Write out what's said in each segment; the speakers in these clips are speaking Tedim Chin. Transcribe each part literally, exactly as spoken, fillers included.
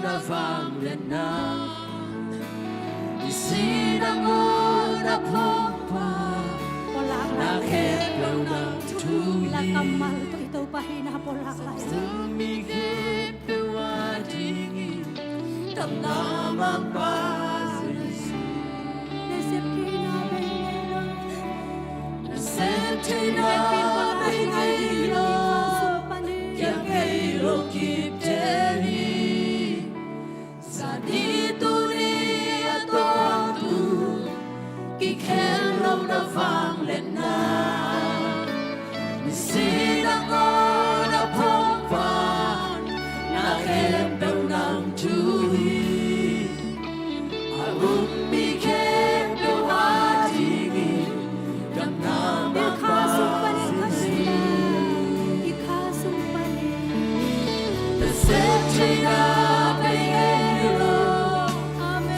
Na vangliatna, nisim nangawn a phawk pan, na khempeuh nang thu hi. La kammal tawh i Topa hihna pulak lai. Zong mi khempeuh adingin damna mangpa Jesu. Nasep theihna bei ngei lo, nasep theihna bei ngei lo, kiang ngei lo kipte ni. Zani tuni a tawng tung kikhel lo na vangliatna, nisim nangawn a phawk pan, na khempeuh nang thu hi. A um mi khempeuh adingin damna mangpa Jesu. Nasep theihna bei ngei lo,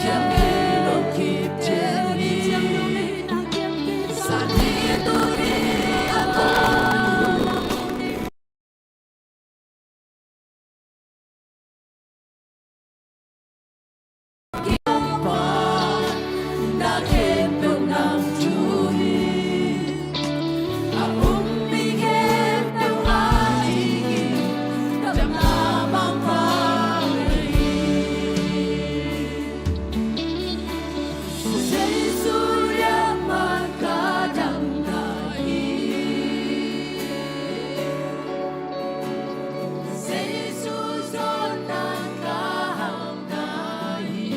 kiang ngei lo kipte ni. Zani tuni a tawng tung Jesu zon nang ka hauhna hi.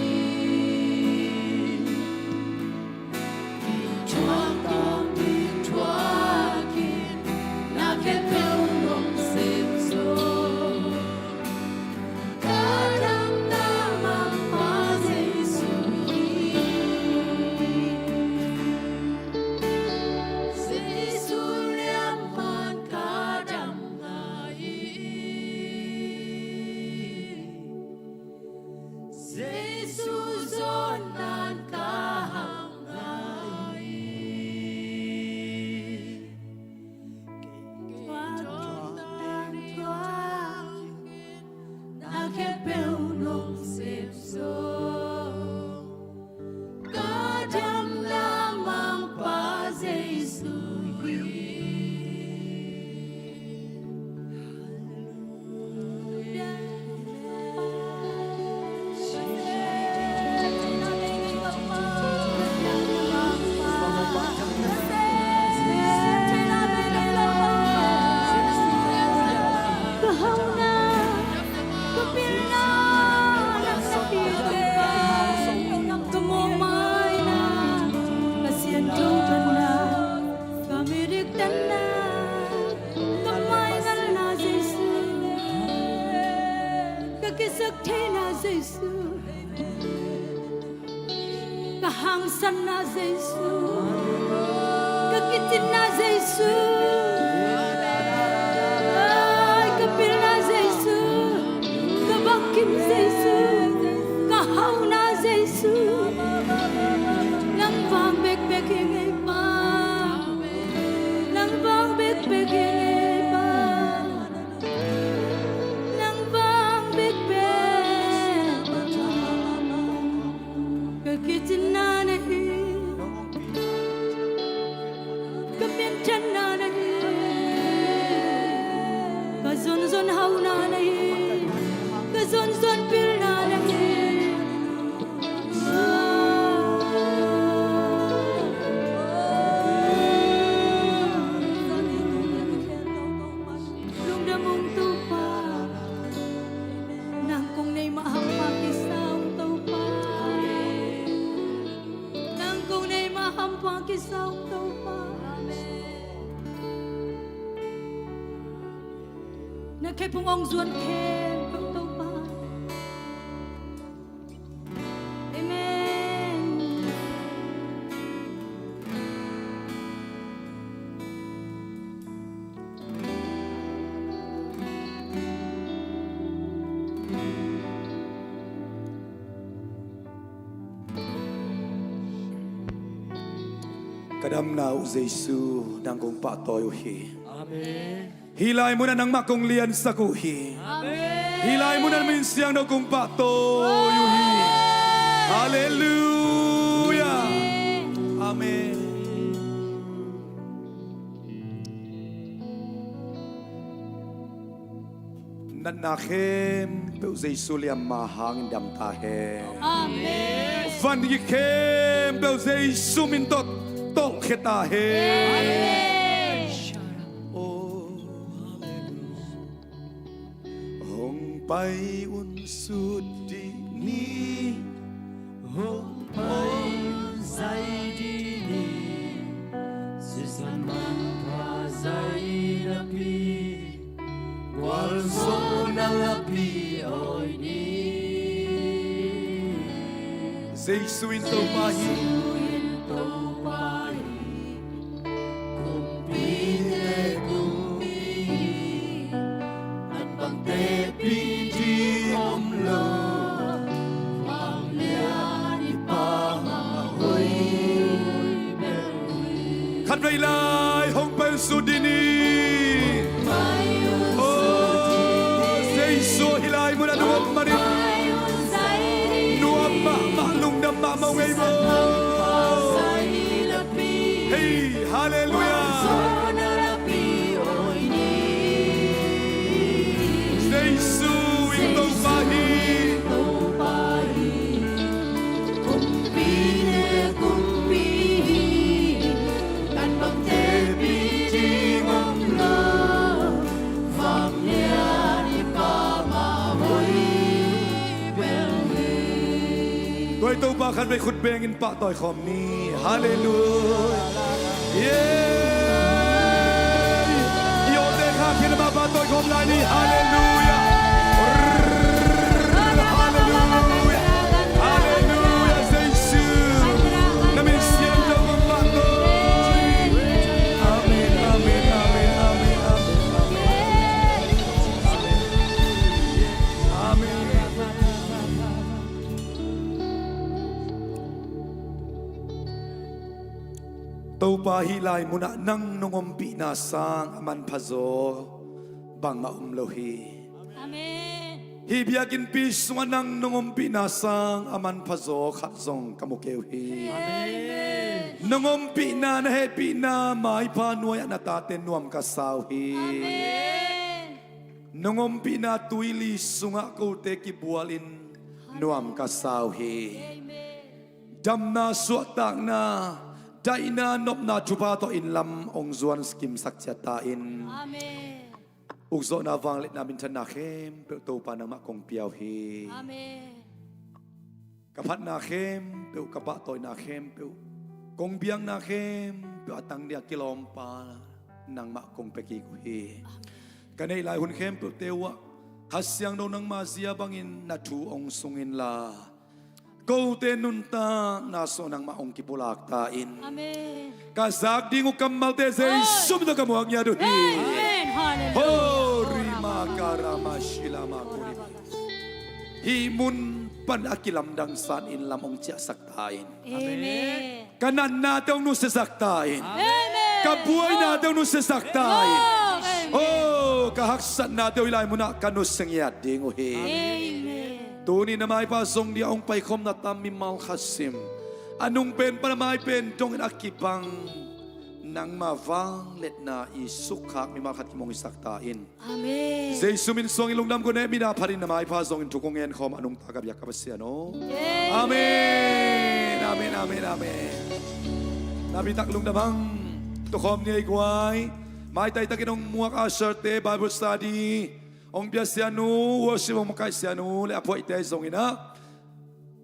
Thuak tawh kithuak in, na khempeuh nong sem zo. Ka damna mangpa Jesu hi. Jesu lian pan ka dam ngai hi. Jesu zon nan ka hauh ngai hi. Kei thuak tawh kithuak in, na khempeuh nong sem zo. Ka damna mangpa Jesu hi. Ka hauhna, ka pilna, na ka pilna, ka mawhmaina, ka siangtho tanna, ka midiktanna, ka maingalna Jesu, ka kisaktheihna Jesu, ka hangsanna Jesu, ka kicinna Jesu, ai, ka pilna Jesu, ka bangkim Jesu, ka hauhna Jesu. Nang vang bekbek hi ngei Pa, nang vang bekbek hi ngei Pa. Nang vang bekbek ka kicinna na hi, ka minthanna na hi, ka zonzon hauhna na hi, ka zonzon pilna na hi. Lungdam ung Topa. Nang kong nei mah hampha kisa ung Topa. Nang kong nei mah hampha kisa ung Topa. Na khephung hong zuan khempeuh Topa. Amen. Ka damna uh Jesu, nang kong pahtawi uh hi. Amen. Hih lai munah nangmah kong liansak uh hi. Amen. Hih lai munah na min siangtho kong pahtawi uh hi. Amen. Halleluiah. Amen. Natna khempeuh Jesu liamma hangin dam ta hen. Amen. Van gik khempeuh Jesu min tawh tolhkhia ta hen. Amen. Oh, halleluiah. Hong pai un sut dih ni. Hong pai un zai dih ni. Sisan manpha zai lapi. Gualzawhna lapi awi ni. Jesu in Topa hi. Jesu in Topa hi. Kumpite kumpi hi. An bangte pi ding om lo. Vanglian i Pa mah hoih bel hi. Khatvei lai hong pai un sut dih ni. Oh, Jesu hih lai munah nuam manin. Nuam mahmah, lungdam mahmah uh ngei maw. Hei, halleluiah. Jesu in Topa hi. Tua i Topa khatvei khut bengin pahtawi khawm ni. Halleluiah. Yeah. I awte kha khin a mah pahtawi khawm lai ni. Halleluiah. Halleluiah. Halleluiah. Jesu. Na min siangtho kong pahtawi. Amen, amen, amen, amen, amen. Amen. Topa, hih lai munah nang nong ompihna sang a manphazaw bangmah om lo hi. Amen. Hih biakinnpi sungah nang nong ompihna sang a manphazaw khat zong ka mu kei uh hi. Amen. Nong ompihna, na hehpihna maipha nuai-ah na tate nuam ka sa uh hi. Amen. Nong ompihna tuili sungah kote kibualin nuam ka sa uh hi. Amen. Damna, suahtakna, daihna, nopna thupha tawh inn lam hong zuan kimsak ciat ta in. Amen. Ukzawhna, vangliatna, minthanna khempeuh Topa nangmah kong pia uh hi. Amen. Ka phatna khempeuh, ka pahtawina khempeuh, kong biakna khempeuh a tang dingah kilawmpa nangmah kong pia kik uh hi. Amen. Ka neih lai hun khempeuhte uhah Kha Siangtho nangma zia bangin na thu hong sung inla, kote nuntakna sungah nangmah hong kipulak ta in. Amen. Ka zak ding uh kammalte Jesu min tawh ka muak ngiat uh hi. Amen. Halleluiah. Ho rima karama shilama kurima. Hih mun pan a kilamdang san inn lam hong ciahsak ta in. Amen. Ka natnate hong nusiasak ta in. Amen. Ka buainate hong nusiasak ta in. Amen. Oh, ka haksatnate uh hih lai munah ka nusia ngiat ding uh hi. Amen. Tuni na maipha zong dingah hong paikhawmna tam mimal khat sim, a nung pen pan a mai pen dongin a kibang nangma vangliatna i sukkhak mimal khat kim hong hisak ta in. Amen. Jesu min suangin lungdam kong ngen, mi na phatin na maipha zongin thu kong ngen khawm a nungta ka biak ka Pasian aw. Amen. Amen, amen, amen, amen. Nakpi tak lungdam hang. Tukhawm ni ei guai. Maitai takin hong muak usher-te, Bible study hong pia sianu, worship hong makaih sianu le a phuaihte ahi zongin ah,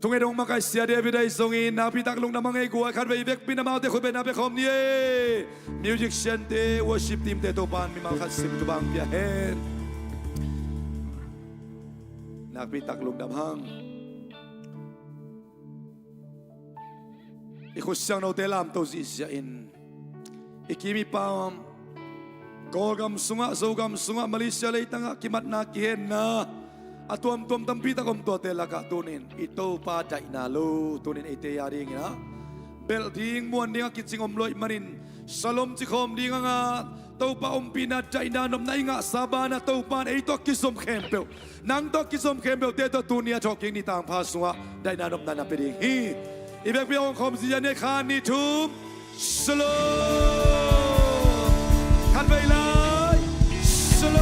thunget hong makaih sia David ahi zongin nakpi tak lungdam hang ei guai. Khatvei vekpi-in amaute khutbetna pia khawm ni ei. Musician-te, worship team-te, Topa'n mimal khat sim thupha hong pia hen. Nakpi tak lungdam hang. I khut siangthote lamto zihziah in, i kim i pam, Kawlgam sungah, Zogam sungah, Malaysia leitangah kimatna, kihenna a tuamtuam tampi tak om, tuate lakah tunin i Topa daihna lo tunin eite a dingin ah belh ding, muan ding a kicing om lo ahih manin, shalom ci khawm ding hang a, Topa ompihna daihna nopna i ngahsa banah Topa in ei tawh kizom khempeuh, nang tawh kizom khempeuhte tawh tuni a thawhkik ni tangpha sungah daihna nopna na pia ding hi. I biakpiak hong khawm ziazia ni, khat, nih, thum. Shalom. Khatvei lai. Shalom.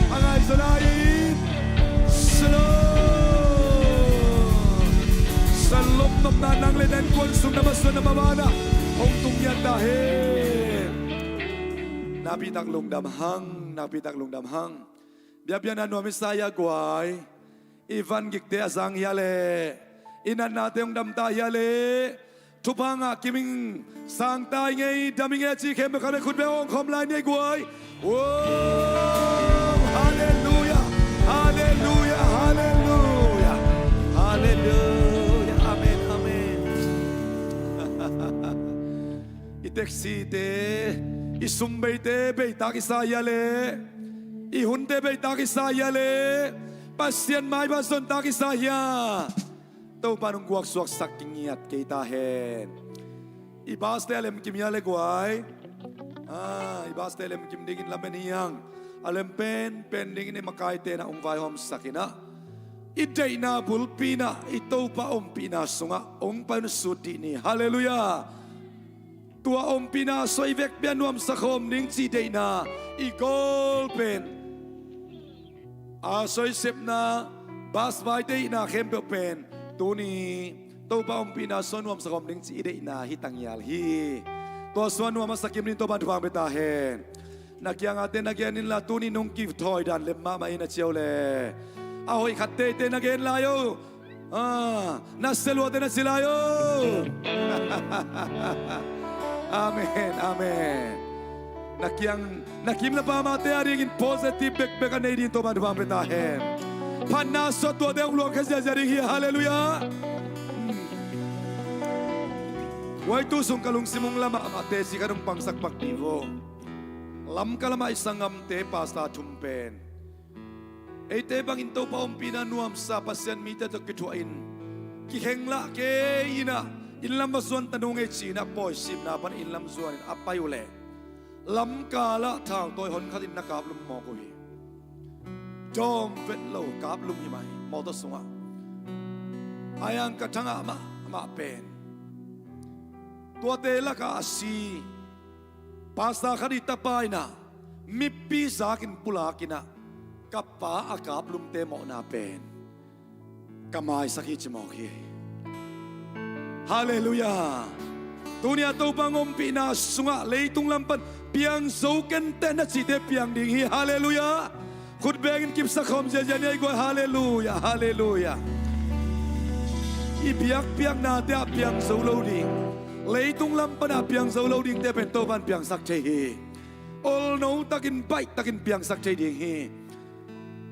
A ngai zaw lai in. Shalom. Shalom nopna nang le nang kuan sung na masuan na mabanah hong tung ngiat ta hen. Nakpi tak lungdam hang, nakpi tak lungdam hang. Biakpiakna nuam i sa hia guai? I van gikte a zang hia leh? I natnate hong dam ta hia leh? Thupha ngah kim ing, sang ta ing ei, dam ing ei a ci khempeuh khat vei khut beng hong khawm lai ni ei guai. Wow! Halleluia! Halleluia! Halleluia! Halleluia! Amen, amen. I taxite, i sumbeite beitak i sa hia leh? I hunte beitak i sa hia leh? Pasian maipha zontak i sa hia? Topa in hong guaksuaksak kingiat kei ta hen. I baste a lemkim hia leh guai? Ah, i baste a lemkim dingin lamen hi hang. A lem penpen dingin i makaite na hong vaihawmsak in ah, i deihna bulpi in ah i Topa ompihna sungah hong pai un sut dih ni. Halleluia. Tua ompihna sung i vekpi a nuamsa khawm ding cih deihna i goal pen, a soi sepna, bas vaite ihna khempeuh pen tuni Topa ompihna sung nuamsa khawm ding cih i deihna hi tangial hi. Tua sung nuam a sa kim ding Topa in thupha pia ta hen. Na kiangahte na gen inla, tuni nong kithawi dan lem mahmah in a ci uh leh. A hoih khat teitei na gen lai o. Ah, na sia luate na ci lai o. Amen, amen. Na kiang, na kim na pamte a dingin positive bekbek a nei ding Topa in thupha pia ta hen. Phatna suah tuate hong luangkhia ziazia ding hi. Halleluia. Guai, tu sung ka lungsim hong la mahmah teci khat hong pangsak pak dih vo. Lamka lamah i sanggamte pastor thum pen eite bangin Topa ompihna nuamsa Pasian mite tawh kithuahin kikhen lah kei in ah, inn lam va zuan ta nung ei ci-in ah pawisipna pan inn lam zuanin a pai uh leh, lamkal ah thautawi hon khatin na kaplum mawk uh hi. Dawm vet lo kaplum hi mah hi, mawtaw sungah. A yang ka thangah mahmah pen tuate lakah a si pastor khat i tapa in ah mipi zakin pulak in ah ka pa a kaplumte mawhna pen ka maisak hi ci mawk hi. Halleluia. Tuni a Topa hong ompihna sungah leitung lam pan piang zo kenteh na cihte piang ding hi. Halleluia. Khut bengin kipsak khawm ziazia ni ei guai. Halleluia, halleluia. I biakpiaknate ah piang zo lo ding, leitung lam pan a piang zo lo dingte pen Topa in piangsak thei hi. Olno takin, baih takin piangsak thei ding hi.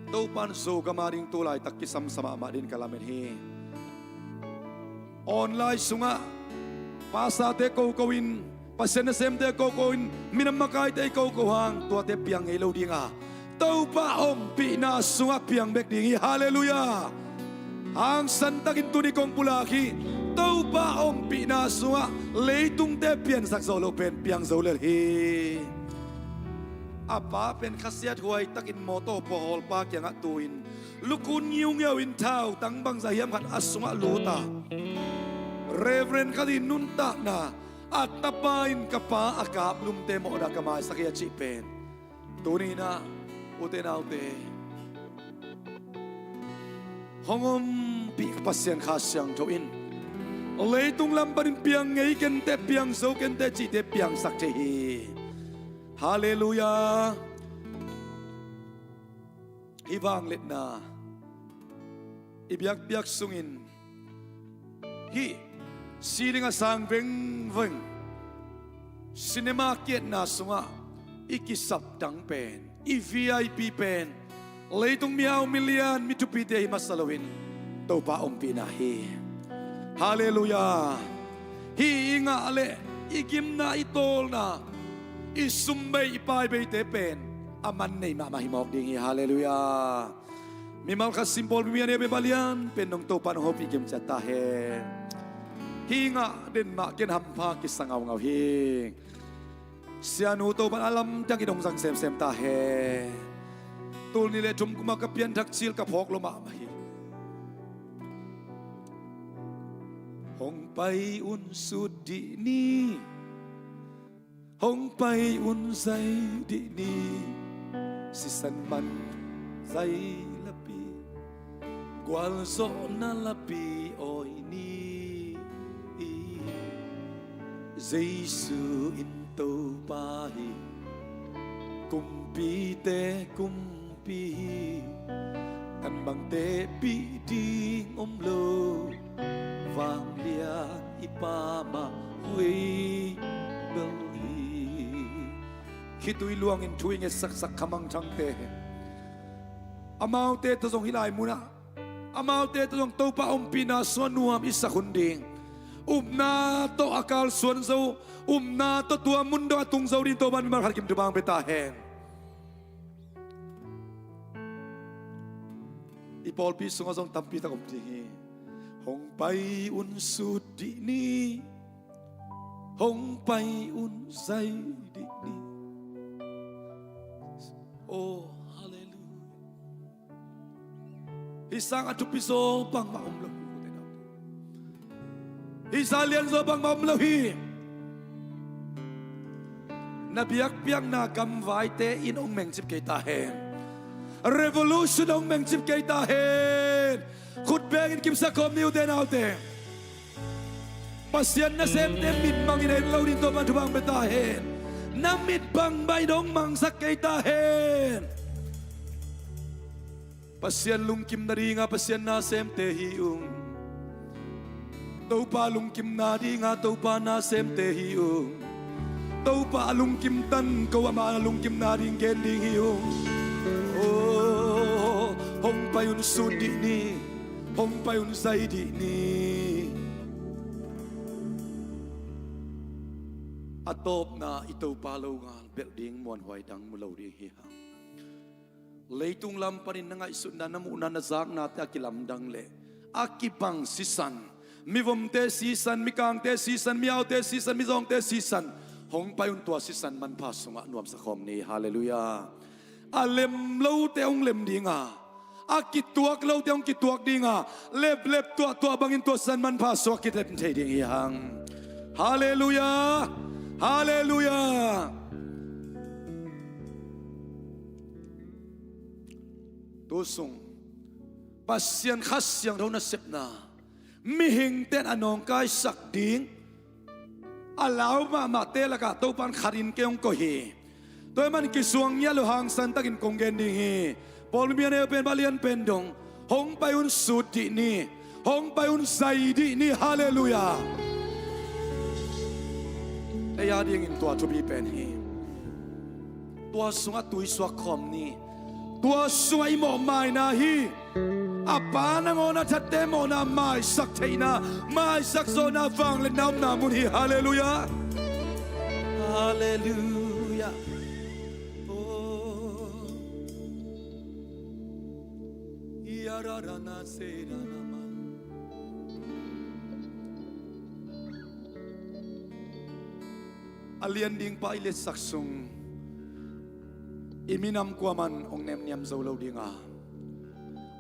Topa in Zogam a ding tu laitak kisamsa mahmah dingin ka lamen hi. Online sungah pastorte koko in, Pasian nasemte koko in, minam makaite i koko hang tuate piang ngei lo ding a, Topa ompihna sungah piang bek ding hi. Halleluia. Hangsan takin tuni kong pulak hi. Topa ompihna sungah leitungte piansak zawh loh pen piang zo lel hi. A pa pen khasiathuai takin mawtaw pawhawlpa kiangah tu-in lukhun ngiungiau in thautang bangzah hiam khat a sungah lut a, Reverend khat in nuntakna, a tapa in ka pa a kaplumte mawhna ka maisak hi a cih pen tuni-in ah, ute naute, hong ompih Pasian Kha Siangtho in leitung lam panin piang ngei kenteh, piang zo kenteh cihte piangsak thei hi. Halleluia. Hih vangliatna i biakpiak sungin hih ceiling a sang vengveng cinema kiatna sungah i kisap dang pen, i V I P pen leitung mihau, milian, mi thupite hi masa loin Topa ompihna hi. Halleluia. Hih i ngah leh i gimna, i tawlna, i sumbei, i paibeite pen a man nei mahmah hi mawk ding hi. Halleluia. Mimal khat sim pawlpi mi a neu beba lian pen nong Topa nong hopih gim ciat ta hen. Hih i ngah den mah ken hampha kisa ngaungau hi. Sianu, Topa'n a lamdang in hong zang semsem ta hen. Tul nih le thum kum a ka pianthak cil ka phawk lua mahmah hi. Hong pai un sut dih ni, hong pai un zai dih ni, sisan man zai lapi, gualzawhna lapi awi ni. Jesu in Topa hi, kumpite kumpi hi, kan bang tehpih ding om lo, vanglian i Pa mah hoih bel hi. Khitui luangin thu i ngetsaksak khamangthangte, amaute tawh zong hih lai munah, amaute tawh zong Topa ompihna sungah nuam i sak hun ding. Upna tawh a kalsuan zo, upna tawh tua mun dong a tung zo ding Topa'n mimal khat kim thupha hong pia ta hen. I pawlpi sungah zong tampi tak om ding hi. Hong pai un sut dih ni, hong pai un zai dih ni. Oh, halleluiah. Hih sang a thupi zaw bangmah om lo hi. Hih sang lian zaw bangmah om lo hi. Na biakpiakna gamvaite in hong mengcip kei ta hen. Revolution hong mengcip kei ta hen. Khut bengin kipsak khawm ni, ute naute. Pasian nasemte mit bangin en lo ding Topa'n thupha hong pia ta hen. Na mit bangmah in hong mangsak kei ta hen. Pasian lungkim nadinga Pasian nasemte hi ung. Topa lungkim nadinga Topa nasemte hi ung. Topa a lungkim tan ko, ama a lungkim nading gen ding hi ung. Oh, hong pai un sut dih ni, hong pai un zai dih ni. A tawpna i Topa longal belh ding muanhuai dang mu lo ding hi hang. Leitung lam panin na ngaihsutna, na muhna, na zaknate a kilamdang leh a kibang sisan, mivomte sisan, mikangte sisan, miaute sisan, mizawngte sisan, hong pai un tua sisan manpha sungah nuamsa khawm ni. Halleluiah. A lem lote hong lem dinga, a kituak lote hong kituak dinga, leplep tuahtuah bangin tua sisan manpha sungah kilem thei ding hi hang. Halleluiah. Halleluiah. Tu sung Pasian Kha Siangtho nasepna, mihingte'n a nawngkaisak ding a lau mahmahte lakah Topa'n khat in kei hong koih hi. Tua ahih manin kisuang ngiat lo, hangsan takin kong gen ding hi. Pawlpi a neu pen, a lian pen dong, hong pai un sut dih ni, hong pai un zai dih ni. Halleluiah. Ei a dingin tua thupi pen hi. Tua sungah tui suak khawm ni. Tua sungah i mawhmaina hi. A Pa nangawn a thatte mawhna maisak theihna, maisak zawhna, vangliatna omna mun hi. Halleluiah. Halleluiah. Oh. Yararana serana ma. A lian ding pa i liatsak sung i minam kuaman hong nemniam zo lo dinga,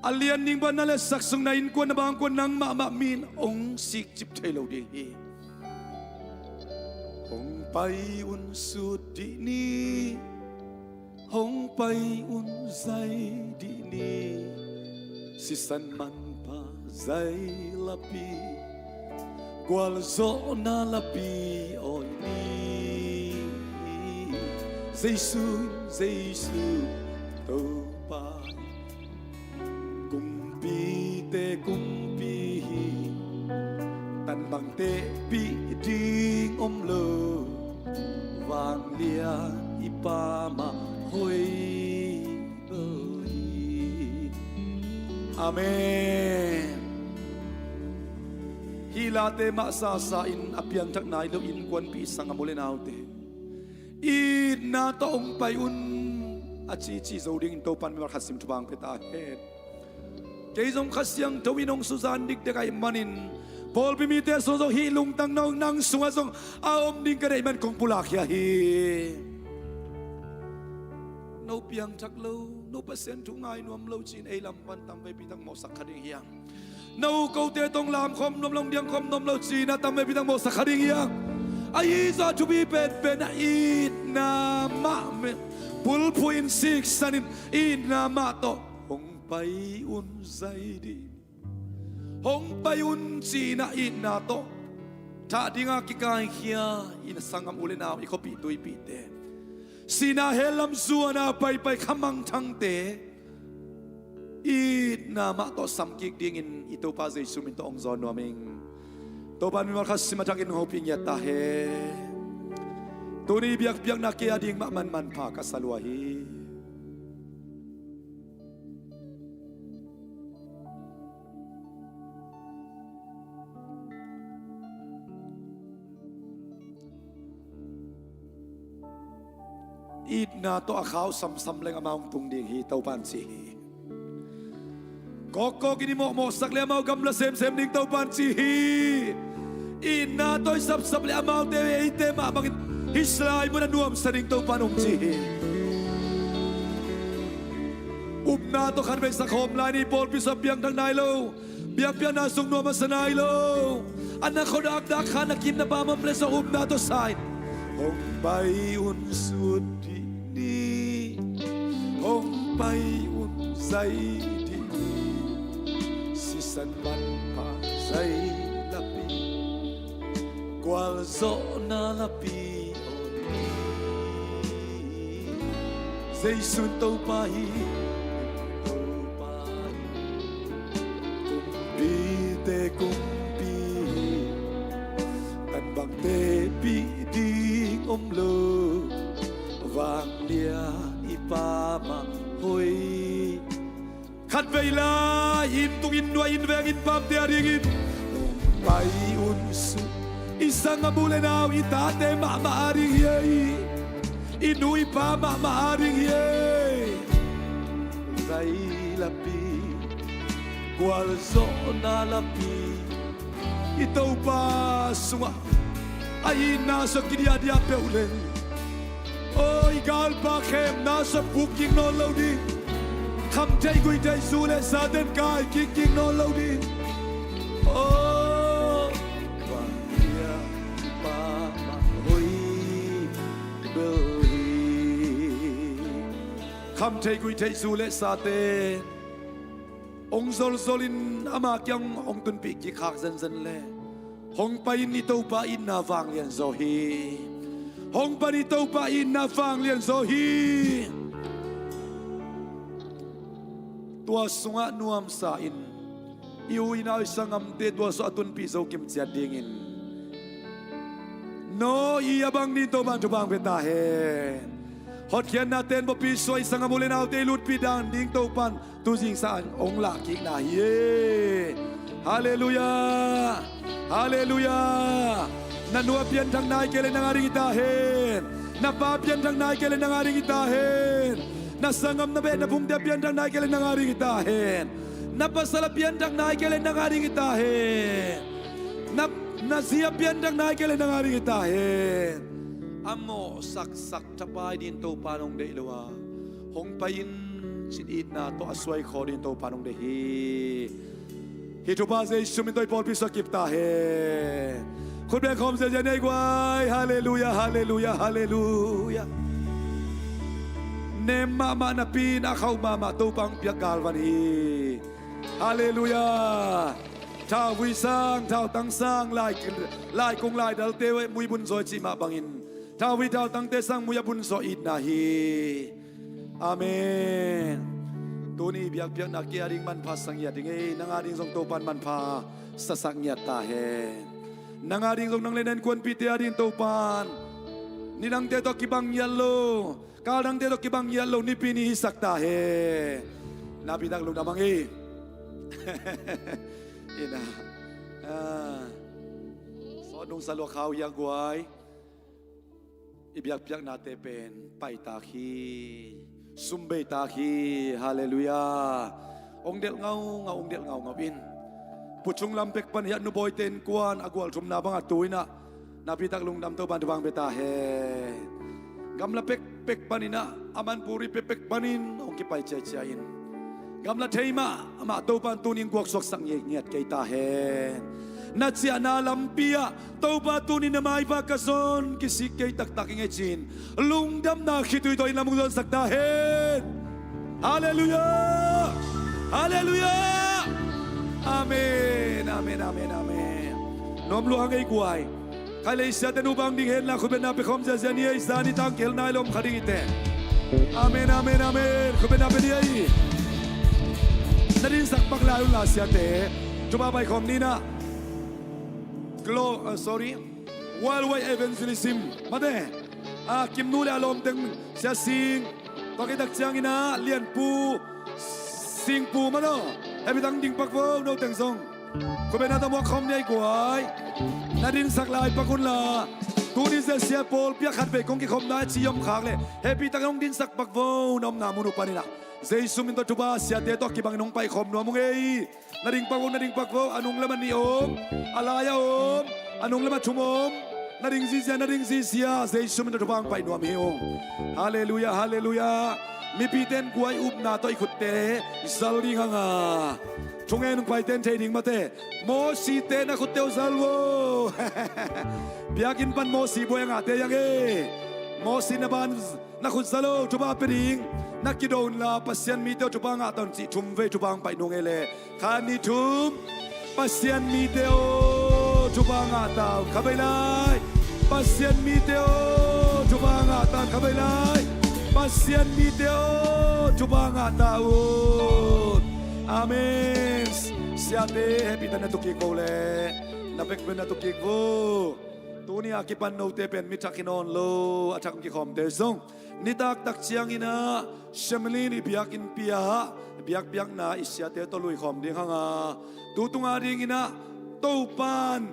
a lian ding pa na liatsak sung na innkuan, na bangkuan, nang mahmah mi in hong sikcip thei lo ding hi. Hong pai un sut dih ni, hong pai un zai dih ni, sisan manpha zai lapi, gualzawhna lapi awi ni. Jesu, Jesu, Topa kumpite kumpi hi, tan bang tehpih ding om lo, vanglian i Pa mah hoih bel hi. Amen. Hih late mah sasa in a piangthak nai lo innkuanpih sanggamnu le naute, itna tawh hong pai un, a cici zo dingin Topa'n mimal khat sim thupha hong pia ta hen. Kei zong Kha Siangtho in hong suzan dikdek ahih manin Pawlpi mite sungah zong hih lungtang nang sungah zong a om ding ka deih man kong pulak hi a hi. No piangthak lo, no Pasian thu ngai nuam lo ci-in ei lam pan tam veipi tak mawhsak kha ding hi hang. No kote tawh lamkhawm nuam lo, diangkhawm nuam lo ci-in a tam veipi tak mawhsak kha ding hi hang. Ahi zong a thupi penpen a itna mah me, bulphuh in siksan in itna mah tawh hong pai un zai dih. Hong pai un ci-in a itna tawh thah dinga kikaikhia i sanggam u le nau, i khuapih tuipihte, sihna hell lam zuan a paipai kha mangthangte itna mah tawh samkik dingin i Topa Jesu min tawh hong zawn nuam ing. Topa in mimal khat sim a thakin hong hopih ngiat ta hen. Tuni biakpiakna kei a ding mah man manpha ka sa lua hi. Itna tawh a khau samsam leng amah hong tung ding hi, Topa in ci hi. Kawkkawk in i mawhmawhsak le amau gamla semsem ding, Topa in ci hi. Itna tawh i sapsap le amaute eite mah bangin hih lai mun a nuamsa ding, Topa in hong ci hi. Upna tawh khatvei sakhawm lai ni, pawlpi sungah piangthak nai lo, biakpiakna sung nuam a sa nai lo, a na khuadakdak kha na kim na pam om leh zong upna tawh sa in. Hong pai un sut dih ni, hong pai un zai dih ni, sisan manpha zai lapi, gualzawhna lapi aw ni. Jesu in Topa hi, Topa hi, kumpite kumpi hi, tan bangte pih ding om lo, vanglian i Pa mah hoih. Khatvei lai, inn tung, inn nuai, inn veng, inn pamte a dingin hong pai un sut. I sanggam u le nau, i tate mahmah a ding hi ei. I nu i pa mahmah a ding hi ei. Zai lapi, gualzawhna lapi, i Topa sungah a itna sawt kidiahdiah peuh leng, aw, i galpa khemna sawt puk kik nawn lo ding. Khamtheih guihtheih zu le saten kai kik kik nawn lo ding. Aw, vanglian Pa mah hoih bel hi. Khamtheih guihtheih zu le saten hong zolzol in ama kiang hong tunpih kik khak zenzen le, hong pai in, i Topa itna vanglian zaw hi. Hong pai in, i Topa itna vanglian zaw hi. Tua sungah nuamsa in, i u i nau i sanggamte tua sungah a tunpih zo kimciat dingin, no i a bang ding Topa in thupha hong pia ta hen. Hotkhiatna ten bawpi sua i sanggam u le naute i lutpih dan ding Topa in tu zingsang hong lahkikna hi. Halleluiah. Halleluiah. Na nu a pianthak nai kei le nang a ding hi ta hen. Na pa pianthak nai kei le nang a ding hi ta hen. Na sanggam, na beh, na phungte a pianthak nai kei le nang a ding hi ta hen. Na pasal a pianthak nai kei le nang a ding hi ta hen. Na, na zi a pianthak nai kei le nang a ding hi ta hen. A mawhsaksak thapai ding Topa in hong deih lo a, hong pai in ci-in itna tawh a suai khawh ding Topa in hong deih hi. Hih thupha Jesu min tawh i pawlpi sungah kip ta hen. Khut beng khawm ziazia ni ei guai. Halleluiah, halleluiah, halleluiah. Nem mahmah napi in a khauh mahmah Topa hong piak galvan hi. Halleluiah. Thauvui sang, thautang sang, lai, laikung laidalte muibun zawi cih mah bangin thauvui thautangte sang mui a bun zaw itna hi. Amen. Tuni biakpiakna kei a ding manpha sa ngiat ding ei, nang a ding zong Topa in manpha sasak ngiat ta hen. Nang a ding zong, nang le na innkuanpihte a ding Topa in nidangte tawh kibang ngiat lo, kal dangte tawh kibang ngiat lo Nipi ni hisak ta hen. Napi tak lungdam hang ei. Ina. Ah. Sawt nungsa lua khau hi a guai. I biakpiaknate pen paitak hi, sumbeitak hi. Halleluiah. Hong delh ngaungau, hong delh ngaungau in. Puchung lam pek pan hiah Nu Bawite innkuan a gual thumna bangah tu inah napitak lungdam, Topa'n thupha hong pia ta hen. Gamla pekpek paninah a Manipuri pekpek panin hong kipai ciacia in, gamla thei mahmah Topa'n tuni in guaksuaksak ngiatngiat kei ta hen. Na ciahna lampi ah Topa, tuni na maipha ka zon, kisik kei taktak ing ei ci-in lungdamna khitui tawh inn lam hong zuansak ta hen. Halleluiah! Halleluiah! Amen, amen, amen, amen. Nuam lua hang ei guai. Khai lei siate nu bang ding hen la, khutbetna pia khawm ziazia ni ei. Zani tangkel nai lom kha ding hi teh. Amen, amen, amen. Khutbetna pia ni ei. Na dinsak pak lai un la siate. Thupha pai khawm ni na. Glo, uh, sorry. Worldwide Evangelism. Mate. A Kimnu le a lawmteng, Sia Sing. Tua kei tak ciangin ah Lianpu, Singpu mano. Hehpih tak ding pak vo, no teng zong. Khutbetna tawh muak khawm ni ei guai. Na dinsak lai pak un la. Tuni zia sia pawlpi ah khatvei kong kikhopna ci yom khak le, hehpih tak hong dinsak pak vo, na omna mun uh paninah. Jesu min tawh thupha, siate tawh kibangin hong pai khawm nuam ung ei. Na ding pak vo, na ding pak vo. A nung lamah nih om, a lai-ah om, a nung lamah thum om. Na ding zizia, na ding zizia. Jesu min tawh thupha hong pai nuam hi ung. Halleluiah, halleluiah. Mipite in guai upna tawh i khutte zal ding hang a, thungen hong paite in thei ding mate. Mosite na khutte uh zal vo. Biakinn pan Mosi buai a ngahte hi hang e. Mosi na ban na khut zal o, thupha pia ding. Na kido un la, Pasian mite aw, thupha ngah ta un cih thum vei thupha hong pai nung ei le. Khat, nih, thum. Pasian mite aw, thupha ngah ta un. Kha vei lai. Pasian mite aw, thupha ngah ta un. Kha vei lai. Pasian mite aw, thupha ngah ta un. Amen. Siate, hehpih tak na tu kik vo le. Na bekbek na tu kik vo. Tuni a kipan note pen mi thak hi nawn lo, a thak kikhawmte zong. Nitak tak ciangin ah Shemlin i biakinnpi ah biakpiakna i siate tawh lui khawm ding hang a, tu tung a dingin ah Topa'n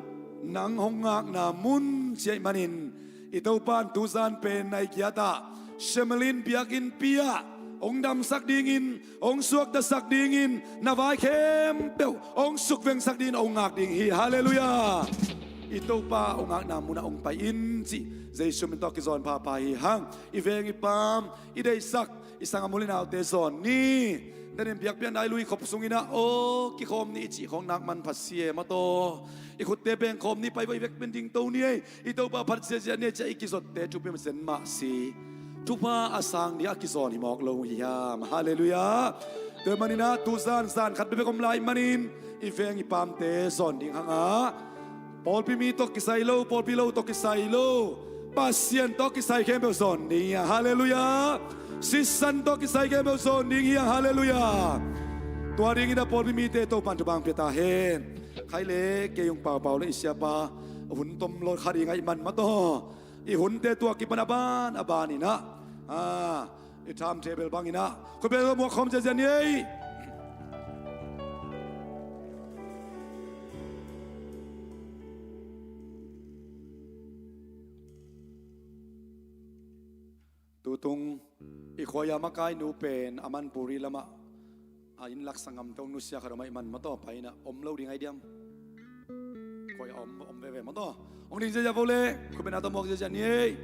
nang hong ngakna mun ci ahih manin, i Topa'n tuzan pen nai kiat ah Shemlin biakinnpi ah hong damsak dingin, hong suaktasak dingin, na vai khempeuh hong sukvengsak dingin hong ngak ding hi. Halleluiah. I Topa hong ngakna munah hong pai in cih Jesu min tawh kizawn phapha hi hang. I veng i paam, i deihsak, i sanggam u le naute zawn ni. Danin biakpiakna i lui khop sungin ah aw kikhawm ni i cih khawng nak manpha si e mataw. I khutte beng khawm ni, pai vo, i vek pen dingto ni ei. I Topa phat ziazia ni ei ci-a i kizotte thupi mah zen mah si. Thupha a sang ding a kizawn hi mawk lo hiam? Halleluiah. Tua ahih manin ah tuzan zan khat bekbek om lai manin i veng i paamte zawn ding hang a, pawlpi mi tawh kisai lo, pawlpi lo tawh kisai lo, Pasian tawh kisai khempeuh zawn ding hi a. Halleluiah. Sisan tawh kisai khempeuh zawn ding hi a. Halleluiah. Tua dingin ah pawlpi mite Topa'n thupha hong pia ta hen. Khai le kei hong paupau le i siapa hun tom lo kha ding ahih man mataw, i hunte tua kipan a ban a banin ah, a, i timetable bangin ah khutbetna tawh muak khawm ziazia ni ei. Tutung i khuaia makainu pen a Manipuri lamah a inn laksa ngamte hong nusia khat om ahih man mataw, pai in ah om lo ding ahi diam? Khuaia om, om veve mataw. Hong ding ziazia vo le, khutbetna tawh muak ziazia ni ei.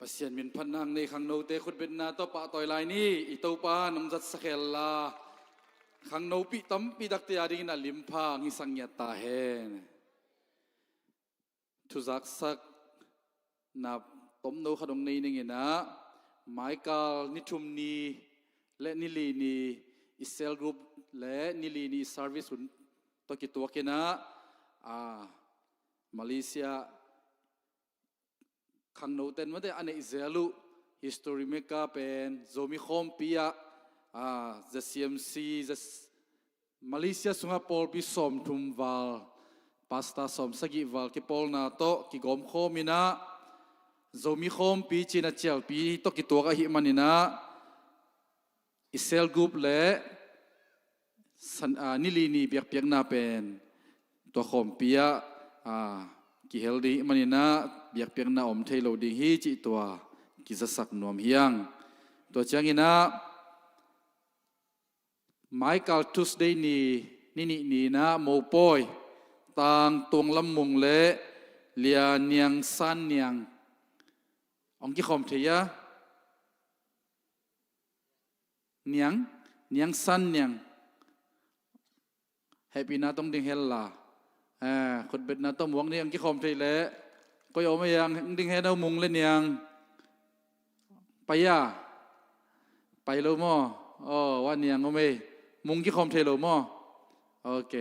Pasian min phatna nei khangnote khutbetna tawh pahtawi lai ni. I Topa nong zatsak hen la, khangnopi tampi takte a dingin a limpha hong hisak ngiat ta hen. Thuzaksakna tomno khat hong nei ning in ah, maikal ni thum ni le ni li ni i cell group le ni li ni i service hun tawh kituak in ah, a, Malaysia khangnote'n mate a neih zel uh History Maker pen Zomi khawmpi ah, a, Z C M C, Z-, Malaysia sungah pawlpi sawmthum val, pastor sawmsagih val kipawlna tawh kigawmkhawm in ah, Zomi khawmpi ci-in a cialpi tawh kituak ahih manin ah, i cell group le san-, a, ni li ni biakpiakna pen tua khawmpi ah, a, kihel ding ahih manin ah biakpiakna om thei lo ding hi cih tua kizasak nuam hi hang. Tua ciangin ah, maikal Tuesday ni, ni nih ni in ah mopawi Tang Tuang Lam Mung le Lia Niang San Niang hong kikhawm thei a, Niang, Niang San Niang. Hehpihna tawh ding hen la. Eh, khutbetna tawh muak ni, hong kikhawm thei leh. Koi om a, hong ding hen a, Mung le Niang? Pai a? Pai lo maw? Oh, wa Niang om ei. Mung kikhawm thei lo maw? Ok.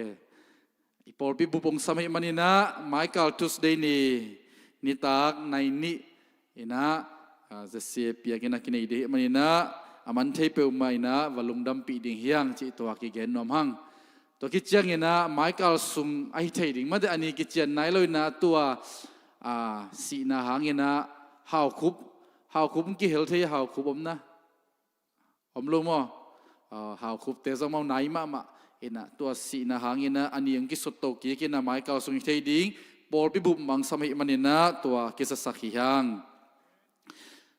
I pawlpi bup hong sam ahih manin ah, maikal Tuesday ni, nitak nai nih in ah, a, Z C A piak in ah kinei ding ahih manin ah, a man thei peuhmah in ah va lungdampih ding hi hang cih tua kigen nuam hang. Tua kiciangin ah, maikal sung ahi thei ding mate a ni kician nai lo in ah, tua, a, sihna hangin ah Haukhup, Haukhup kihel thei, Haukhup om na? Om lo maw? A, Haukhupte zong maw nai mahmah in ah, tua sihna hangin ah a ni hong kisutto kik in ah maikal sung hi thei ding, pawlpi bup hong sam ahih manin ah tua kizasak hi hang.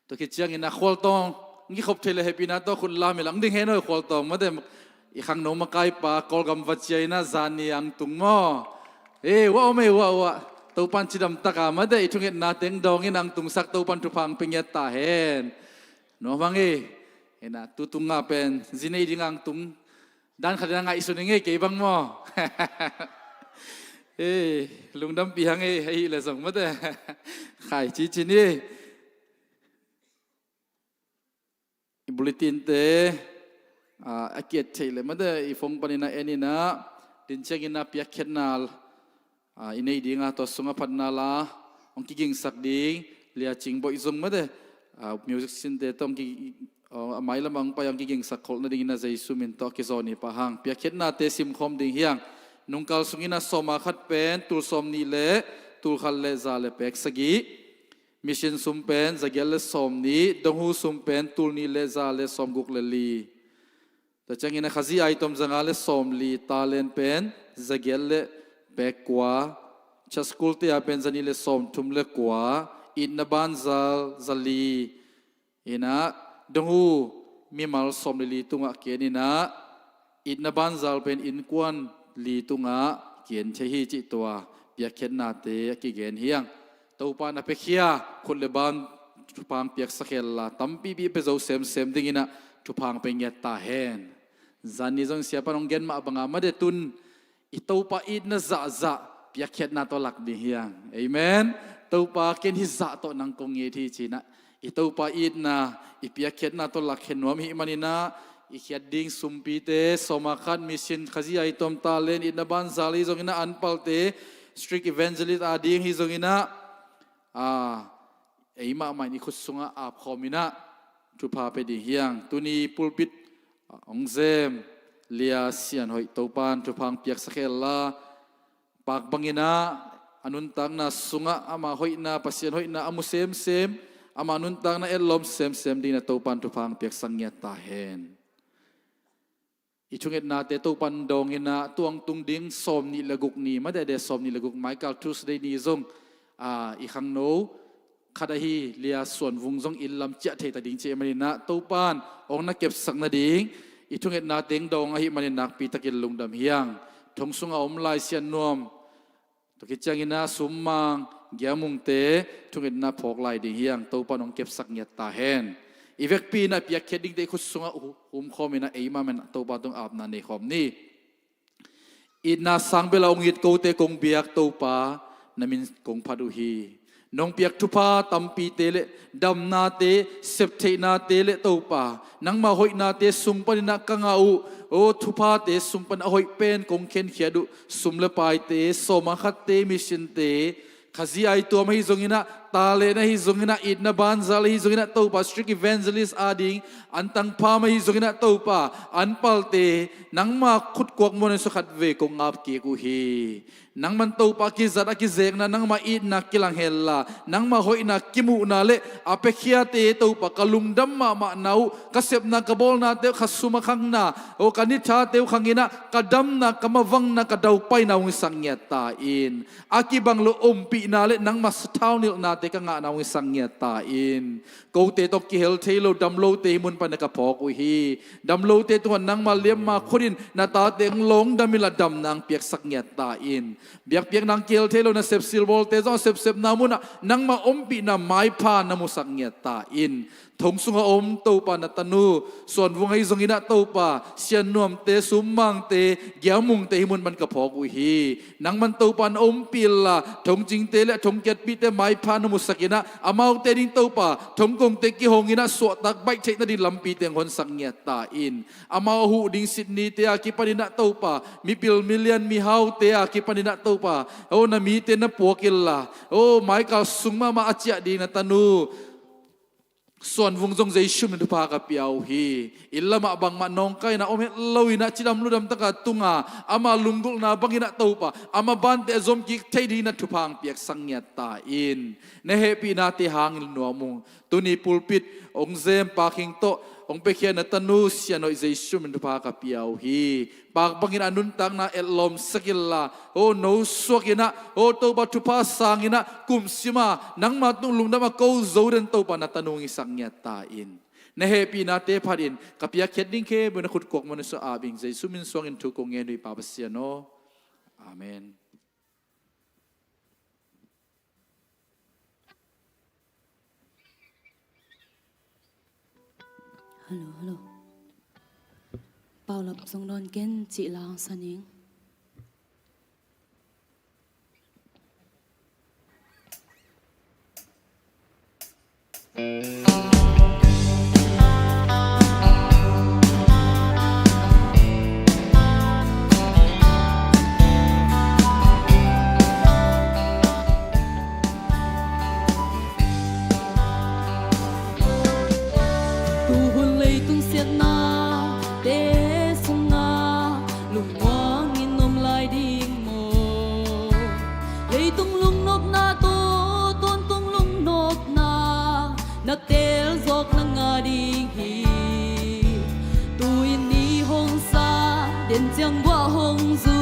Tua khit ciangin ah Khualtawng hong kikhop thei leh hehpihna tawh khut lam hi la, hong ding hen aw Khualtawng mate, i khangno makaipa Kawlgam va ciah in ah zan ni hong tung maw? Eh, wa om ei, wa, wa. Topa'n cidam tak a mate, i thungetna teng dawng in ah hong tungsak Topa'n thupha hong pia ngiat ta hen. Nuam hang ei. Ina, tu tung a pen zi nei ding a hong tung dan khat in ah ngaihsun ing ei, kei bang maw? Eh, lungdampih hang ei, ahih leh zong mate. Khai cici ni. I bulletin-te, a, a ki-et theih leh mate, i phone panin ah en in ah, din ciangin ah piakkhiatna, a, i neih ding a, tua sungah phatna la hong kigingsak ding Lia Cing Boih zong mate, a, musician-te tawh hong ki, a, a mailam ah hong pai hong kigingsak kholh nadingin ah Jesu min tawh kizawn hi pah hang. Piakkhiatnate simkhawm ding hi hang. Nungkal sungin ah sawma khat pen tul sawmnih le tul khat le za le pek sagih. Mission sum pen zagiat le sawmnih, donghu sum pen tul nih le za le sawmguk le li. Tua ciangin ah Khazih item zanga le sawmli, talent pen zagiat le pek kua, church school-te a pen zanih le sawmthum le kua, itna banzal zali, in ah donghu mimal sawm le li tungah ki-en in ah, itna banzal pen innkuan li tungah ki-en thei hi cih tua piakkhiatnate a kigen hi hang. Topa'n a piakhia khut le bang thupha hong piaksak hen la, tampipi a pia zo semsem dingin ah thupha hong pia ngiat ta hen. Zan ni zong siapa'n hong gen mah bang a mate, tun i Topa itna zahzah piakkhiatna tawh lak ding hi hang. Amen. Topa, ken hih zah tawh nang kong it hi ci-in ah, i Topa itna i piakkhiatna tawh lak khen nuam ahih manin ah, i khiat ding sumpite, sawma khat, mission, Khazih item, talent, itna banzal hi zongin ah, anpalte, street evangelist a ding hi zongin ah, a, ei mahmah in i khut sungah apkhawm in ah thupha pia ding hi hang. Tuni pulpit, a, hong zem Lia Sian Hoih, Topa'n thupha hong piaksak hen la, pak bangin ah a nuntakna sungah ama hoihna, Pasian hoihna a mu semsem, ama nuntakna etlawm semsem dingin ah Topa'n thupha hong piaksak ngiat ta hen. I thungetnate Topa'n dawng in ah, tua hong tung ding sawmnih le guk ni mate, sawmnih le guk maikal Tuesday ni zong, a, i khangno khat ahi Lia Suan Vung zong inn lam ciah thei ta ding ci ahih manin ah, Topa'n hong na kepsak nading i thungetna teng dawng ahih manin nakpi takin lungdam hi hang. Thong sungah om Lai Sian Nuam, tua khit ciangin ah Sum Mang, Giamungte thungetna phawk lai ding hi hang. Topa in hong kepsak ngiat ta hen. I vekpi in a piakkhiat dingte i khut sungah hu-, humkhawm in a, eimah in a Topa tung apna nei khawm ni. Itna sang bel a hong it kote kong biak Topa, na min kong phat uh hi. Nong piak thupha tampite le damnate, septheihnate le Topa, nangma hoihnate sung panin a ka ngah uh, aw thuphate sung pan a hoih pen kong khenkhiat uh, sum le paite, sawma khatte, missionte, khazi ai tuam ahi zongin a, talent ahi zongin a, itna banzal ahi zongin a Topa, street evangelist ading antang pham ahi zongin a Topa, an palte nangma khutkuak muan in sukhat ve kong ngap kik uh hi. Nangman Topa kizat a kizekna, nangma itna kilang henla, nangma hoihna kimuhna le a piakkhiate Topa ka lungdam mahmahna uh, ka sepna ka bawlnate uh, ka sum a khangna, aw ka nithate uh khangin a, ka damna, ka mavangna, ka daupaina hong hisak ngiat ta in. A kibang lo ompihna le nangma sathau nilhnate ka ngahna hong hisak ngiat ta in. Kote tawh kihel thei lo damlote hih mun pan a ka phawk uh hi. Damlote tungah nangma liamma khut in na tate hong lawngdam inla damna hong piaksak ngiat ta in. Biakpiakna hong kihel thei lo nasep silbawlte zong a sepsepna munah nangma ompihna maipha na musak ngiat ta in. Thong sungah om Topa na tanu Suan Vung ahi zongin a Topa, Sian Nuamte, Sum Mangte, Giamungte hih mun pan ka phawk uh hi. Nangman Topa na ompih inla, thongcingte le thongkiatpihte maipha na musak in a, amaute ding Topa, thongkongte kihong in a, suahtak baih theih nading lampite hong honsak ngiat ta in. Amau a huh ding Sydney-te a kipan in a Topa, mipil milian mihaute a kipan in a Topa, aw na mite na puak inla, aw maikal sung mahmah a ciah ding na tanu Suan Vung zong Jesu min thupha ka pia uh hi. Inn lamah bangmah nawngkaina om het lo in a, cidam ludam taka tunga ama lunggulhna bangin a Topa, ama bante a zom kik thei dingin a thupha hong piaksak ngiat ta in. Na hehpihnate hangin nuam ung. Tuni pulpit hong zem Pakhing tawh hong piakhia na tanu Sian Hoih Jesu min thupha ka pia uh hi. Pak bangin a nuntakna etlawm sak inla, aw no suak in a, aw Topa thupha sang in a, kum sima nangma tung lungdam a ko zo den Topa na tanu hong hisak ngiat ta in. Na hehpihnate phat in ka piakkhiat ding khempeuh na khutkuak muan in suk ap ing. Jesu min suangin thu kong ngen uh hi Pa Pasian aw. Amen. Hello, hello. Paulap zong dawn ken cih la hong sa ning. Tuhun leitung siatnate sungah lungmuangin om lai ding maw? Leitung lungnopna tawh tawntung lungnopna na teel zawkna ngah ding hi. Tu-in ni hong sa, den ciang guah hong zu,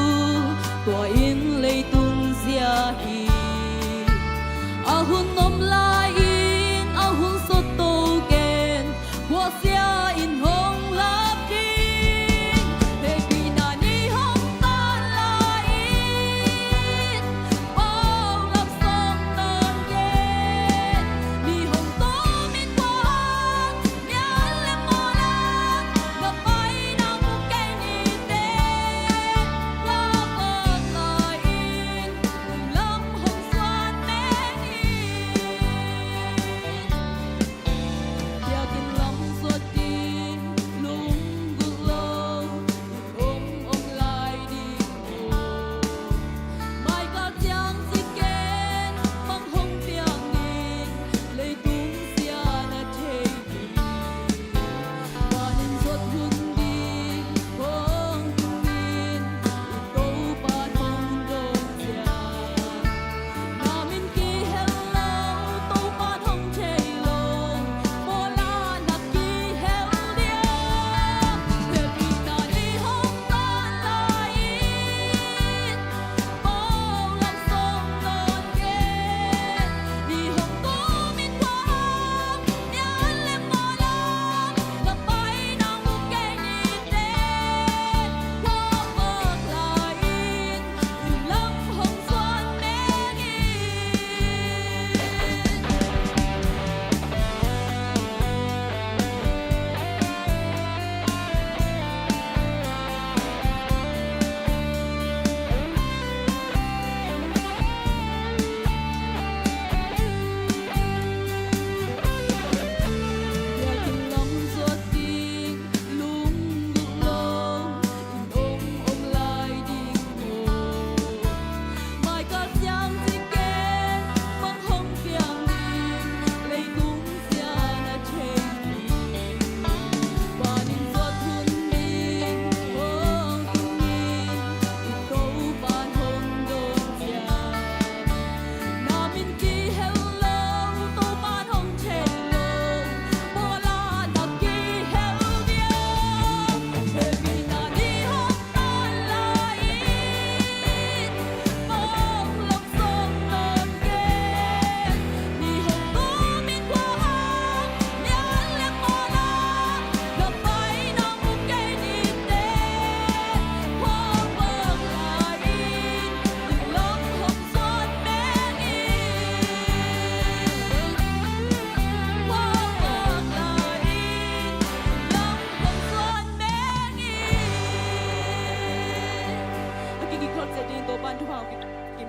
tua in leitung zia hi. A hun om lai-in a hun sawt to ken, guahsia in hong lak ding. Hehpihna ni hong tan lai-in, paulap song nawn ken, ni hong tom in guan, mial le mawlam, na paina mu kei ni teh, guah kawk lai-in, lam hong suan meng in.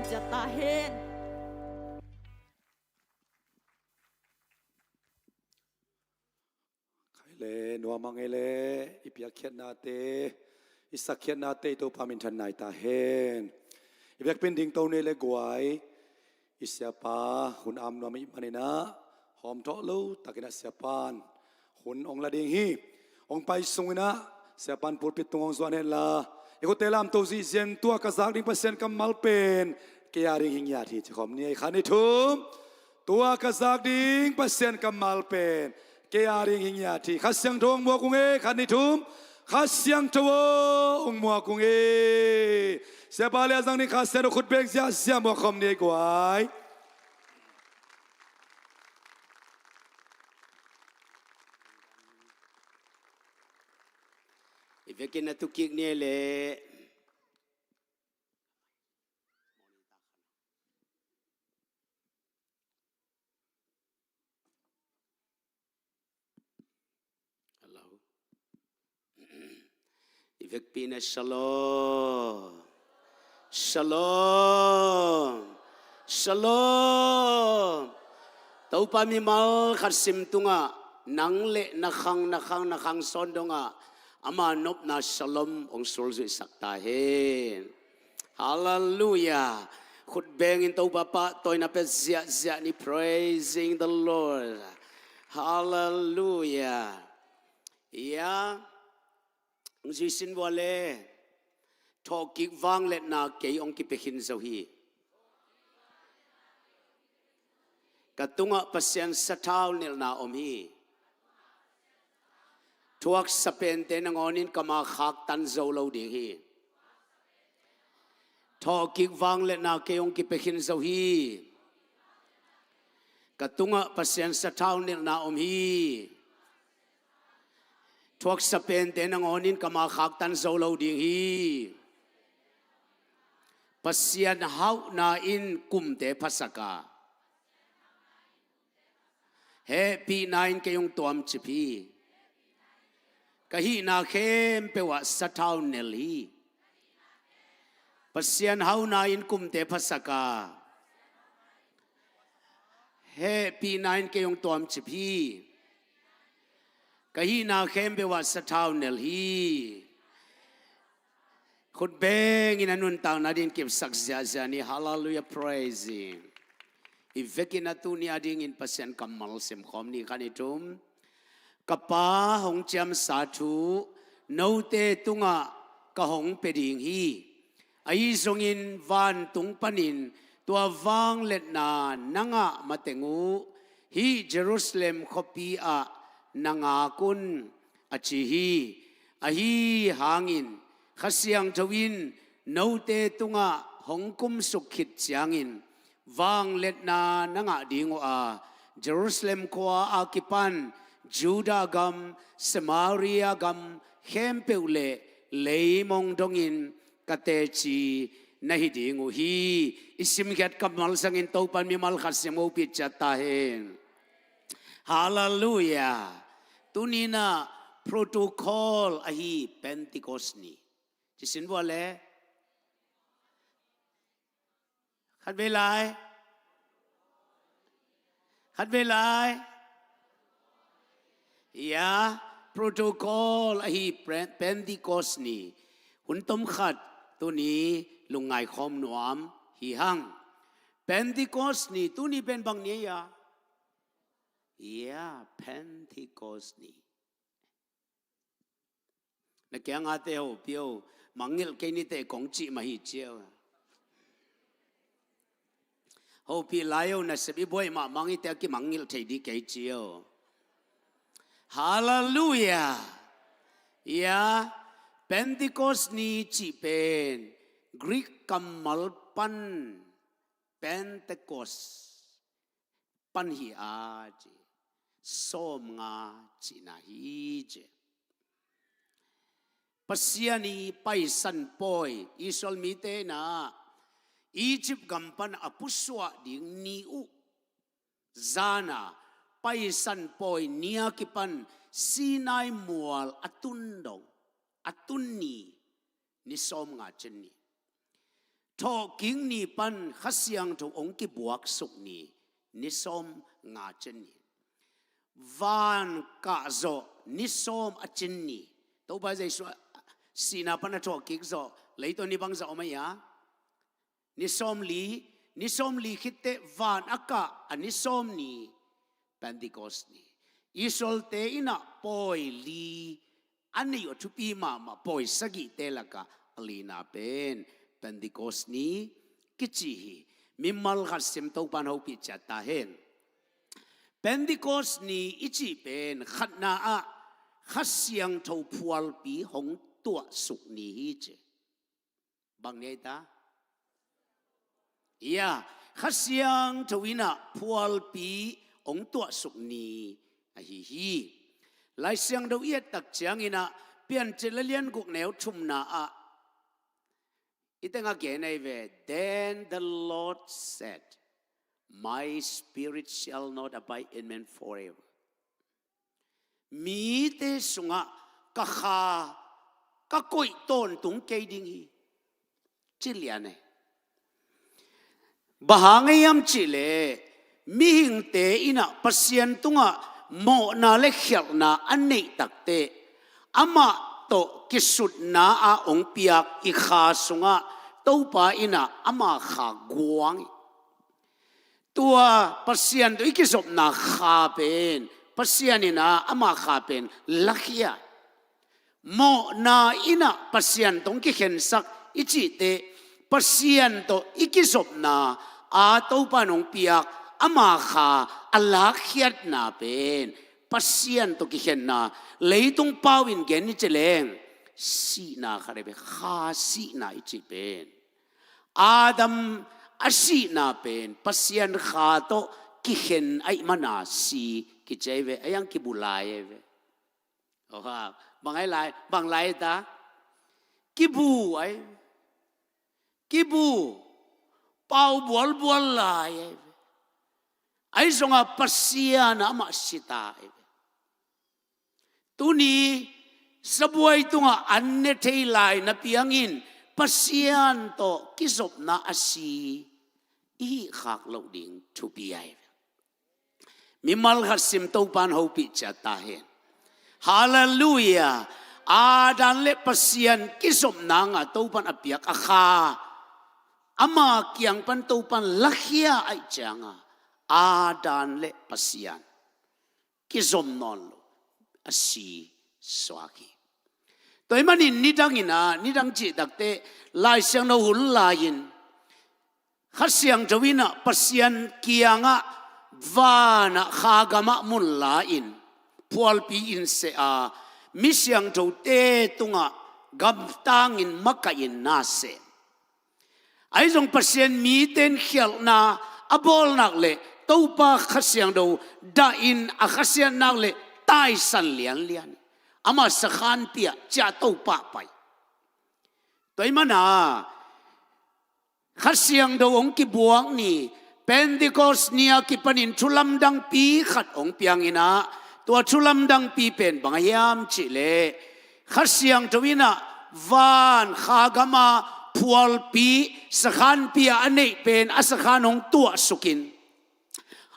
Ciat ta hen. Khai le nuam a ngei le i piakkhiatnate, i sakkhiatnate i Topa minthan nai ta hen. I biakpin ding to ni le guai, i siapa hun am nuam i hih maninah hawm thawh lo takinah siapan hun hong la ding hi. Hong pai sunginah siapan pulpit tung hong zuan henla, i khutte lamto zihzian tua ka zak ding Pasian kammal pen kei a ding hi ngiat hi ci khawm ni ei. Khat ni thum. Tua ka zak ding Pasian kammal pen kei a ding hi ngiat hi. Kha Siangtho hong muak ung ei. Khat ni thum. Kha Siangtho aw hong muak ung ei. Siapa le a zang ding Kha Siangtho khut beng ziahziah muak khawm ni ei guai. I vekin a tukik ni ei le. Hello. I vekpi na shalom. Shalom. Shalom. Topa mimal khat sim tungah nang le na khang, na khang, na khang sawn dongah ama nopna shalom hong sulzuihsak ta hen. Halleluiah. Khut bengin Topa pahtawina pia ziahziah ni, praising the Lord. Halleluiah. Ia, hong zui sin vua le, thawhkik vangliatna kei hong kipia khin zo hi. Ka tungah Pasian sathau nilhna om hi. Thuaksa pente nangawnin ka ma khaktan zo lo ding hi. Thawhkik vangliatna kei hong kipia khin zo hi. Ka tungah Pasian sathau nilhna om hi. Thuaksa pente nangawnin ka ma khaktan zo lo ding hi. Pasian hauhna in kumte phasak a, hehpihna in kei hong tuamcip hi. Ka hihna khempeuh ah sathau nel hi. Pasian hauhna in kumte phasak a, hehpihna in kei hong tuamcip hi. Ka hihna khempeuh ah sathau nel hi. Khut bengin a nuntakna dingin kipsak ziahziah ni. Halleluiah, praising. I vekin a tuni a dingin Pasian kammal sim khawm ni. Khat ni thum. Ka Pa hong ciamsa thu note tungah ka hong pia ding hi. Ahi zongin vantung panin tua vangliatna na ngah mateng uh hih Jerusalem khuapi ah na ngak un, a ci hi. Ahi hangin Kha Siangtho in note tungah hong kumsuk khit ciangin vangliatna na ngah ding uh a, Jerusalem khua a kipan Judah gam, Samaria gam khempeuh le leimong dongin ka teci na hi ding uh hi. I simkhiat kammal zangin Topan mimal khat sim hopih ciat ta hen. Halleluiah. Tuni inah protocol ahi Pentecost ni. Ci sin vua le. Khat vei lai. Khat vei lai. Ia, protocol ahi Pre-, Pentecost ni. Hun tom khat tuni lungngai khawm nuam hi hang. Pentecost ni, tuni pen bang ni a ia? Ia, Pentecost ni. Na kiangate hopih o, mangngilh kei niteh kong cih mah hi cia. Hopih lai o, nasep i buai mahmah ngite a kimangngilh thei dih kei cia. Halleluiah. Ia, Pentecost ni cih pen Greek kammal pan Pentecost pan hi a ci, sawmnga cihna hi ci. Pasian i Paisan pawi Israel mite inah Egypt gam pan a pusuah ding ni uh zana Paisan pawi ni a kipan Sinai mual a tun dong, a tun ni, ni sawmnga cin ni. Thawhkik ni pan Kha Siangtho hong kibuaksuk ni, ni sawm nga cin ni. Van kah zawh ni sawm a cin ni. Topa Jesuh sihna pan a thawhkik zawh, leitung ni bangzah om a ia? Ni sawm li, ni sawm li khit teh van a kah a ni sawm ni, Pentecost ni. Israel-te in ah pawi li a neih uh a thupi mahmah pawi sagihte lakah a lina pen Pentecost ni kici hi. Mimal khat sim Topan hopih ciat ta hen. Pentecost ni i cih pen khatna ah Kha Siangtho phualpi hong tuahsuk ni hi ci. Bang ni ai ta? Ia, Kha Siangtho in ah phualpi hong tuahsuk ni ahi hi. Lai Siangtho i et tak ciangin ah Piancil a lian guk neu thumna ah i tengah gen ahi ve, "Then the Lord said, 'My spirit shall not abide in man forever.'" Mite sungah ka Kha ka koih tawntung kei ding hi, ci lian e. Bang hang hiam cih leh mihingte in ah Pasian tungah mawhna le khialhna a neih tak teh amah tawh kisutna ah hong piak i Kha sungah Topa in ah ama Kha guang hi. Tua Pasian tawh i kizopna Kha pen Pasian in ah ama Kha pen lakhia. Mawhna in ah Pasian tawh hong kikhensak i cih teh Pasian tawh i kizopna a Topan hong piak ama Kha a lakkhiatna pen Pasian tawh kikhenna, leitung pau in gen i cih leng sihna khat ahi ve, Kha sihna i cih pen. Adam a sihna pen Pasian Kha tawh kikhen ahih mana si kici ahi ve, a hiang kibu lai ahi ve. Oha, bang ai lai, bang lai ta? Kibu ai ve. Kibu, pau bualbual lai ahi ve. Ahi zongah Pasian ah amah si ta ahi ve. Tuni sabuai tungah an ne thei lai na piangin Pasian tawh kizopna a si i hih khak loh ding thupi ahi ve. Mimal khat sim Topan hopih ciat ta hen. Halleluiah. Adam le Pasian kizopna ngah Topan a piak a Kha ama kiang pan Topan lakhia ahih cianga Adam le Pasian kizom nawn lo a si suak hi. Tua ahih manin nidang in ah, nidang cih tak teh Lai Siangtho hun lai-in Kha Siangtho in ah Pasian kiangah van ah Kha gamah mun la-in phualpi in seh a, mi siangthote tungah gamtangin makaihin na sem. Ahi zong Pasian mite in khialhna a bawlnak le Topa Kha Siangtho dahin a khasiatnak le taisan lianlian. Ama sakhanpi ah ciah to pahpai. Tua ahih mana Kha Siangtho hong kibuak ni, Pentecost ni a kipanin thu lamdangpi khat hong piang in ah, tua thu lamdangpi pen bang a hiam cih leh Kha Siangtho in ah van Kha gama phualpi sakhanpi a a neih pen a sakhan hong tuahsuk in,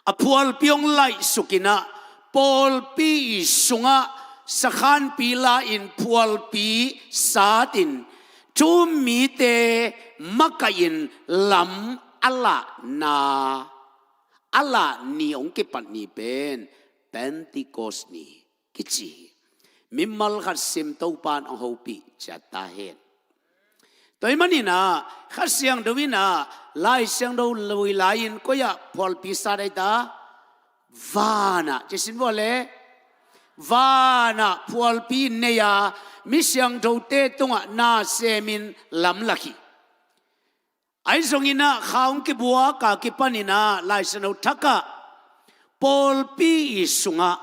a phualpi hong laihsuk in ah, pawlpi sungah sakhanpi la-in phualpi sat in thu-um mite makaihin lam a lahna, a lah ni hong kipat ni pen Pentecost ni kici hi. Mimal khat sim Topan hong hopih ciat ta hen. Tua ahih manin ah Kha Siangtho in ah Lai Siangtho lui lai-in koi ah phualpi sat ai ta? Van ah, ci sin vua le. Van ah phualpi nei a, mi siangthote tungah na semin lamlak hi. Ahi zongin ah Kha hong kibuak a kipanin ah Lai Siangtho thak ah pawlpi sungah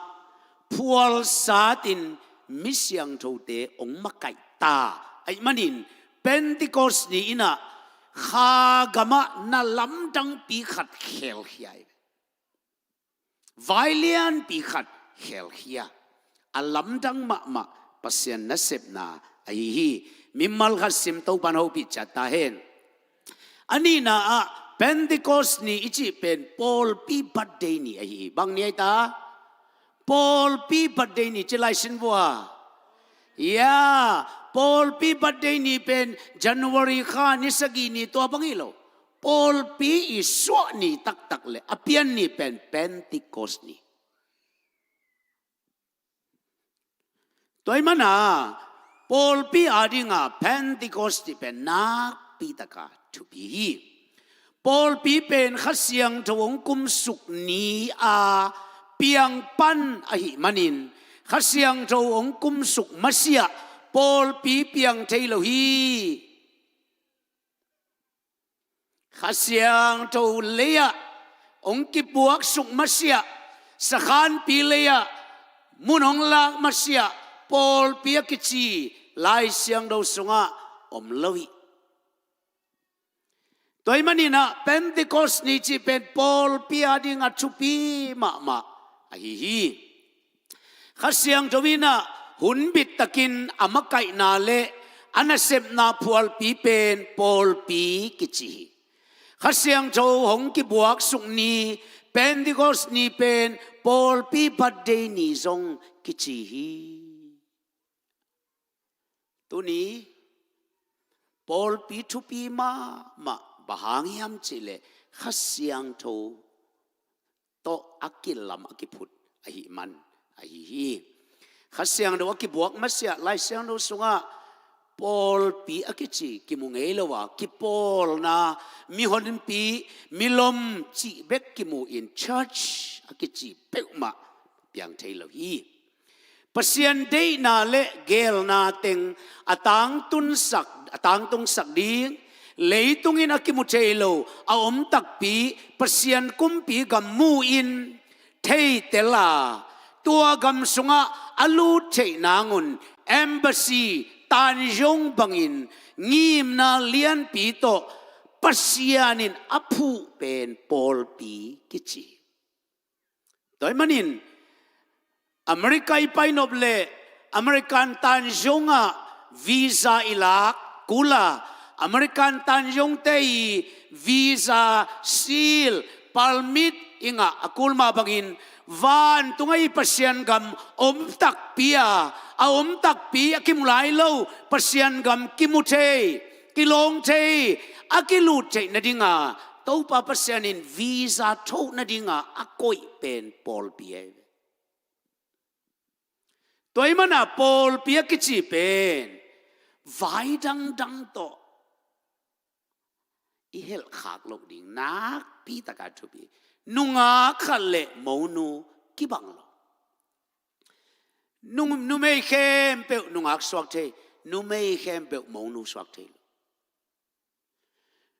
phual sat in mi siangthote hong makaih ta. Ahih manin Pentecost ni in ah Kha gamah na lamdangpi khat khelkhia hi. Vai lianpi khat khelkhia. A lamdang mahmah Pasian nasepna ahi hi. Mimal khat sim Topan hopih ciat ta hen. A nihna ah Pentecost ni i cih pen pawlpi birthday ni ahi hi. Bang ni ahi ta? Pawlpi birthday ni ci lai sin vua. Ya, pawlpi birthday ni pen January kha ni sagih ni tua bang hi lo. Pawlpi i suah ni taktak le a pian ni pen Pentecost ni. Tua ahih manin pawlpi adingin Pentecost ni pen nakpi taka thupi hi. Pawlpi pen Kha Siangtho hong kumsuk ni a piang pan ahih manin Kha Siangtho hong kumsuk masiah pawlpi piang thei lo hi. Kha Siangtho lei-ah hong kibuaksuk masiah, sakhanpi lei-ah mun hong lak masiah pawlpi a kici Lai Siangtho sungah om lo hi. Tua ahih manin Pentecost ni cih pen pawlpi adingin thupi mahmah ahi hi. Kha Siangtho in hun bittakin a makaihna le a nasepna phualpi pen pawlpi kici hi. Kha Siangtho hong kibuaksuk ni Pentecost ni pen pawlpi birthday ni zong kici hi. Tuni pawlpi thupi mahmah bang hang hiam cih leh Kha Siangtho tawh a kilam a kiphut ahih man ahi hi. Kha Siangtho a kibuak masiah Lai Siangtho sungah pawlpi a kici kimu ngei lo a, kipawlna, mihonpi, milom cih bek kimu in church a kici peuhmah piang thei lo hi. Pasian deihna le geelna teng a tangtunsak, a tangtungsak ding, leitungin a kimu thei lo a om takpi Pasian kumpi gam mu in theitel a, tua gam sungah a lut theih nangun embassy, tanzong bangin ngimna lianpi tawh Pasian in a phuh pen pawlpi kici. Tua ahih manin America i pai nop leh American tanzong ah visa i lak kul a, American tanzongte i visa, seal, permit i ngah a kul mah bangin vantungah i Pasian gam om takpi a, a om takpi a kimu lai lo Pasian gam kimu thei, kilawng thei, a kilut theih nadingin Topa Pasian in visa thoh nadingin a koih pen pawlpi ahi. Tua ahih manin pawlpi a kici pen vai dangdang tawh i helhkhak loh ding nakpi taka thupi. Nungak khat le monu kibang lo. Nung, numei khempeuh nungak suak thei, numei khempeuh monu suak thei lo.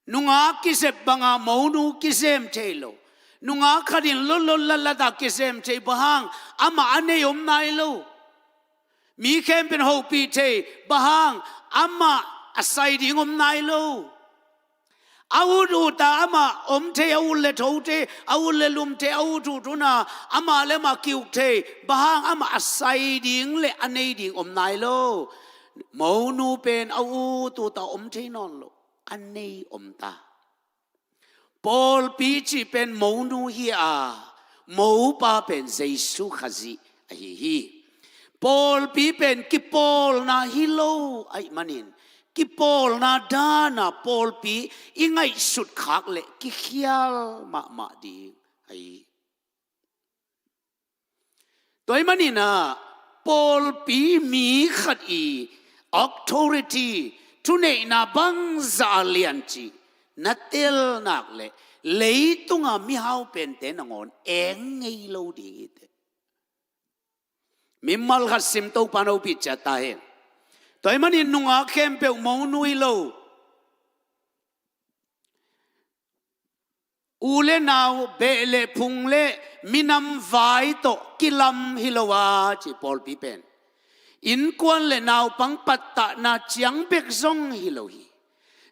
Nungak kizep banga monu kizem thei lo. Nungak khat in lotlot latlat a kizem thei, bang hang, amah a nei om nai lo. Mi khempeuh in hopih thei, bang hang, amah a sai ding om nai lo. A ut ut a amah om thei, a ut le tho thei, a ut le lum thei, a ut ut un a amah le amah ki-uk thei, bang hang, amah a sai ding le a nei ding om nai lo. Monu pen a ut ut a om thei nawn lo, a nei om ta. Pawlpi cih pen monu hi a, mopa pen Jesu Khazih ahi hi. Pawlpi pen kipawlna hi lo ahih manin, kipawlna dan a pawlpi i ngaihsut khak leh kikhial mahmah ding ahi hi. Tua ahih manin pawlpi mi khat i authority, thuneihna bangzah a lian cih na tel nak leh leitunga mihau pente nangawn eng ngei lo ding hi teh. Mimal khat sim, Topa'n hopih ciat ta hen. Tua ahih manin nungak khempeuh monu hi lo. U le nau, beh le phung le minam vai tawh kilam hi lo a, ci pawlpi pen. Innkuan le naupang pattahna ciang bek zong hi lo hi.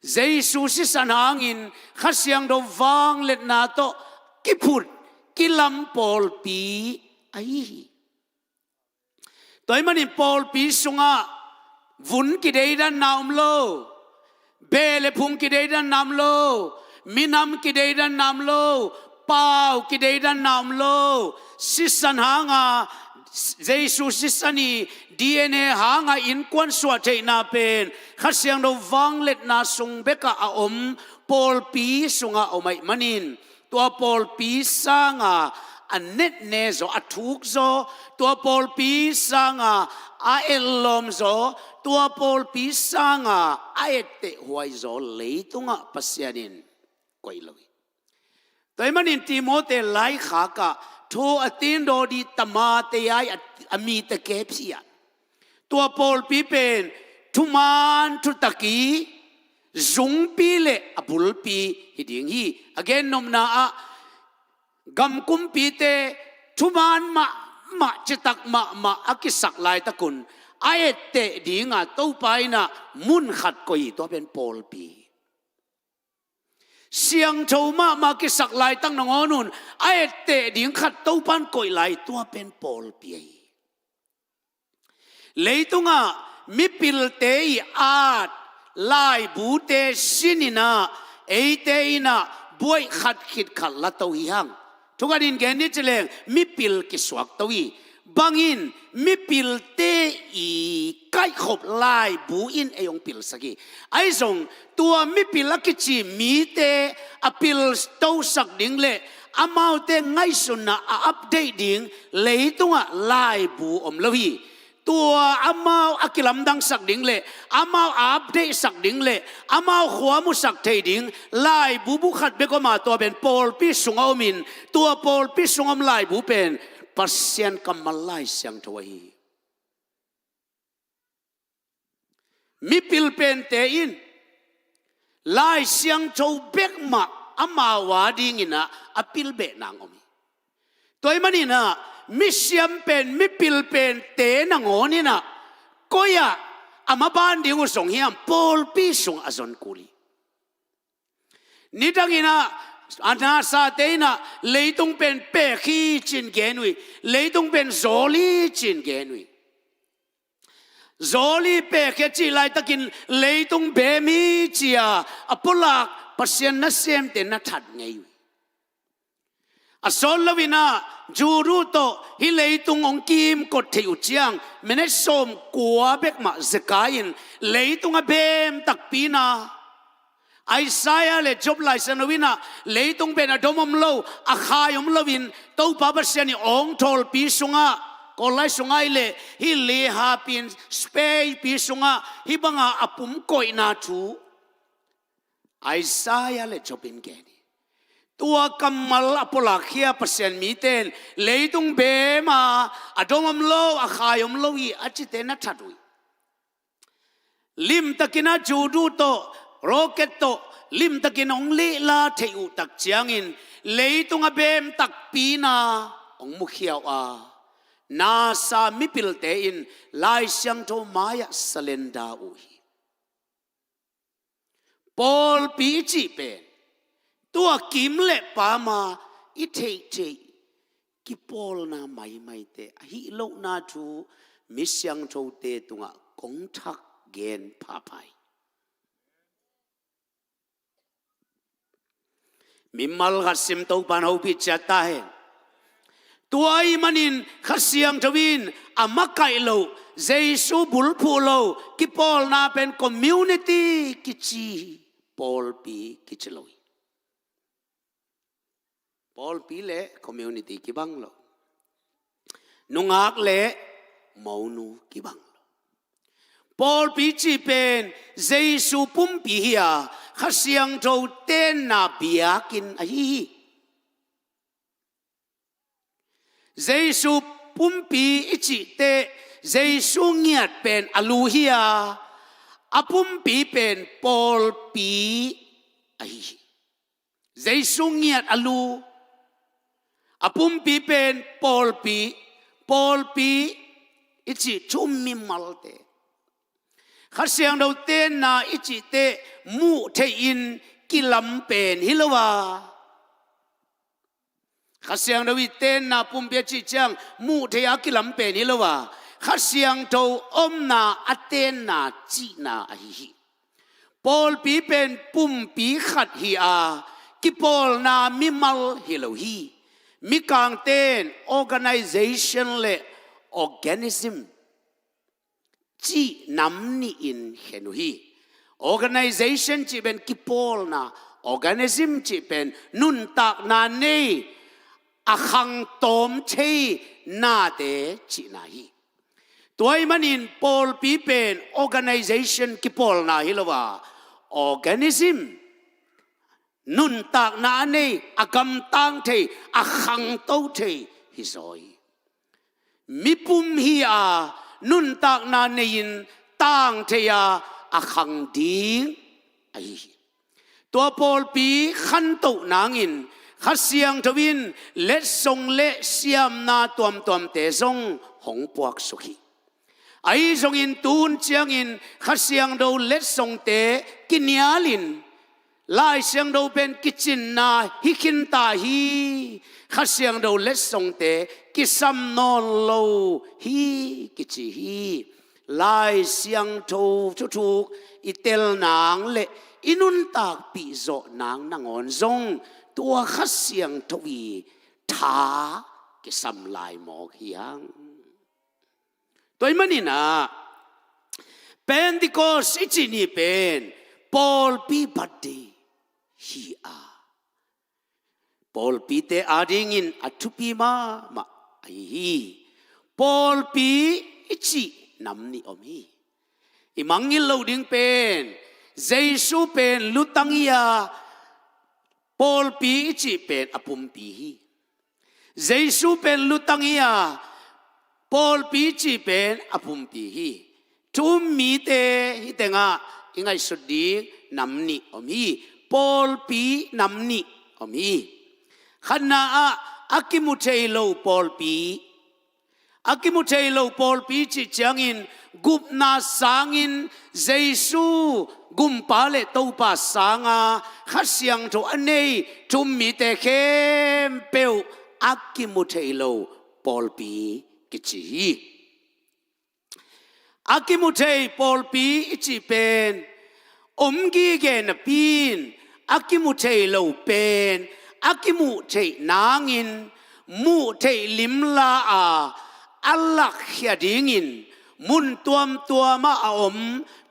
Jesu sisan hangin Kha Siangtho vangliatna tawh kiphut, kilam pawlpi ahi hi. Tua ahih manin pawlpi sungah vun kideidanna om lo. Beh le phung kideidanna om lo, minam kideidanna om lo, pau kideidanna om lo, sisan hanga, Jesu sisan i D N A hanga innkuan suah theihna pen Kha Siangtho vangliatna sung bekah a om pawlpi sungah om ahih manin, tua pawlpi sanga a netne zaw, a thuk zaw, tua pawlpi sanga a etlawm zaw, tua pawlpi sanga a ettehhuai zaw leitungah Pasian in koih lo hi. Tua ahih manin Timote laikhakah thu a tindaw di tamate ai a, a mite kep hi a, tua pawlpi pen thuman thutak i zungpi le a bulpi hi ding hi. A gennopna ah gam kumpite thuman mahmah, citak mahmah a kisak laitakun a etteh dinga Topa in ah mun khat koih hi, tua pen pawlpi. Siangtho mahmah kisak laitak nangawn un a etteh ding khat Topa in koih lai, tua pen pawlpi ahi. Leitungah mipilte i at laibute sin in ah eite in ah buaih khat khit khat la to hi hang. Thukhat in gen ni ci leng mipil kisuak to hi. Bangin mipilte i kaihkhop laibu in ei hong pilsak hi. Ahi zong tua mipil a kici mite a piltosak ding le amaute ngaihsutna a update ding leitungah laibu om lo hi. Tua amau a kilamdangsak ding le amau a updatesak ding le amau khua musak thei ding laibu bu khat bek om a, tua pen pawlpi sungah om in, tua pawlpi sungah om laibu pen Pasian kammal Lai Siangtho ahi hi. Mipil pente in Lai Siangtho bek mah amau a dingin ah a pilbeh nang om hi. Tua ahih manin ah misiam pen, mipil pente nangawn in ah koi ah a maban ding uh zong hiam? Pawlpi sungah a zon kul hi. Nidangin ah a nasate in ah leitung pen pek hi ci-in gen uh hi, leitung pen zawl hi ci-in gen uh hi. Zawl hi, pek hi a cih laitakin leitung beem hi ci-a a pulak Pasian nasemte na that ngei uh hi. A sawt loin ah Jew tawh hih leitung hong kimkot theih uh ciang minute sawmkua bek mah zekai in leitung a beem takpi na, Isaiah le Job Lai Siangtho in ah leitung pen a dom om lo, a khai om loin Topa Pasian i awngthawlpi sungah, Kawl lai sungah i leh hih Lehapi in speipi sungah hih banga a pumkoihna thu Isaiah le Job in gen hi. Tua kammal a pulakkhia Pasian mite in leitung beem a, a dom om lo, a khai om lo hi a cite na that uh hi. Limtakin ah Jew tawh, rocket tawh limtakin hong lehla theih uh tak ciangin leitung a beem takpi na hong mukhia uh a, NASA mipilte in Lai Siangtho mai-ah surrender uh hi. Pawlpi i cih pen tua kim le pam a i theihtheih kipawlna maimaite ahih lohna thu mi siangthote tungah kong thak gen phapha hi. Mimal khat sim Topa in hopih ciat ta hen. Tua ahih manin Kha Siangtho in a makaih loh, Jesu bulphuh loh kipawlna pen community kici hi, pawlpi kici lo hi. Pawlpi le community kibang lo. Nungak le monu kibang lo. Pawlpi cih pen Jesu pumpi hi a, Kha Siangtho tenna biakinn ahi hi. Jesu pumpi i cih teh Jesu ngiat pen a lu hi a, a pumpi pen pawlpi ahi hi. Jesu ngiat a lu, a pumpi pen pawlpi, pawlpi i cih thu mimalte. Kha Siangtho tenna i cih teh muh theihin kilam pen hi lo a. Kha Siangtho i tenna pumpi a cih ciang muh thei a kilam pen hi lo a. Kha Siangtho omna a tenna cihna ahi hi. Pawlpi pen pumpi khat hi a, kipawlna mimal hi lo hi. Mikangte in organization le organism cih nam nihin khen uh hi. Organization cih pen kipawlna, organism cih pen nuntakna nei, a khangtawm thei nate cihna hi. Tua ahih manin pawlpi pen organization kipawlna hi lo a, organism, nuntakna a nei, a gamtang thei, a khangto thei hi zaw hi. Mipum hi a, nuntakna nei-in tang thei a, a khang ding ahi hi. Tua pawlpi khantoh nangin Kha Siangtho in letsong le siamna tuamtuamte zong hong puaksuk hi. Ahi zongin tun ciangin Kha Siangtho letsongte kinialin Lai Siangtho pen kicinna hi khinta hi. Kha Siangtho letsongte kisam nawn lo hi kici hi. Lai Siangtho thuthuk i tel nang le i nuntakpih zawh nang nangawn zong tua Kha Siangtho i tha kisam lai mawk hi hang. Tua ahih manin ah Pentecost i cih ni pen pawlpi birthday hi a, pawlpite adingin a thupi mahmah ahi hi. Pawlpi i cih nam nih om hi. I mangngilh loh ding pen Jesu pen lutang hi a, pawlpi i cih pen a pumpi hi. Jesu pen lutang hi a, pawlpi i cih pen a pumpi hi. Thu um mite hi tengah i ngaihsut ding nam nih om hi. Pawlpi nam nih om hi. Khatna ah a kimu thei lo pawlpi. A kimu thei lo pawlpi cih ciangin gupna sangin Jesu gumpa le Topa sanga Kha Siangtho a nei thu um mite khempeuh a kimu thei lo pawlpi kici hi. A kimu thei pawlpi i cih pen om gige napi in a kimu thei lo pen a kimuh theih nangin muh theih limla a a lakkhia dingin mun tuamtuamah a om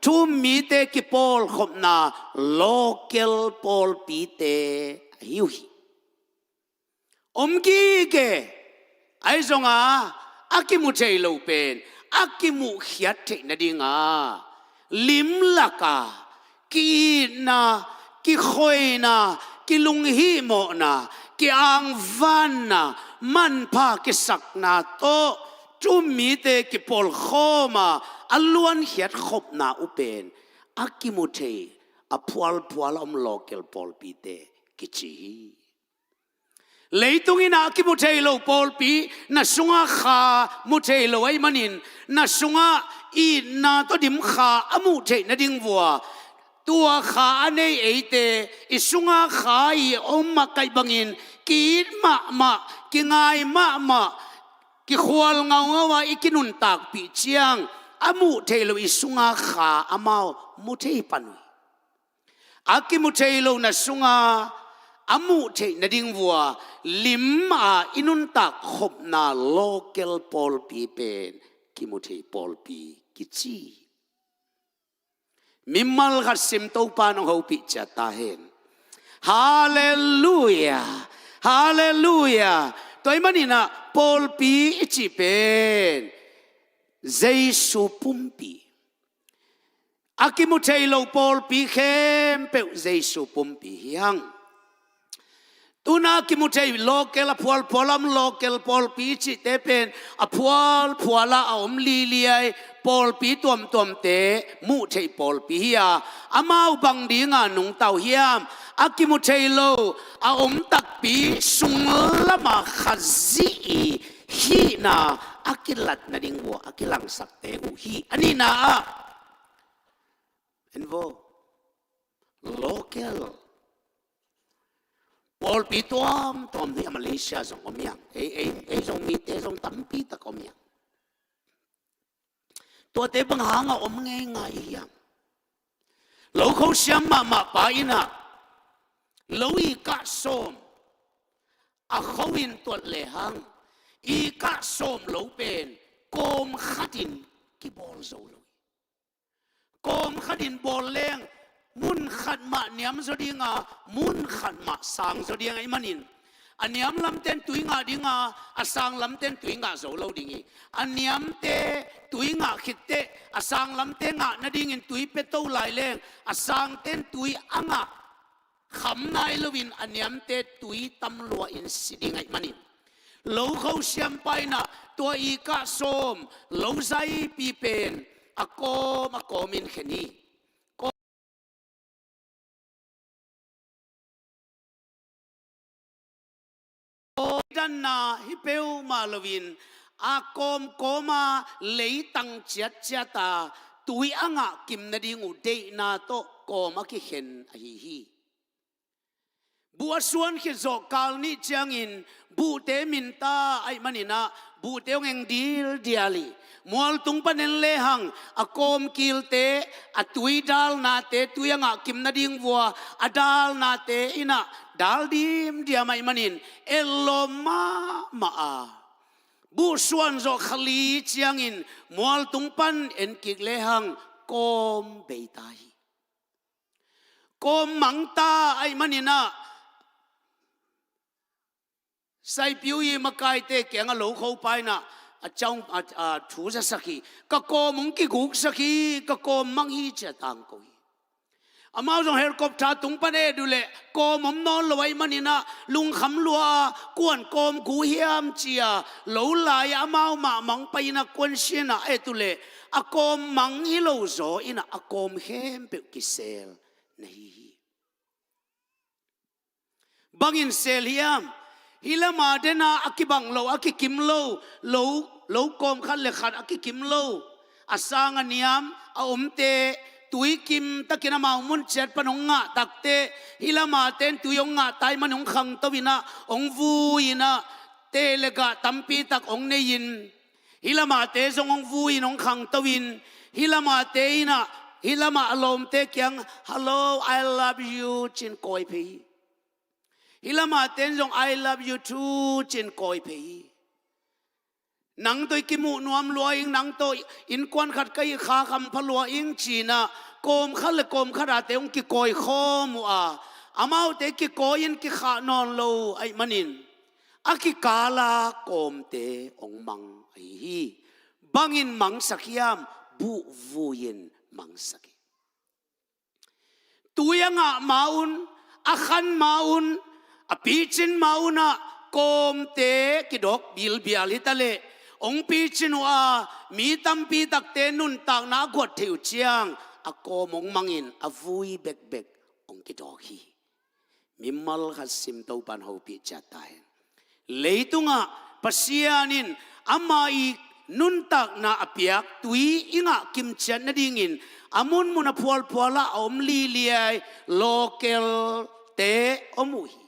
thu um mite kipawlkhopna local pawlpite ahi uh hi. Om gige ahi zonga a kimu thei lo pen a kimuhkhiat theih nadinga limlaka ki-itna, kikhoina, kilunghihmawhna, kiangvanna, manpha kisakna tawh thu um mite kipawlkhawma a luankhiat khopna uh pen a kimu thei a phualphual a om local pawlpite kici hi. Leitung in a kimu thei lo pawlpi na sungah kha mu thei lo ahih manin na sungah itna tawh dim kha a muh theih nading vua tua kha a nei eite i sungah kha i om mah kaih bangin ki-it mahmah, kingai mahmah, kikhual ngaungau a i kinuntakpih ciang a muh theih lo i sungah kha amau mu thei pan uh hi. A kimu thei lo na sunga a muh theih nading vua lim a i nuntak khopna local pawlpi pen kimu thei pawlpi kici. Mimal khat sim Topa nong hopih ciat ta hen. Halleluia. Halleluia. Tua ahih manin ah pawlpi i cih pen Jesu pumpi. A kimu thei lo pawlpi khempeuh Jesu pumpi hi hang. Tuna a kimu thei local a phualphual a om local pawlpi cihte pen a phualphual a a om liliai pawlpi tuamtuamte muh theih pawlpi hi a, amau bang dinga nungta uh hiam? A kimu thei lo a om takpi sunglamah Khazih i hihna a kilat nading vua a kilangsakte uh hi. A nihna ah en vo local pawlpi tuamtuam hi a, Malaysia zong om hiang, ei, ei, ei zong mite zong tampi tak om hiang. Tuate bang hanga om ngeingai hiam? Lo kho siam mahmah pa in ah lo i kah sawm a kho in tuat lehang, i kah sawm lo pen kawm khat in kibawl zo lo hi. Kawm khat in bawl leng mun khat mah niam zaw ding a, mun khat mah sang zaw ding ahih manin, a niam lamte in tui ngah ding a, a sang lamte in tui ngah zo lo ding hi. A niamte tui ngah khit teh a sang lamte ngah nadingin tui pia to lai leng, a sangte in tui a ngah kham nai loin a niamte tui tam lua in si ding ahih manin, lo kho siampa in ah tua i kah sawm lo zaipi pen a kawm a kawm in khen hi. Kawm danna hi peuhmah loin, a kawmkawm a leitang ciatciat a tui a ngah kim nading uh deihna tawh kawm a kikhen ahi hi. Buh a suan khit zawh kal nih ciangin buhte minta ahih manin ah buhte hong eng dildial hi. Mualtung pan en lehang a kawmkilte, a tui dalnate, tui a ngah kim nading vua a dalnate in ah dal dimdiam ahih manin, ellawm mahmah a, buh suan zawh kha li ciangin mualtung pan en kik lehang kawm bei ta hi. Kawm mang ta ahih manin ah, Saipiu i makaite kiangah lo khopa in ah a ciang, a, a thu zasak hi. Ka kawm hong kiguksak hi, ka kawm mang hi, ci a tangko hi. Amau zong helicopter tung pan et uh leh kawm om nawn lo ahih manin ah lungkham lua a, kuan kawm gu hiam ci a, lo lai ah amau mah mang pai in ah kuan sin ah et uh leh a kawm mang hi lo zaw in ah a kawm khempeuh kisel na hi hi. Bangin sel hiam? Hih lamah den a, a kibang lo, a kikim lo, lo, lo kawm khat le khat a kikim lo, a sang a niam a omte, tui kim takin amau mun ciat pan hong ngah takte, hih lamah ten tui hong ngah ta ahih manin hong khangto in ah, hong vui in ah, teh le gah tampi tak hong nei in, hih lamahte zong hong vui in hong khangto in, hih lamahte in ah, hih lamah a lawmte kiang, "Hello, I love you," ci-in kawi phei hi. Hih lamahte in zong, "I love you too," ci-in kawi phei hi. Nang tawh i kimuh nuam lua ing, nang tawh innkuan khat ka hih kha kham pha lua ing, ci-in ah kawm khat le kawm khat a te hong kikawi khawm uh a, amaute kikawi in kikhah nawn lo ahih manin a kikal a kawmte hong mang ahi hi. Bangin mangsak hiam? Buh vui in mangsak hi. Tui a ngah ma-un, a khan ma-un, a picin ma-un ah kawmte kidawk bilbial hi ta leh, hong picin uh a, mi tampi takte nuntakna a guat theih uh ciang a kawm hong mangin a vui bekbek hong kidawk hi. Mimal khat sim Topa'n hopih ciat ta hen. Leitungah Pasian in ama i nuntakna a piak tui i ngah kimciat nadingin a munmun a phualphual ah a om liliai lawkelte om uh hi.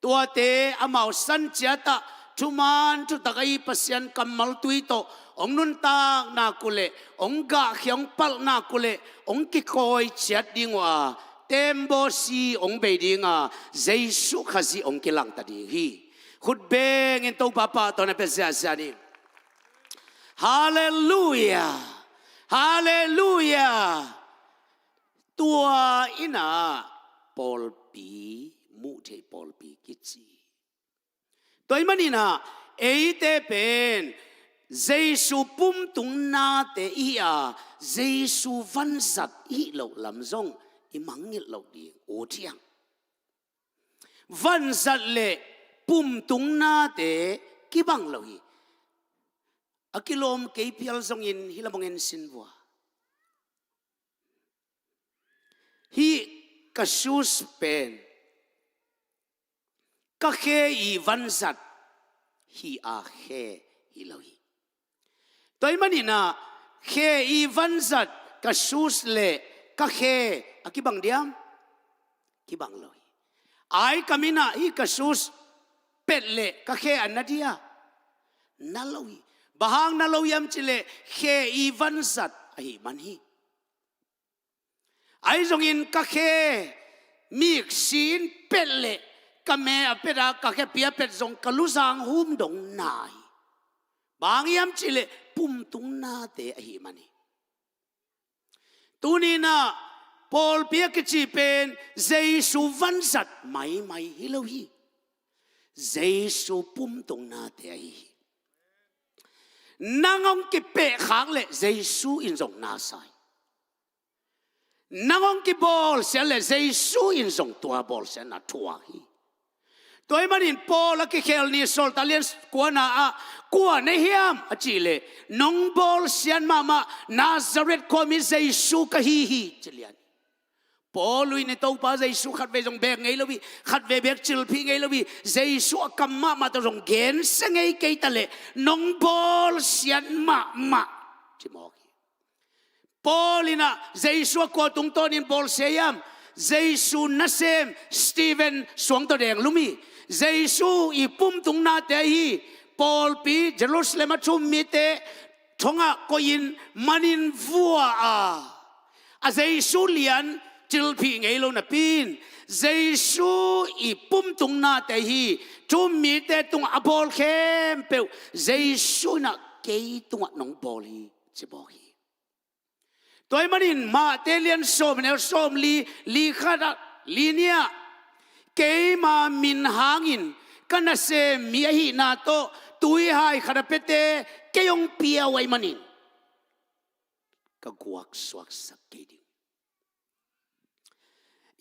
Tuate amau san ciat ah thuman thutak ahi Pasian kammal tui tawh hong nuntak nak uh leh, hong gahkhia hong palh nak uh leh, hong kikawi ciat ding uh a, tembaw si hong bei ding a, Jesuh Khazih hong kilangta ding hi. Khut bengin Topa pahtawi na pia ziahziah ni. Halleluiah. Halleluiah. Tua in ah pawlpi, muh theih pawlpi kici. Tua ahih manin ah eite pen Jesu pumtung nate i hi a, Jesu vanzat i hih loh lam zong i mangngilh loh ding uh hiang. Vanzat le pumtung nate kibang lo hi. A kilawm kei phial zongin hih lam hong en sin vua. Hih ka shoes pen ka khe i vanzat hi a, khe hi lo hi. Tua ahih manin ah khe i vanzat ka shoes le ka khe a kibang diam? Kibang lo hi. Ai kam in ah hih ka shoes pet leh ka khe a na dia? Na lo hi. Bang hang na lo hiam cih leh khe i vanzat ahih man hi. Ahi zongin ka khe mik si in pet leh ka me a pet a, ka khe pi a pet zong ka luzang hum dong na hi. Bang hiam cih leh pumtung nate ahih man hi. Tuni-in ah pawlpi a kici pen Jesu vanzat maimai hi lo hi. Jesu pumtung nate ahi hi. Nang hong kipehkhak leh Jesu in zong na sa hi. Nang hong kibawlsiat leh Jesu in zong tua bawlsiatna thuak hi. Tua ahih manin Paul a kikhel ni Sawltak lian kuana ah, kua na hiam a cih leh, nong bawlsiat mahmah Nazareth khuami Jesu ka hi hi, ci lian. Paul in i Topa Jesu khatvei zong beek ngei lo hi, khatvei beek cilphih ngei lo hi, Jesu a kam mahmah tawh zong gensia ngei kei ta leh, nong bawlsiat mahmah, ci mawk hi. Paul in ah Jesu a kua tungtawnin bawlsia hiam? Jesu nasem Stephen suang tawh deng lum hi. Jesu i pumtung nate ahi hi. Pawlpi Jerusalem a thu um mite thongah koihin manin vua a, a Jesu lian cilphih ngei lo napi-in, Jesu i pumtung nate ahi hi. Thu um mite tungah a bawl khempeuh Jesu in ah kei tungah nong bawl hi, ci mawk hi. Tua ahih manin Matthai lian sawm, neu sawmli, li khat ah, li nih ah, keima min hangin ka nasem mi ahihna tawh tuihai khat a piate kei hong pia uh ahih manin ka guaksuaksak kei ding.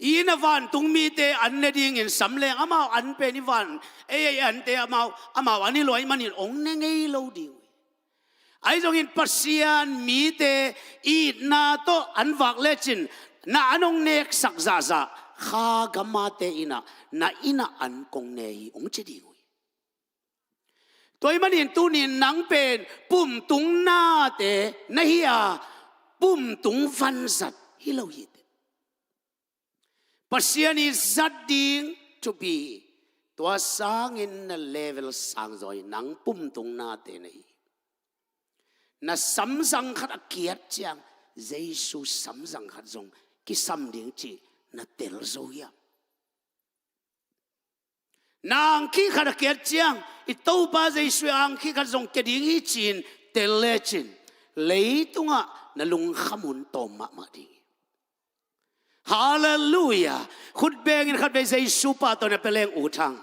I inn ah vantung mite an ne dingin sam leng, amau an pen i van, ei, ei ante amau, amau an hi lo ahih manin hong ne ngei lo ding uh hi. Ahi zongin Pasian mite itna tawh an vak lecin, na an hong neksak zahzah, kha gam mite in ah na inn ah an kong ne hi, hong ci ding uh hi. Tua ahih manin tuni-in nang pen pumtung nate na hi a, pumtung vanzat hi lo hi teh. Pasian i zat ding thupi hi. Tua sangin na level sang zaw hi, nang pumtung nate na hi. Na samzang khat a kiat ciang Jesu samzang khat zong kisam ding cih na tel zo hiam? Na angkhih khat a kiat ciang i Topa Jesu i angkhih khat zong kia ding hi ci-in tel lecin, leitungah na lungkham hun tawm mahmah ding hi. Halleluiah. Khut bengin khatvei Jesu pahtawi na pia leng, U Thang.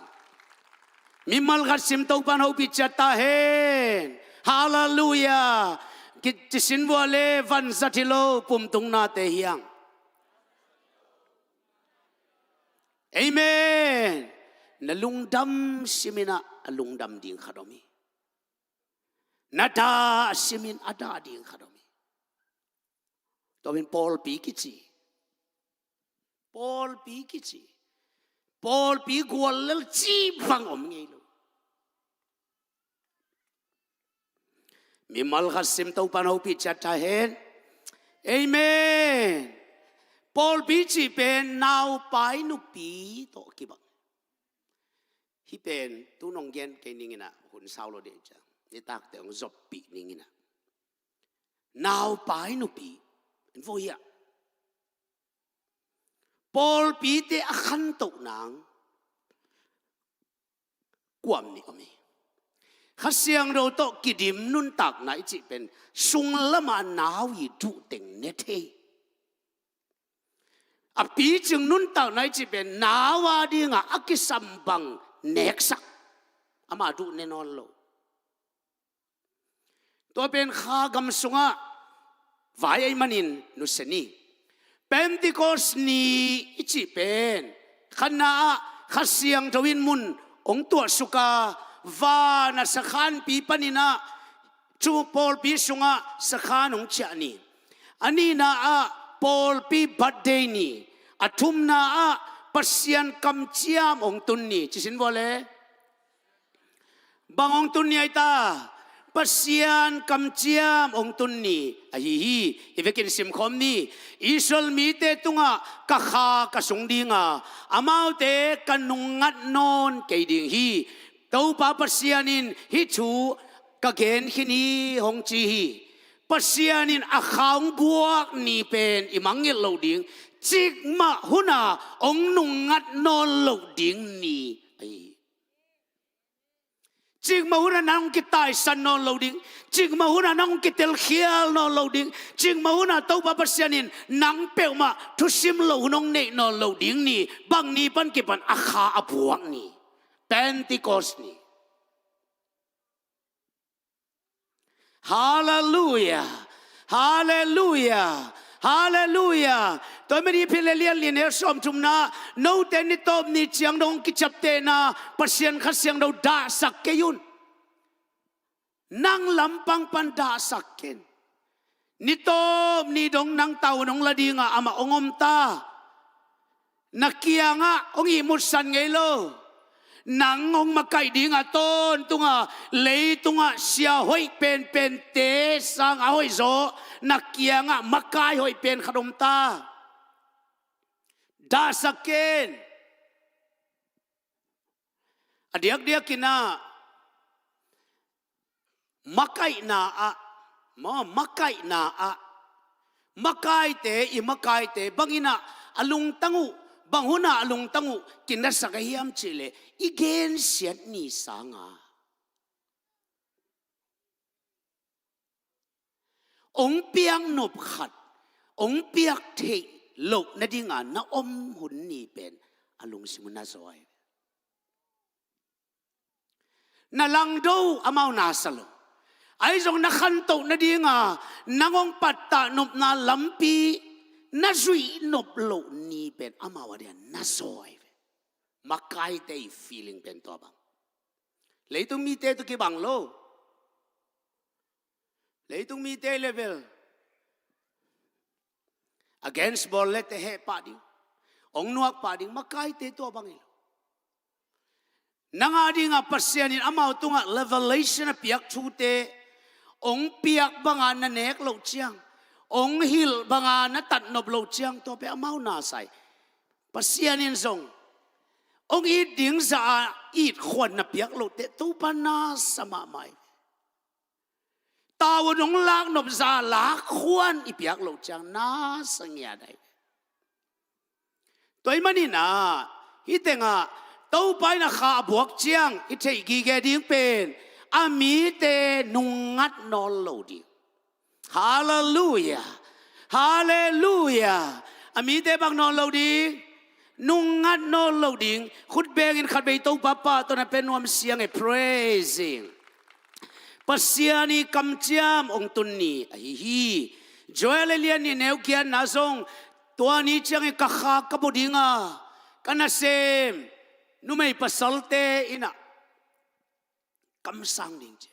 Mimal khat sim, Topa'n hopih ciat ta hen. Halleluiah. Ki-, ci sin vua le, vanzat hi lo, pumtung nate hi hang. Amen. Na lungdam simin ah a lungdam ding khat om hi. Na dah simin a dah ding khat om hi. Tua pen pawlpi kici. Pawlpi kici. Pawlpi gual lel cih bang om ngei lo. Mimal khat sim, Topa'n hopih ciat ta hen. Amen. Pawlpi cih pen naupai nupi tawh kibang. Hih pen tu nong gen kei ning in ah, hun sau lo ding ciang, nitakte hong zoppih ning in ah. Naupai nupi en vo hi ah. Pawlpite a khantoh nang kuam nih om hi. Kha Siangtho tawh kidim nuntakna i cih pen sunglamah nau i duh teng ne thei. A picing nuntakna i cih pen nau a dingah a kisam bang neksak, ama duh ne nawn lo. Tua pen kha gam sungah vai ahih manin nusia ni. Pentecost ni i cih pen khatna ah Kha Siangtho in mun hong tuahsuk a, van ah sakhanpi panin ah, tu pawlpi sungah sakhan hong ciah ni. A nihna ah pawlpi birthday ni. A thumna ah Pasian kamciam hong tun ni. Ci sin vua le. Bang hong tun ni ahi ta? Pasian kamciam hong tun ni ahi hi. I vekin simkhawm ni. Israel mite tungah ka Kha ka sung ding a, amaute ka nungngat nawn kei ding hi. Topa Pasian in hih thu ka gen khin hi, hong ci hi. Pasian in a Kha hong buak ni pen i mangngilh loh ding, Cikmah huna hong nungngat nawn lo ding ni ahi hi. Cikmah huna nang hong kitaisan nawn lo ding, cikmah huna nang hong kitelkhial nawn lo ding, cikmah huna Topa Pasian in nang peuhmah thusim lo hun hong neih nawn lo ding ni, bang ni pan kipan a kha a buak ni. Pentecost ni. Halleluia. Halleluia. Halleluia. Tua mani phi le lian lian el sawm thumna, note ni tawp ni ciang dong kiciaptehna Pasian Kha Siangtho dahsak kei un. Nang lampang pan dahsak ken. Ni tawp ni dong nang tavuan hong la dingah amah hong om ta. Na kiangah hong ihmutsan ngei lo. Nang hong makaih dingah tawntungah leitungah sia hoih penpente sang a hoih zaw na kiangah makai hoih pen khat om ta. Dahsak ken. A diakdiakin ah makaihna ah, maw, makaihna ah makaite, i makaite bangin ah a lungtang uh, bang hunah a lungtang uh kinasak a hiam cihleh i gensiat ni sanga hong piak nop khat hong piak theih loh nadinga na om hun ni pen a lungsim uh na zawi. Na langdo amau na sa lo. Ahi zong na khantoh nadinga nang hong pattah nopna lampi na zuih nop loh ni pen amau a dia na zawi ve. Makaite i feeling pen tua bang. Leitung mite tu kibang lo. Leitung mite level against ball le te heh pah ding, hong nuak pah ding, makaite tua bang hi lo. Nang a dingah Pasian in amau tungah revelation a piak thute, hong piak banga na nek loh ciang, hong hilh banga na tatnop loh ciang, tua pe amau na sai. Pasian in zong hong it ding za a it khuan na piak loh te Topa na sa mahmah hi. Tavuan hong lak nop za lak khuan i piak loh ciang na sa ngiat ahi. Tua ahih manin ah hih tengah Topa in a kha a buak ciang i theih gige ding pen a mite nungngat nawn lo ding. Halleluia. Halleluia. A mite bang nawn lo ding. Nungngat nawn lo ding. Khut bengin khatvei Topa pahtawi na pe nuam siang e, praising. Pasian i kamciam hong tun ni ahi hi. Joel a lian nih neu giatna zong tua ni ciangin ka kha ka bua dinga ka nasem numei pasalte in ah kamsang ding ci.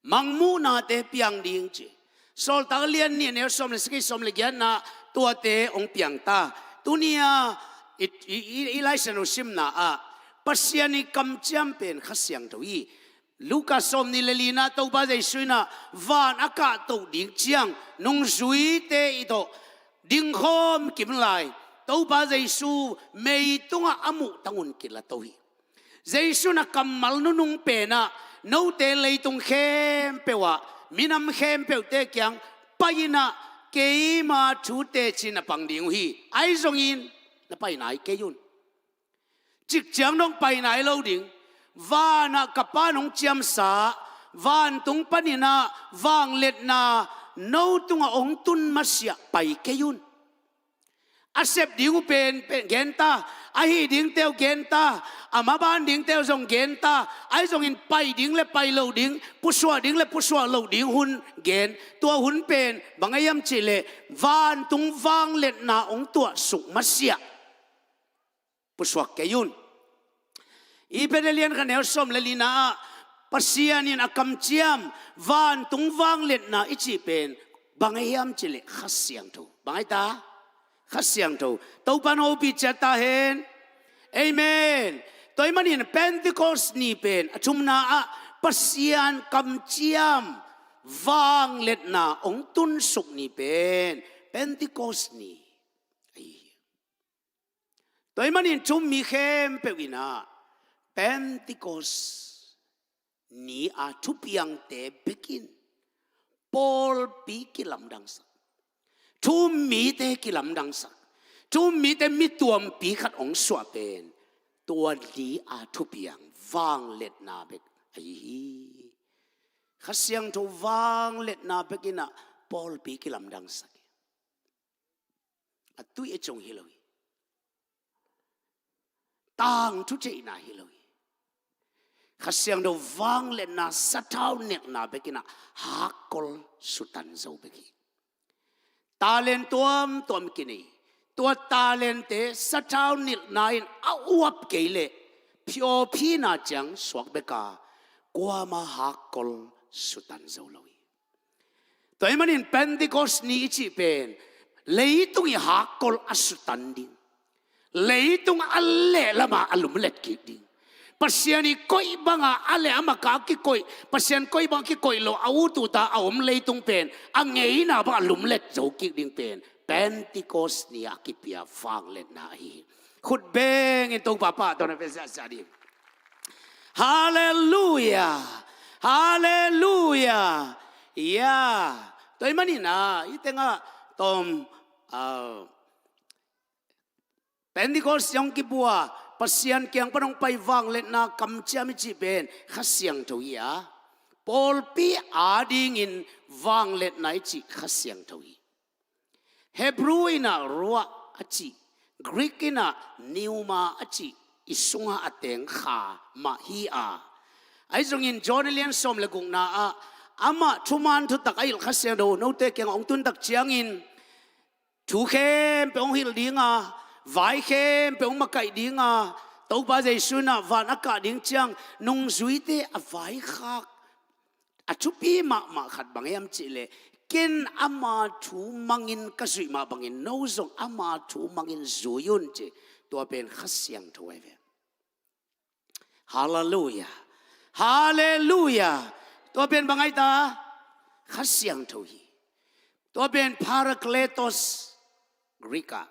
Mangmuhnate piang ding ci. Sawltak a lian nih neu sawm le sagih, sawm le giatna tuate hong piang ta. Tuni-a i, i, i, i Lai Siangtho simna ah Pasian i kamciam pen Kha Siangtho hi. Luka sawm nih le lina Topa Jesu in ah van a kahtoh ding ciang nungzuite i tawh dingkhawm kim lai Topa Jesu mei tungah a muh tangun kila to hi. Jesu in a kammal nunung pen ah note leitung khempeuh ah minam khempeuhte kiang pai in ah keima thu teci na pang ding uh hi. Ahi zongin na pai nai kei un. Cikciang dong pai nai lo ding. Vanah ka Pa in hong ciamsa vantung panin ah vangliatna no tungah hong tun masiah pai kei un. A sep ding uh pen, pen gen ta, a hih dingte uh gen ta, a maban dingte uh zong gen ta. Ahi zongin pai ding le pai lo ding, pusuah ding le pusuah lo ding hun gen. Tua hun pen bang a hiam cihleh vantung vangliatna hong tuahsuk masiah pusuak kei un. Hih Peter lian khat neu sawm le lina ah Pasian in a kamciam vantung vangliatna i cih pen bang a hiam cihleh Kha Siangtho. Bang a hi ta? Kha Siangtho. Topa in hopih ciat ta hen. Amen. Tua ahih manin Pentecost ni pen a thumna ah Pasian kamciam vangliatna hong tunsuk ni pen Pentecost ni ahi hi. Tua ahih manin thu-um mi khempeuh in ah Pentecost ni-a thupiangte bekin pawlpi kilamdangsak, thu-um mite kilamdangsak, Thu-um mite mi tuampi khat hong suah pen tua ni a thupiang vangliatna bek ahi hi. Kha Siangtho vangliatna bek in ah pawlpi kilamdangsak hi. A tui a cung hi lo hi. Tangthu theihna hi lo hi. Kha Siangtho vangliatna sathau nilhna bek in ah hakkol sutan zo bek hi. Talent tuamtuam kinei, tua talente sathau nilhna in a uap kei leh phiawphina ciang suak bek a, kuamah hakkol sutan zo lo hi. Tua ahih manin Pentecost ni i cih pen leitung i hakkol a sutan ding, leitung a lehlam ah a lumlet kik ding, Pasian i koih bang a, a leh amah ka kikoih, Pasian koih bang a kikoih lo a, ut ut a a om leitung pen a ngeina bang a lumlet zo kik ding pen Pentecost ni a kipia vangliatna ahi hi. Khut beng in Topa pahtawi na pia ziahziah ding. Halleluia. Halleluia. Ya. Tua ahih manin ah i tengah tawm, ah, Pentecost hong kibua, Pasian kiang pan hong pai vangliatna kamciam i cih pen Kha Siangtho hi a, pawlpi adingin vangliatna i cih Kha Siangtho hi. Hebrew in ah ruah a cih, Greek in ah pneuma a cih, i sungah a teng kha mah hi a. Ahi zongin John a lian sawm le gukna ah amah thuman thutak a hilh Kha Siangtho note kiangah hong tun tak ciangin thu khempeuh hong hilh ding a, vai khempeuh hong makaih ding a, Topa Jesu in ah van a kah ding ciang nungzuite a vaikhak a thupi mahmah khat bang hiam cih leh, ken ama thu mangin ka zuih mah bangin no zong ama thu mangin zui un ci. Tua pen Kha Siangtho ahi ve. Halleluia. Halleluia. Tua pen bang ahi ta? Kha Siangtho hi. Tua pen Parakletos, Greek ah.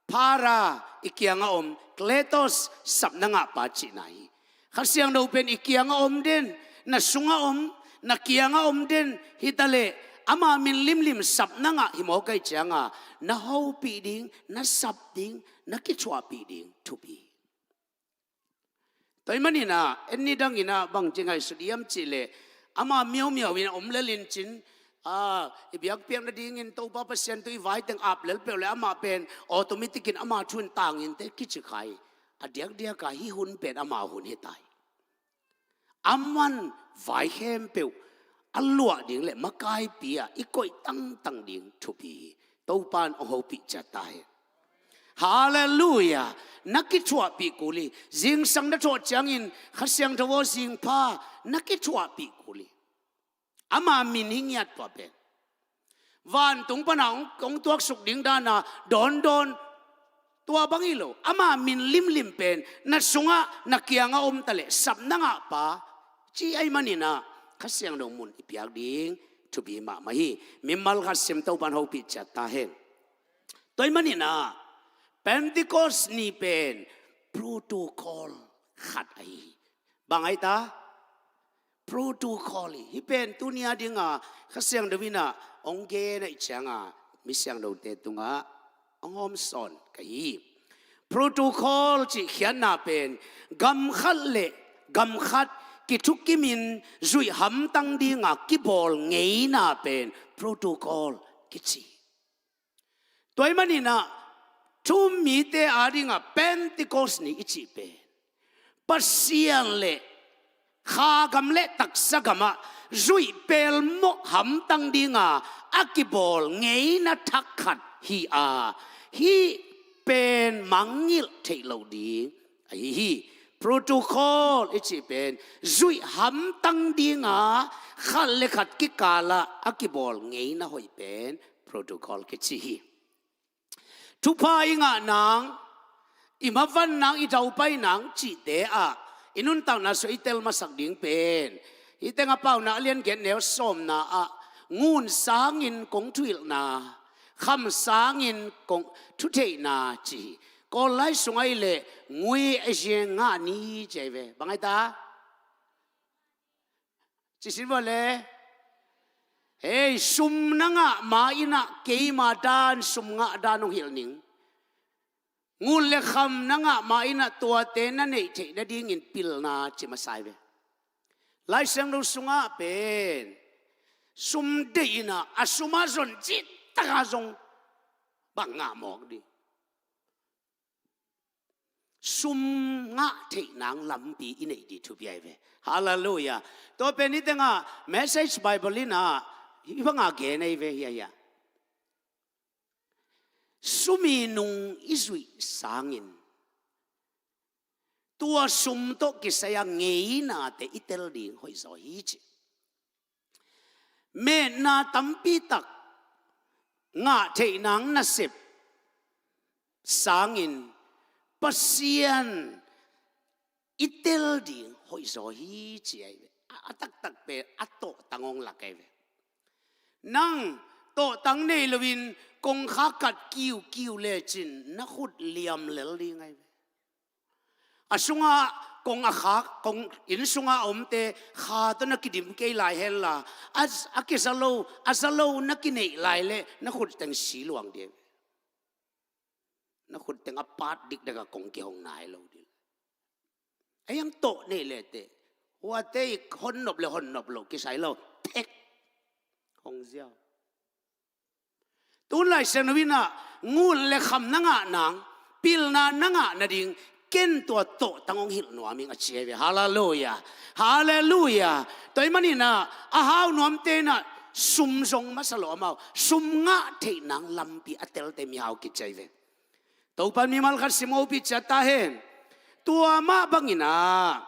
Para i kiangah om, kletos sapna ngahpa cihna hi. Kha Siangtho pen i kiangah om den, na sungah om, na kiangah om den hi ta leh, ama min limlim sapna ngah hi mawk ahih ciangin na hopih ding, na sap ding, na kithuahpih ding thupi hi. Tua ahih manin ah en ni dangin ah bangci ngaihsut hiam cih leh, ama miaumiau in a om lel in cin, ah, i biakpiak nadingin Topa Pasian tawh i vai teng ap lel peuh leh amah pen automatic in ama thu in tangin te kici kha hi. A diakdiak a hih hun pen ama hun hi ta hi. Aman vai khempeuh a luah ding le makaipi ah i koih tangtang ding thupi hi. Topa in hong hopih ciat ta hen. Halleluia. Na kithuahpih kul hi. Zingsang na thuah ciangin Kha Siangtho aw zingpha na kithuahpih kul hi. Ama min hi ngiat tua pen. Vantung pana hong, hong tuaksuk ding dana dawndawn tua bang hi lo. Ama min limlim pen na sungah na kiangah om ta leh sapna ngahpa ci ahih manin ah Kha Siangtho mun i piak ding thupi mahmah hi. Mimal khat sim Topa in hong hopih ciat ta hen. Tua ahih manin ah Pentecost ni pen protocol khat ahi hi. Bang ahi ta? Protocol hi. Hih pen tuni a dinga Kha Siangtho in ah hong gen ahih ciangin mi siangthote tungah hong hawmsawn ka hi hi. Protocol cih khiatna pen gam khat le gam khat kithukimin zuih hamtang dinga kibawl ngeina pen protocol kici hi. Tua ahih manin ah thu-um mite adingin Pentecost ni i cih pen Pasian le kha gam le taksa gamah zuih pelmawh hamtang dinga a kibawl ngeina thak khat hi a, hih pen mangngilh theih loh ding ahi hi. Protocol i cih pen zuih hamtang dinga khat le khat kikalah a kibawl ngeina hoih pen protocol kici hi. Thupha i ngah nang, i mavan nang, i daupai nang cihte ah i nuntakna sungah i tel masak ding pen hih tengah Paunak a lian giat neu sawmna ah ngun sangin kong thuhilhna, kham sangin kong thutheihna ci hi. Kawl lai sungah i leh ngui a zia ngah ni ci hi ve. Bang ahi ta? Ci sin vua le. Hei, sum na ngah ma-in ah keima dan, sum ngah dan hong hilh ning. Ngun le kham na ngah ma in ah tuate na neih theih nadingin pilna ci masa hi ve. Lai Siangtho sungah pen sum deih in ah a sum a zon cih takah zong bang ngah mawk ding. Sum ngah theih nang lampi i neih ding thupi ahi ve. Halleluiah. Tua pen i tengah Message Bible in ah hih bangah gen ahi ve, hiah, hiah. Sum i nung i zuih sangin tua sum tawh kisai a ngeinate i tel ding hoihzaw hi ci. Metna tampi tak ngah theih nang nasep sangin Pasian i tel ding hoihzaw hi ci ahi ve. A, a taktak pen a tawhtang hong lak ahi ve. Nang tawhtang nei loin kongkhak khat kiukiu lecin na khut liam lel ding ahi ve. A sungah kong a khak, kong inn sungah a omte kha tawh na kidim kei lai henla, a, a kiza lo, a za lo na kineih lai leh na khut teng si luang ding. Na khut teng a pat dikdek a kong kihong nai lo ding. Ei ang tawh neih lehteh, huate i hon nop le hon nop loh kisai lo, phek, hong ziau. Tun Lai Siangtho in ah ngun le kham na ngah nang, pilna na ngah nading ken tua tawhtang hong hilh nuam ing a ci ahi ve. Halleluiah. Halleluiah. Tua ahih manin ah a hau nuamte in ah sum zong masa lo amau, sum ngah theih nang lampi a telte mihau kici ahi ve. Topan mimal khat sim hopih ciat ta hen. Tua mah bangin ah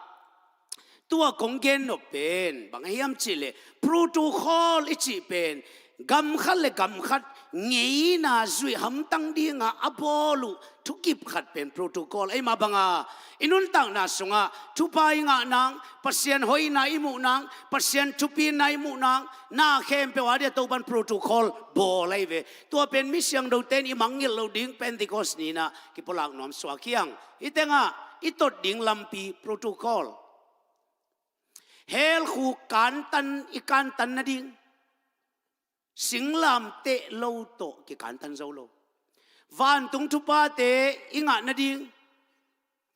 tua kong gen nop pen bang a hiam cih leh protocol i cih pen gam khat le gam khat ngeina zuih hamtang dinga a bawl uh thukip khat pen protocol. Eimah banga i nuntakna sungah thupha i ngah nang, Pasian hoihna i muh nang, Pasian thupina i muh nang, na khempeuh a dia Topan protocol bawl ahi ve. Tua pen mi siangthote in i mangngilh loh ding, Pentecost ni-in ah kipulak nuam suak hi hang. Hih tengah i tot ding lampi protocol. Hell khuk kantan i kantan nading singlamteh lo tawh kikantan zo lo. Vantung thuphate i ngah nading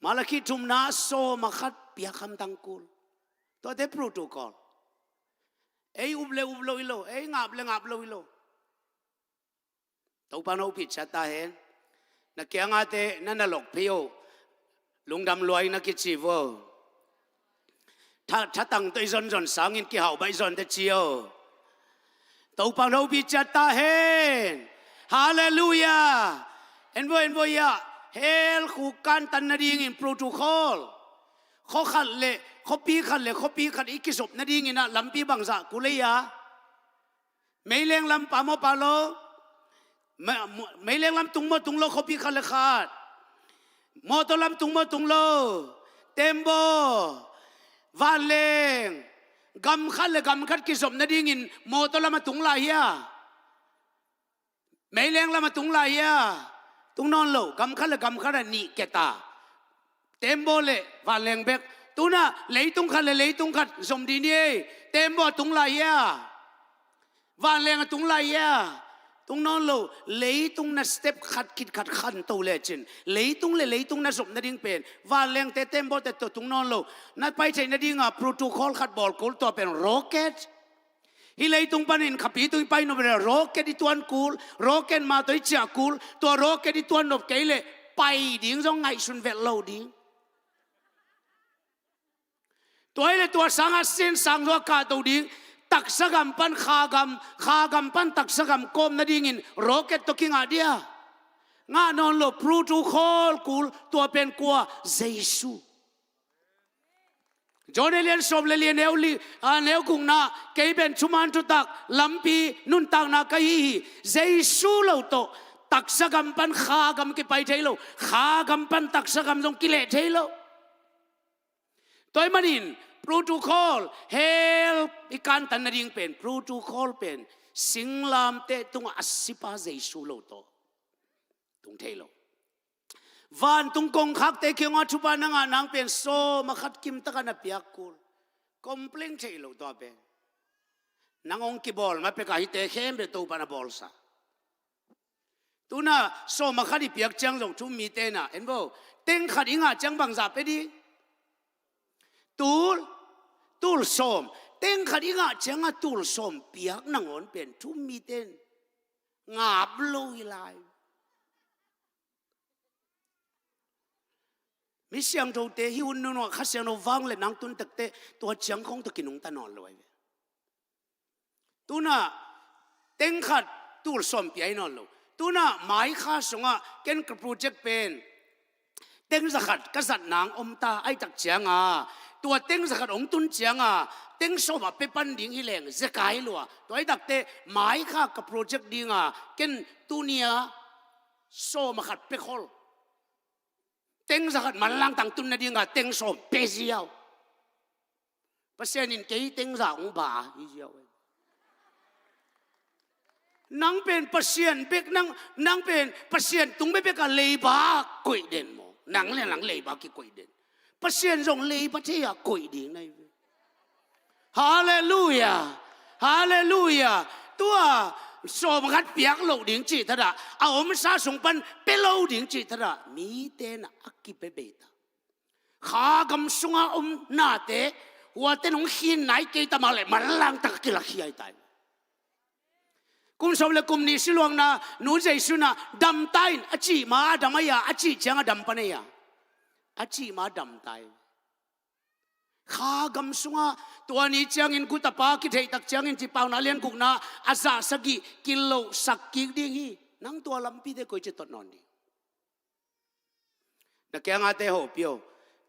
Malakhi thumna sawm a khat piak hamtang kul. Tuate protocol. Ei up le up lo hi lo, ei ngap le ngap lo hi lo. Topan hopih ciat ta hen. Na kiangahte na na lok phei o. Lungdam lua ing na kici vo. Tha, thatang tawh i zonzon sangin kihau baih zon teh ci o. Topan hopih ciat ta hen. Halleluiah. En vo, en vo, ia. Hell khuk kantan nadingin protocol. Khua khat le khuapi khat le khuapi khat i kizop nadingin ah lampi bangzah kul ei a? Meileng lam pha maw, pha lo? Me-, mo-, meileng lam tung maw, tung lo, khuapi khat le khat? Mawtaw lam tung maw, tung lo? Tembaw, vanleng, gam khat le gam khat kizop nadingin mawtaw lam a tung lai hia? Meileng lam a tung lai hia? Tung nawn lo, gam khat le gam khat a nih keta. Tembaw le vanleng bek. Tuna leitung khat le leitung khat zom dih ni ei. Tembaw a tung lai hia? Vanleng a tung lai hia? Tung nawn lo. Leitung na step khat khit khat khanto lecin, leitung le leitung na zop nading pen vanlengte, tembawte tawh tung nawn lo. Na pai theih nadinga protocol khat bawl kul, tua pen rocket. Hih leitung panin khapi tung i pai nop leh rocket i tuan kul, rocket mah tawh i ciah kul, tua rocket i tuan nop kei leh pai ding zong ngaihsun vet lo ding. Tua hi leh tua sangah sin sang zong a kahto ding, taksa gam pan kha gam, kha gam pan taksa gam kawm nadingin rocket tawh kingah dia? Ngah nawn lo, protocol kul, tua pen kua? Jesu. John a lian sawm le li, a neu li, a neu gukna, kei pen thuman thutak, lampi, nuntakna ka hi hi. Jesu lo tawh taksa gam pan kha gam kipai thei lo, kha gam pan taksa gam zong kileh thei lo. Tua ahih manin protocol, hell i kantan nading pen, protocol pen singlamteh tungah a sipa Jesu lo tawh tung thei lo. Vantung kongkhakte kiangah thupha na ngah nang pen sawm a khat kimtakah na piak kul. Complain thei lo tua pen. Nang hong kibawl ma pekah hihte khempeuh Topan a bawlsa. Tuna sawm a khat i piak ciang zong thu-um mite na en vo. Teng khat i ngah ciang bangzah pia ding? Tul, tul sawm. Teng khat i ngah cianga tul sawm piak nangawn pen thu-um mite in ngap lo hi lai. Mi siangthote hih hun nunung ah Kha Siangtho vangliatna hong tun takteh tua ciang khawng tawh kinungta nawn lo ahi ve. Tuna teng khat tul sawm pia hi nawn lo. Tuna mai kha sungah ken ka project pen teng zakhat ka zat nang om ta, ahih tak cianga tua teng zakhat hong tun cianga teng sawm a pia pan ding hi leng zekai lua. Tua ahih takteh mai kha ka project dinga ken tuni-a sawm a khat pia khol, teng zakhat manlang tang tun nadinga teng sawm pia ziau. Pasian in kei teng za hong ba hi ziau. Nang pen Pasian bek, nang, nang pen Pasian tung bekbek a leiba koih den maw? Nang le nang leiba kikoih den. Pasian zong leiba thei a koih ding na hi ve. Halleluia. Halleluia. Tua sawm khat piak loh ding cih thatah, a omsa sung pan pia lo ding cih thatah mite na a kipia bei ta. Kha gam sunga om nate, huate nong khin nai kei ta mah leh manlang tak a kilakkhia hi tai. Kum sawm le kum nih siluangna nu Jesu na dam ta in a cih ma a dam ahi a, a cih cianga dam pan ahi a, a cih ma a dam ta in. Kha gam sunga tua ni ciangin kutapa kitheih tak ciangin Cipau na lian gukna a zah sagih kilohsak kik ding hi. Nang tua lampite koici tot nawn ding? Na kiangate hopih o.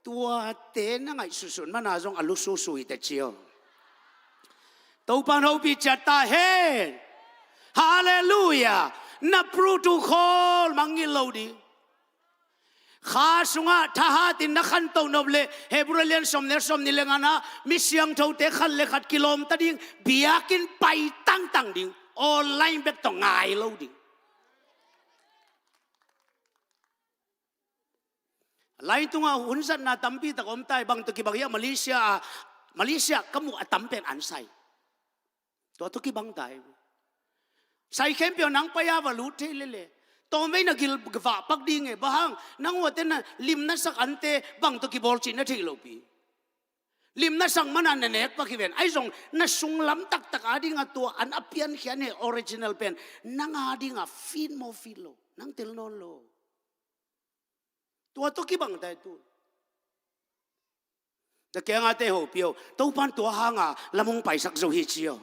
Tuate na ngaihsutsun mana zong a lususu hi ta cio. Topan hopih ciat ta hen. Halleluia. Na protocol mangngilh lo ding. Kha sungah thahatin na khantoh nop leh Hebrew lian sawm le sawm nih le ngana mi siangthote khat le khat kilawm ta ding. Biakinn pai tangtang ding. Online bek tawh ngai lo ding. Lai tungah hun zatna tampi tak om tai, bang tawh kibang hiam, Malaysia ah, Malaysia ka muh a tam pen an sai. Tua tawh kibang tai. Sai khempeuh nang pai a va lut thei lele. Tawmvei na gil vah pak ding e, bang hang, nang huate na lim na sak ante bang tawh kibawl cih na theih lopi. Lim na sak mana na nek pak hi ven. Ahi zong na sunglam taktak adinga tua an a piankhia ne original pen nang adinga fit maw fit lo, nang tel nawn lo. Tua tawh kibang tai tu. Na kiangate hopih o. Topan tua hanga lam hong paisak zo hi cio.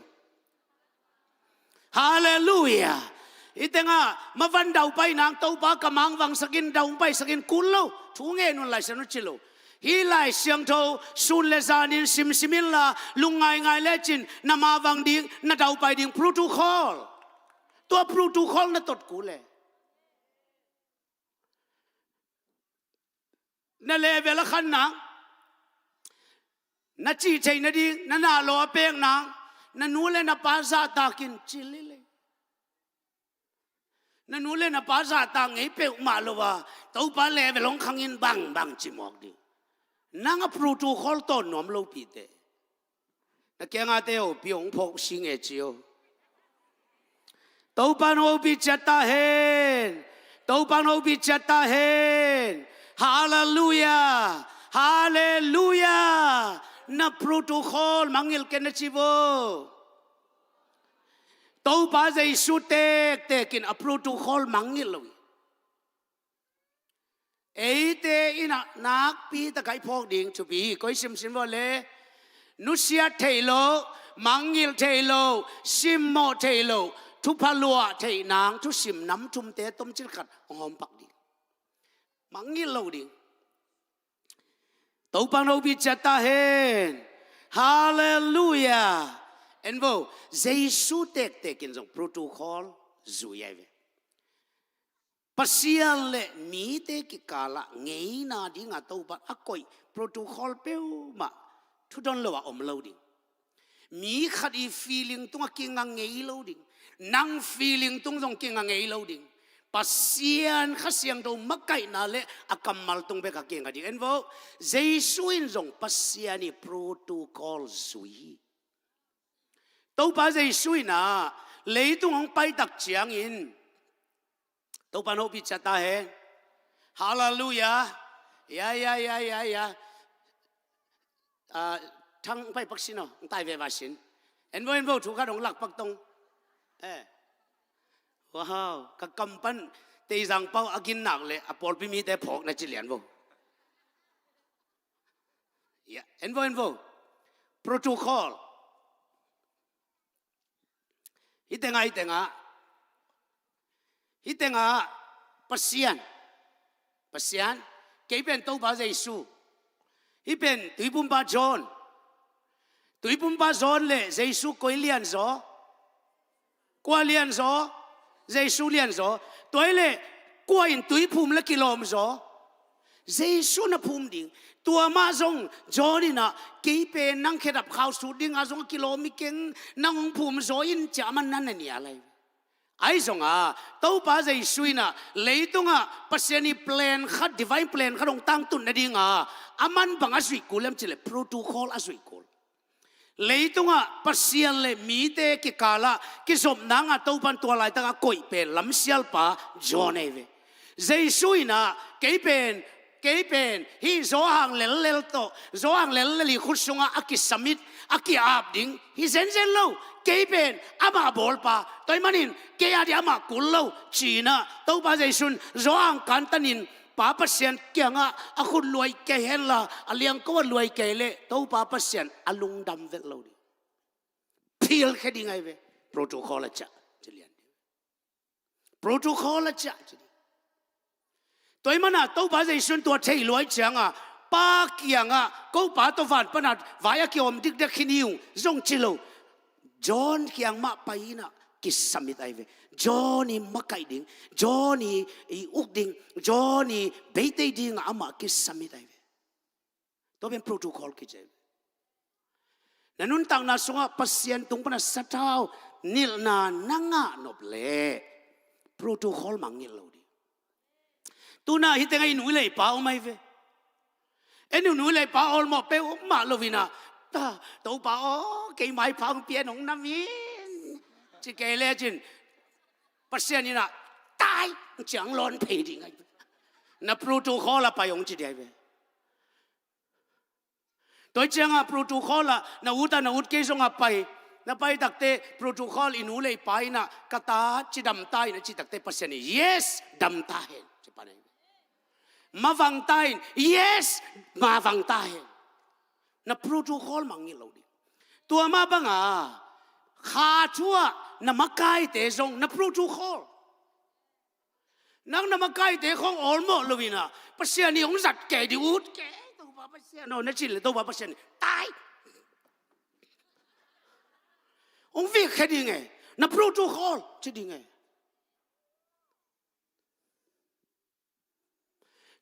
Halleluia. Hih tengah mavan daupai nang Topa ka mangvangsak in, dau hong paisak in, kul lo. Thu ngen un Lai Siangtho ci lo. Hih Lai Siangtho sun le zanin simsim inla, lungngaingai lecin na mavang ding, na daupai ding protocol. Tua protocol na tot kul e. Na level a khan nang, na cih theih nading, na nahlaw a pek nang, na nu le na pa zahtakin ci lele. Na nu le na pa zahtak ngei peuhmah lo a, Topa level hong khangin bangbang ci mawk ding. Nang a protocol tawn nuam lopi te. Na kiangate hopih hong phawk sing e cio. Topan hopih ciat ta hen. Topan hopih ciat ta hen. Halleluia. Halleluia. Na protocol mangngilh ken na ci vo. Topa Jesu tektekin a protocol mangngilh lo hi. Eite in a nakpi taka i phawk ding thupi hi. Koi simsim vawh le nusiat theih loh, mangngilh theih loh, simmawh theih loh, thupha luah theih nang thusim nam thumte tomcil khat hong hawmpak ding. Mangngilh lo ding. Topan hopih ciat ta hen. Halleluia. En vo, Jesu tektekin zong protocol zui ahi ve. Pasian le mite kikalah ngeina dinga Topan a koih protocol peuhmah thudon lo a om lo ding. Mi khat i feeling tungah kinga ngei lo ding. Nang feeling tung zong kinga ngei lo ding. Pasian Kha Siangtho makaihna le a kammal tung bek a kinga ding. En vo, Jesu in zong Pasian i protocol zui hi. Topa Jesu in ah leitung hong paitak ciangin Topa hopih ciat ta hen. Halleluiah. Ya, ya, ya, ya, ya. Ah, thang pai pak sin aw, ang tai ve va sin. En vo, en vo, thu khat hong lak pak tong. Eh. Wow, ka kam pan Teizang pau a gin nak le a pawlpi mite phawk na ci lian vo. Ya, en vo, en vo. Protocol. Hih tengah, hih tengah. Hih tengah Pasian. Pasian, kei pen Topa Jesu. Hih pen Tuipumpa John. Tuipumpa John le Jesu koi lianzaw? Kua lianzaw? Jesu lianzaw. Tua hi le kua in tui phum le kilawmzaw? Jesu na phum ding. Tua mah zong John in ah, kei pen nang khedap khau sut dingah zong a kilawm hi keng, nang hong phumzaw in, ci-a aman na na nial lai. Ahi zongah Topa Jesu in ah leitungah Pasian ii plan khat, divine plan khat hong tangtun nadingah aman bang a zuih kul hiam cih leh protocol a zuih kul. Leitungah Pasian le mite kikalah kizopna ngah Topa in tua laitakah koih pen lamsialpa John ahi ve. Jesu in ah, kei pen, kei pen hih zawhang lellel tawh, zawhang lellel ii khut sungah a kisamit, a ki-ap ding hi zenzen lo. Kei pen amah bawlpa, tua ahih manin kei a ding amah kul lo, ci-in ah Topa Jesu in zawhang kantanin Pa Pasian kiangah a khut luai kei henla, a liangko a luai kei leh Topa Pasian a lungdam vet lo ding. Philkhia ding ahi ve. Protocol a ciah ci lian ding. Protocol a ciah ci ding. Tua ahih manin ah Topa Jesu in tua thei luai ciangah Pa kiangah, ko Pa tawh van panah vai a kiawm dikdek hi ni ung, zong ci lo. John kiang mah pai-in ah kisamit ahi ve. John ii makaih ding, John ii, ii uk ding, John ii beitei dingah amah kisamit ahi ve. Tua pen protocol kici ahi ve. Na nuntakna sungah Pasian tung panah sathau nilhna na ngah nop leh protocol mangngilh lo ding. Tu-in ah hih tengah i nu i leipa om ahi ve. En, i nu i leipa awlmawh peuhmah lo-in ah, "Ta, Topa aw, kei maipha hong pia in, hong nam in," ci kei lecin Pasian in ah, "Tai!" ciang lawn phei ding ahi ve. Na protocol ah pai hong ci ding ahi ve. Tua ciangah protocol ah na ut ah, na ut kei zongah pai. Na pai takteh protocol, i nu leipa in ah, "Ka ta, ci dam ta in," a cih takteh Pasian in, "Yes, dam ta hen," ci pan ahi ve. "Mavang ta in," "Yes, mavang ta hen." Na protocol mangngilh lo ding. Tua mah bangah kha thu ah na makaite zong na protocol. Nang na makaite khawng awlmawh lo-in ah, "Pasian ii hong zat kei ding, ut kei, Topa Pasian aw," na cih leh Topa Pasian in, "Tai!" Hong vik khia ding e. Na protocol ci ding e.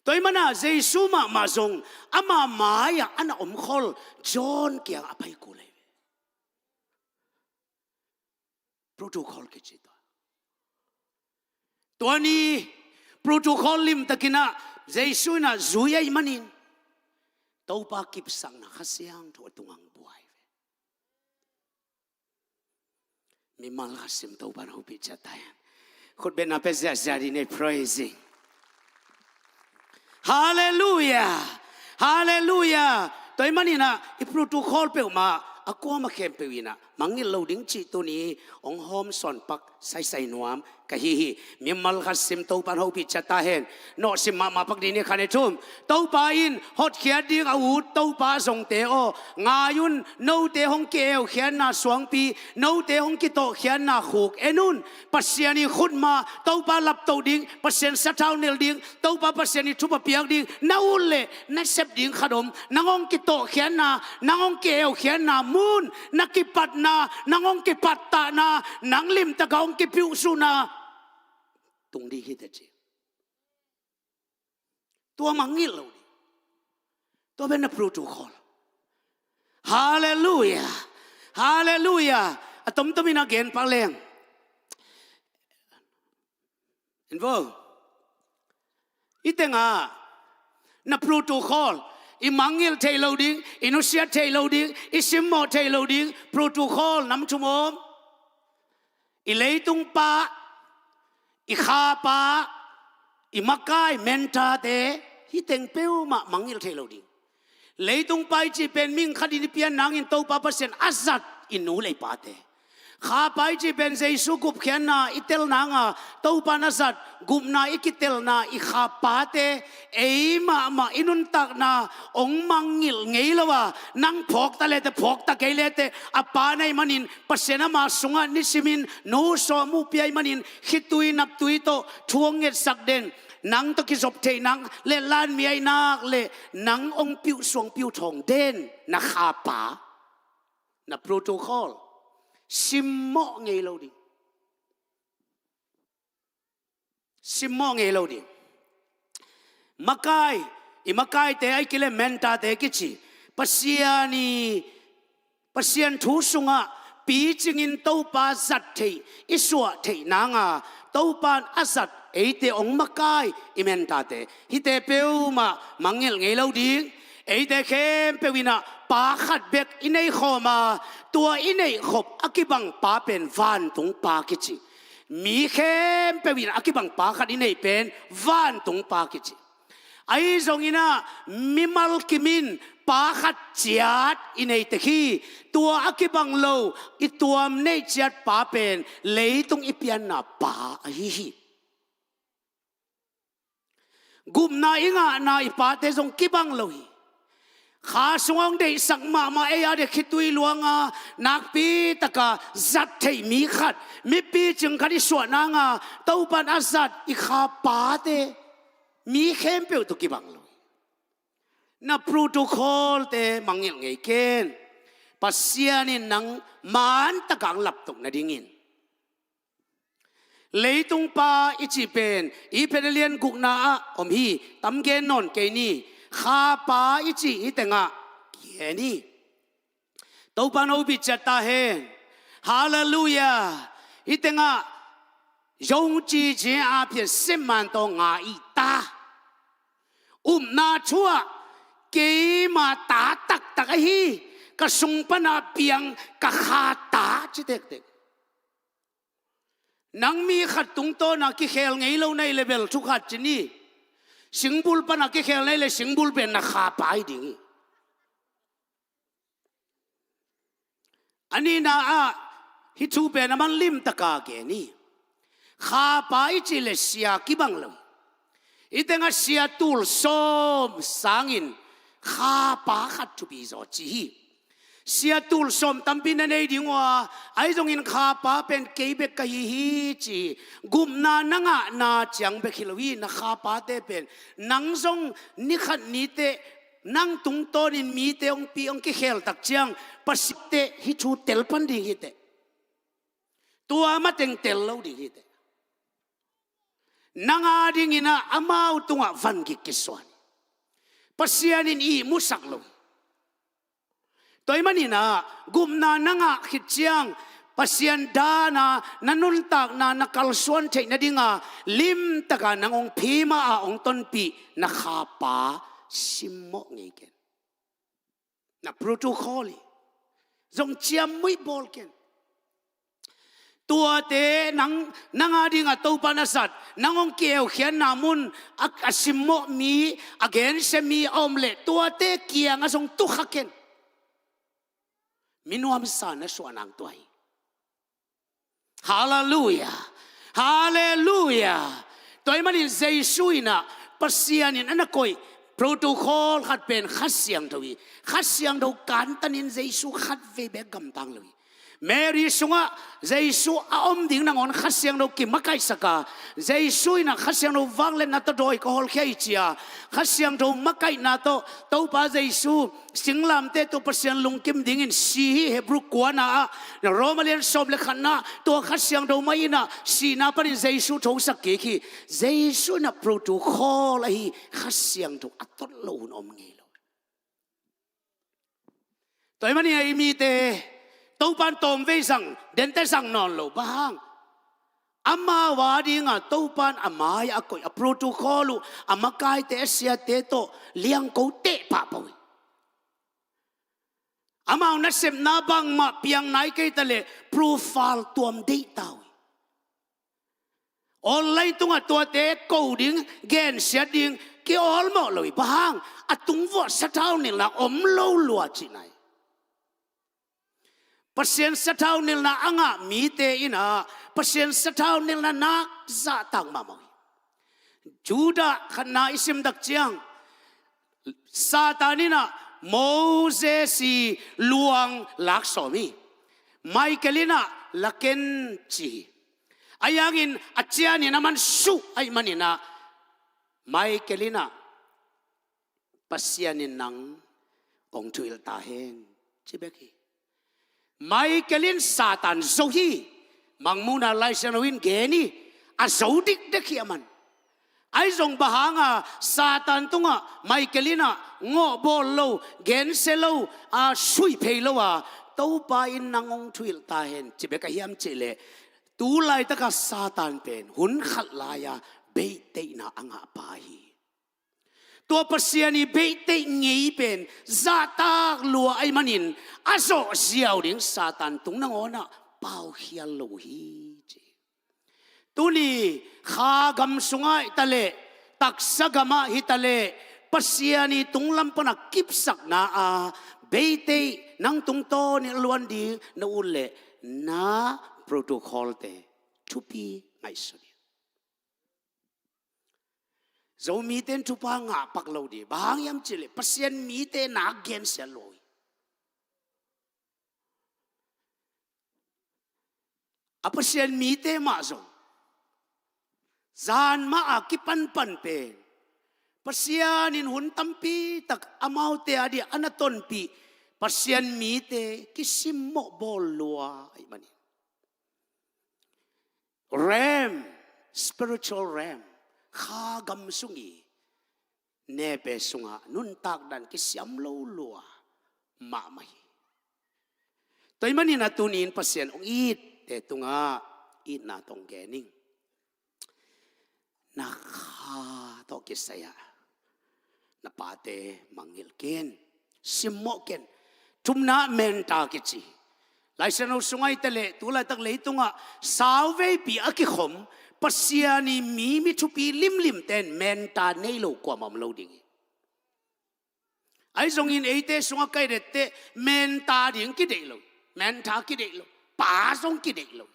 Tua ahih manin ah Jesu mahmah zong ama mai-ah a na omkhol John kiangah a pai kul ahi ve. Protocol kici tua. Tua ni protocol limtakin ah Jesu in ah zui ahih manin Topa kipsakna Kha Siangtho a tungah buai ve. Mimal khat sim, Topa hopih ciat ta hen. Khut bengna pia ziahziah dih ni, praising. Halleluiah. Halleluiah. Tua ahih manin ah i protocol peuhmah a kuamah khempeuh in ah mangngilh lo ding cih tuni hong hawmsawn pak saisai nuam ka hi hi. Mimal khat sim, Topa hopih ciat ta hen. Nawh sim mahmah pak dih ni, khat, nih, thum. Topa in hotkhiat ding a ut Topa zongte aw, ngai un, note hong ki-eukhiatna suangpi, note hong kitawhkhiatna khuk en un. Pasian ii khut mah, Topa laptoh ding, Pasian sathau nilh ding, Topa Pasian ii thupha piak ding na ut leh na sep ding khat om. Nang hong kitawhkhiatna, nang hong ki-eukhiatna mun, na kipatna, nang hong kipattahna, nang limtakah hong kipiuhsuhna tung ding hi ta ci. Tua mangngilh lo ding. Tua pen na protocol. Halleluiah. Halleluiah. A tomtomin a gen pak leng, en vo. I tengah na protocol, i mangngilh theih loh ding, i nusiat theih loh ding, i simmawh theih loh ding protocol nam thum om. I leitung pa, i kha pa, I makai mentate hih teng peuhmah mangngilh thei lo ding. Leitung pa i cih pen mihing khat in i pian nangin Topa Pasian a zat i nu le i pate. Kha pa i cih pen Jesu gupkhiatna i tel nanga Topa in a zat gupna i kitelna i kha pate, ei mahmah i nuntakna hong mangngilh ngei lo a, nang phawkta lete phawkta kei lete a pa na hih manin Pasian ama sungah nisimin nu sawm uh pia hih manin khitui naptui tawh thu hong ngetsak den, nang tawh kizop theih nak le lanmia i nak le nang hong piuh suang piuh thawng den na kha pa, na protocol simmawh ngei lo ding. Simmawh ngei lo ding. Makai, i makaite a i kilem mentate kici Pasian i Pasian thu sungah picingin Topa zat theih i suah theih nanga Topa in a zat eite hong makai i mentate hihte peuhmah mangngilh ngei lo ding. Eite khempeuh inah pa khat bek i nei khawm a, tua i neih khop a kibang pa pen vantung pa kici. Mi khempeuh in a kibang pa khat i neih pen vantung pa kici. Ahi zongin ah mimal kim in pa khat ciat i nei tek hi. Tua a kibang lo i tuam neih ciat pa pen leitung i pianna pa ahi hi. Gupna i ngahna i pate zong kibang lo hi. Kha sungah hong deihsak mahmah ei a dek khitui luanga nakpi taka zat theih mi khat, mipi cing khat i suah nanga Topa in a zat i kha pate mi khempeuh tawh kibang lo hi. Na protocolte mangngilh ngei ken. Pasian in nang man taka hong laptoh nadingin. Leitung pa i cih pen i Peter lian gukna ah om hi, tam gen nawn kei ni. Kha pa i cih hih tengah gen hi. Topa in hong hopih ciat ta hen. Halleluiah. Hih tengah ယုံကြည်ခြင်းအားဖြင့် စစ်မှန်သော ငါ၏သား. Upna thu ah keima ta taktak ahi, ka sung pana piang ka kha ta ci tektek. Nang mi khat tungtawna kikhel ngei lo na hih leh bel thu khat ci ni. Singbul pana kikhel na hih leh singbul pen na kha pa hi ding hi. A nihna ah hih thu pen a man limtaka gen hi. Kha pa i cih leh sia kibang lo. Hih tengah sia tul sawm sangin kha pa khat thupi zaw ci hi. Sia tul sawm tampi na nei ding uh a, ahi zongin kha pa pen kei bek ka hi hi ci. Gupna na ngahna ciang bek hi lo hi. Na kha pate pen nang zong ni khat ni teh nang tungtawnin mite hong pi hong kikhel tak ciang Pasian teh hih thu tel pan ding hi teh. Tua mateng tel lo ding hi teh. Nang a dingin ah amau tungah van gik kisuan. Pasian in ihmusak lo. Tua ahih manin ah gupna na ngah khit ciang Pasian dana na nuntakna na kalsuan theih nadinga limtaka nang hong phima a hong tonpih na kha pa simmawh ngei ken. Na protocol hi. Zong ciammuih bawl ken. Tuate nang, nang a dinga Topa na zat, nang hong kieukhiatna mun a, a simmawh mi, a gensia mi a om leh tuate kiangah zong tukha ken. Mi nuamsa na suah nang tua hi. Halleluiah. Halleluiah. Tua ahih manin Jesu in ah Pasian in a na koih protocol khat pen Kha Siangtho hi. Kha Siangtho kantanin Jesu khat vei bek gamtang lo hi. Mary sungah Jesu a om ding nangawn Kha Siangtho kimakaihsak a, Jesu in ah Kha Siangtho vangliatna tawh dawi ka hawlkhia hi ci a, Kha Siangtho makaihna tawh Topa Jesu singlamteh tawh Pasian lungkim dingin si hi. Hebru kuana ah, Roma lian sawm le khatna, tua Kha Siangtho mah in ah sihna panin Jesu thosak kik hi. Jesu in ah protocol ahi, Kha Siangtho a tot lo hun om ngei lo. Tua ahih manin ah i mite Topa in tawmvei zang, dente zang nawn lo, bang hang? Amau a dinga Topa in a mai-ah a koih a protocol uh, a makaite a siate tawh liangko teh pahpah uh hi. Amau nasepna bangmah piang nai kei ta leh profile tuam deih ta uh hi. Online tungah tuate ko ding, gensiat ding kiawlmawh lo hi. Bang hang? A tung vuah sathau nilhna om lo lua cihna hi. Pasian sathau nilhna a ngah mite in ah Pasian sathau nilhna nak zahtak mahmah hi. Judah khatna i sim tak ciang Satan in ah Moses i luang lak sawm hi. Michael in ah la ken ci hi. Ahi hangin a cianin a man suh ahih manin ah Michael in ah Pasian in nang hong thuhilh ta hen, ci bek hi. Michael in Satan zo hi. Mangmuhna Lai Siangtho in gen hi. A zo dikdek hi a man. Ahi zong bang hanga Satan tungah Michael in ah ngawhbawl lo, gensia lo, a suih phei lo a, Topa in nang hong thuhilh ta hen, ci bek a hiam cih leh, tu laitaka Satan pen hun khat lai-a beihtheihna a ngah pa hi. Tua Pasian i beihtheih ngei pen zahtak lua ahih manin a zawh ziau ding Satan tung nangawnah paukhial lo hi, ci. Tuni kha gam sungah hi taleh, taksa gamah hi taleh, Pasian i tunglam pana kipsakna a beihtheih nang tungtawn i luan ding na ut leh, na protocol-te thupi ngaihsun hi. Zomite in thupha ngah pak lo ding. Bang hang hiam cih leh Pasian mite nak gensiat lo hi. A Pasian mite mah zong zan mah a kipanpan pen Pasian in hun tampi tak amaute a dia a na tonpih Pasian mite kisimmawh bawl lua ahih manin, realm, spiritual realm, kha gam sung i nepe sungah nuntak dan kisiam lo lua mahmah hi. Tua ahih manin a tuni-in Pasian hong itte tungah itna tawh gen ing. Na kha tawh kisai-ah na pate mangngilh ken, simmawh ken. Thumna, mentor kici. Lai Siangtho sungah hi taleh, tu laitak leitungah sauveipi a kikhom Pasian i mi, mi thupi limlimte in mentor nei lo kuamah om lo ding hi. Ahi zongin eite sungah ka i et teh mentor ding kideih lo, mentor kideih lo, pa zong kideih lo.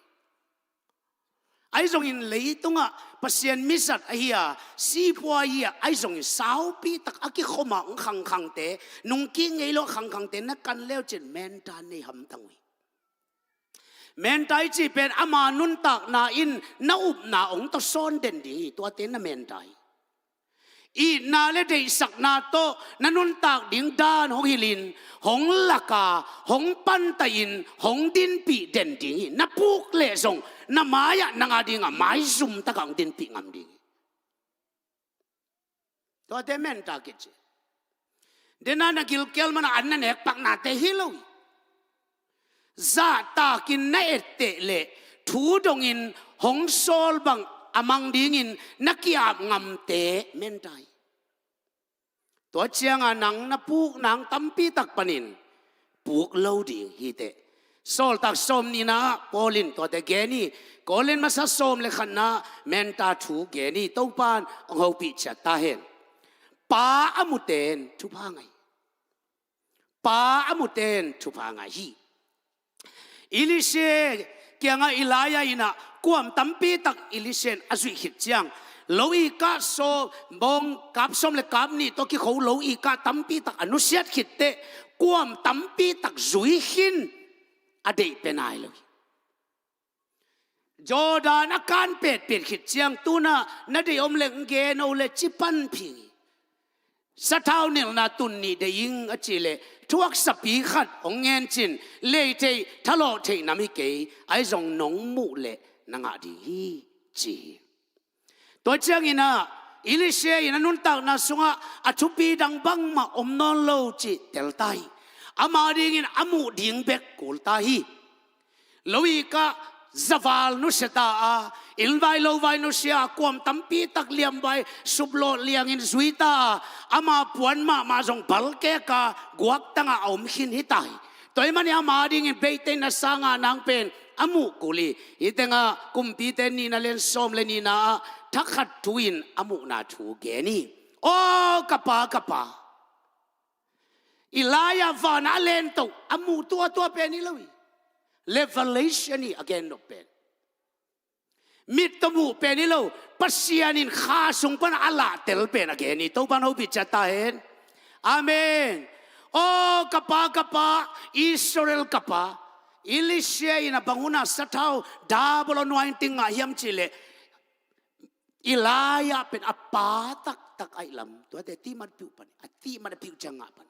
Ahi zongin leitungah Pasian mizat ahi a, siphua ahi a, ahi zongin saupi tak a kikhom a hong khangkhangte, nungkik ngei lo a khangkhangte na kan leucin mentor nei hamtang uh hi. Mentor i cih pen ama nuntakna in na upna hong tawsawn den ding hi, tuate na mentor hi. Itna le deihsakna tawh na nuntak ding dan hong hilhin, hong lak a, hong pantahin, hong dinpih den ding hi. Na puk leh zong na mai-ah nang a dingah maizum takah hong dinpih ngam ding hi. Tuate mentor kici. Dena na gilkial mana an na nek paknate hi lo hi. Zahtakin na etteh leh thu dongin hong sawl bang a mang dingin na ki-ap ngamte mentor hi. Tua cianga nang na puk nang tampi tak panin puk lo ding hi teh. Sawltak sawmnihna ah Paul in tuate gen hi. Korin masa sawm le khatna mentor thu gen hi. Topan hong hopih ciat ta hen. Pa a muten thupha ngah hi. Pa a muten thupha ngah hi. Elisha kiangah Elijah in ah kuam tampi tak Elisha in a zuih khit ciang, lo-ik ah sawm, bawng kap sawm le kap nih tawh kikho lo-ik ah tampi tak a nusiat khit teh kuam tampi tak zui khin a deih pia nai lo hi. Jordan a kan petpet khit ciang, tu-in ah na deih om leh gen o leh ci pan phing hi. Sathau nilhna tun nih deih ing a cih leh thuaksapi khat hong ngen cin, lei theih thalawh theih nam hi kei, ahi zong nong muh leh na ngah ding hi, ci hi. Tua ciangin ah Elisha in a nuntakna sungah a thupi dang bangmah om nawn lo cih tel ta hi. Ama dingin a muh ding bek kul ta hi. Lo-ik ah zaval nusia ta a, innvai lovai nusia a, kuam tampi tak liamvai suplawh liangin zui ta a, ama puan mahmah zong balkek a guaktangah a om khin hi ta hi. Tua ahih manin ama dingin beihtheihna sangah nang pen a muh kul hi. Hih tengah kumpite nihna lian sawm le nihna ah thakhat thu-in a muhna thu gen hi. Aw ka pa, ka pa, Elijah vanah a lento a muh tuahtuah pen hi lo hi. Revelation hi a gen nop pen. Mit tawh muh pen hi lo, Pasian in kha sung pan a lahtel pen a gen hi. Topa'n hopih ciat ta hen. Amen. Aw ka pa, ka pa, Israel ka pa, Elisha in a bang hun a sathau double anointing ngah hiam cih leh, Elijah pen a pa taktak ahih lam tuate tihmat peuh pan, a tihmat a peuh ciang ngah pan.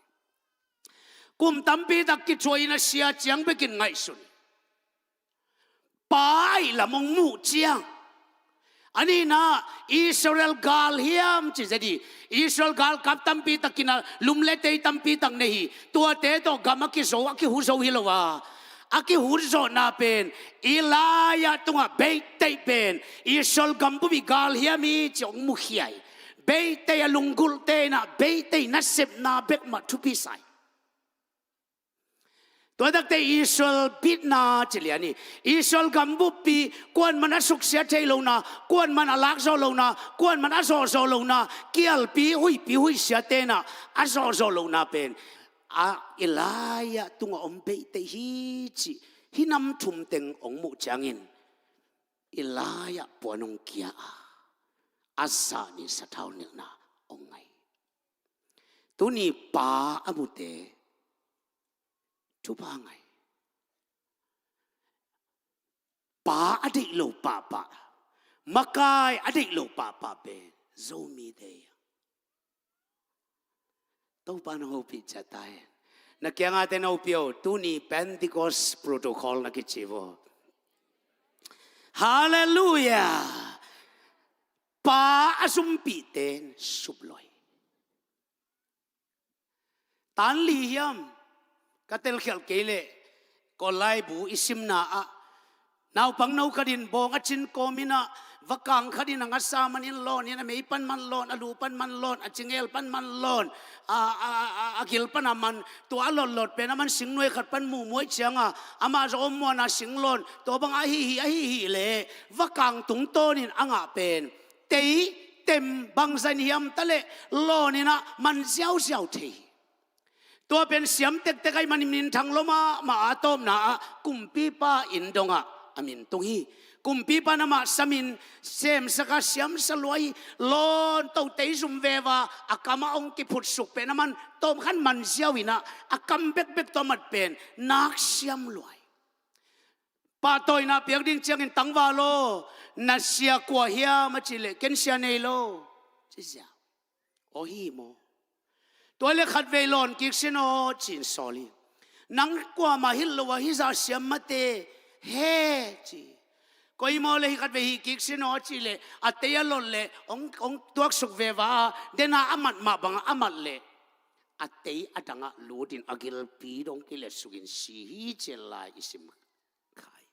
Kum tampi tak kithuah in a sia ciang bekin ngaihsun. Pa ahih lam hong muh ciang, a nihna Israel gal hiam ci zet hi. Israel galkap tampi takin a lum le tei tampi tak nei hi. Tuate tawh gam a kizo, a kihut zo hi lo a, a kihut zawhna pen Elijah tungah beitei pen Israel gambup i gal hiam hi ci hong mukhia hi. Beitei a lunggulhte in a beitei nasepna bek mah thupi sa hi. Tua takte Israel bitna ci lian hi. Israel gambuppi kuaman a suksiat theih lohna, kuaman a lakzawh lohna, kuaman a zawhzawh lohna, kialpi huihpi huihsiate in a zawhzawh lohna pen a Elijah tungah om beitei hi cih hih nam thum teng hong muh ciangin Elijah puan hong kia a, a zah nih sathau nilhna hong ngah hi. Tuni pa a mute thupha ngah hi. Pa a deih lo pahpah, makai a deih lo pahpah pen Zomite hi a. Topa'n hopih ciat ta hen. Na kiangah te na hopih o, tuni Pentecost protocol na kici vo. Halleluiah. Pa a zumpihte in sup lo hi. Tan li hiam ka telkhialh kei leh, Kawl laibu i simna ah naupangno khat in bawng a cin kawm in a, vakang khat in a ngasa manin lawn in, a mei pan man lawn, a lu pan man lawn, a cingel pan man lawn, a, a, a, a gil pan a man, tua a lawtlawt pen a man singnuai khat pan muhmuai ciang a, amah zong om muan a sing lawn, tua bang a hih hih, a hih hih leh vakang tungtawn in a ngah pen tei, tem, bangzah in hiam ta leh lawn in a man ziauziau thei hi. Tua pen siam tektek ahih manin minthang lo mahmah a, a tawpna ah kumpipa inn dongah a min tung hi. Kumpipa in amah samin semsak a siamsa lua hi. Lawn to tei zum veva a kam ah hong kiphutsuk pen a man tawm khan man ziau in a, a kam bekbek tawh a mat pen nak siam lua hi. Pahtawina piak ding ciangin, tangval aw, na sia kua hiam a cih leh, ken sia nei lo, ci ziau. Aw hi maw? Tua leh khatvei lawn kik sin aw ci-in sawl hi. Nang kuamah hilh lo a hih zah siam mate, he ci. Koi maw leh hih khatvei hih kik sin aw a cih leh, a tei a lot leh hong, hong tuaksuk veva a, den a a mat mah bangah a mat leh a tei a dangah lut in a gilpi dong kilet sukin si hi ci-in lai i sim kha hi.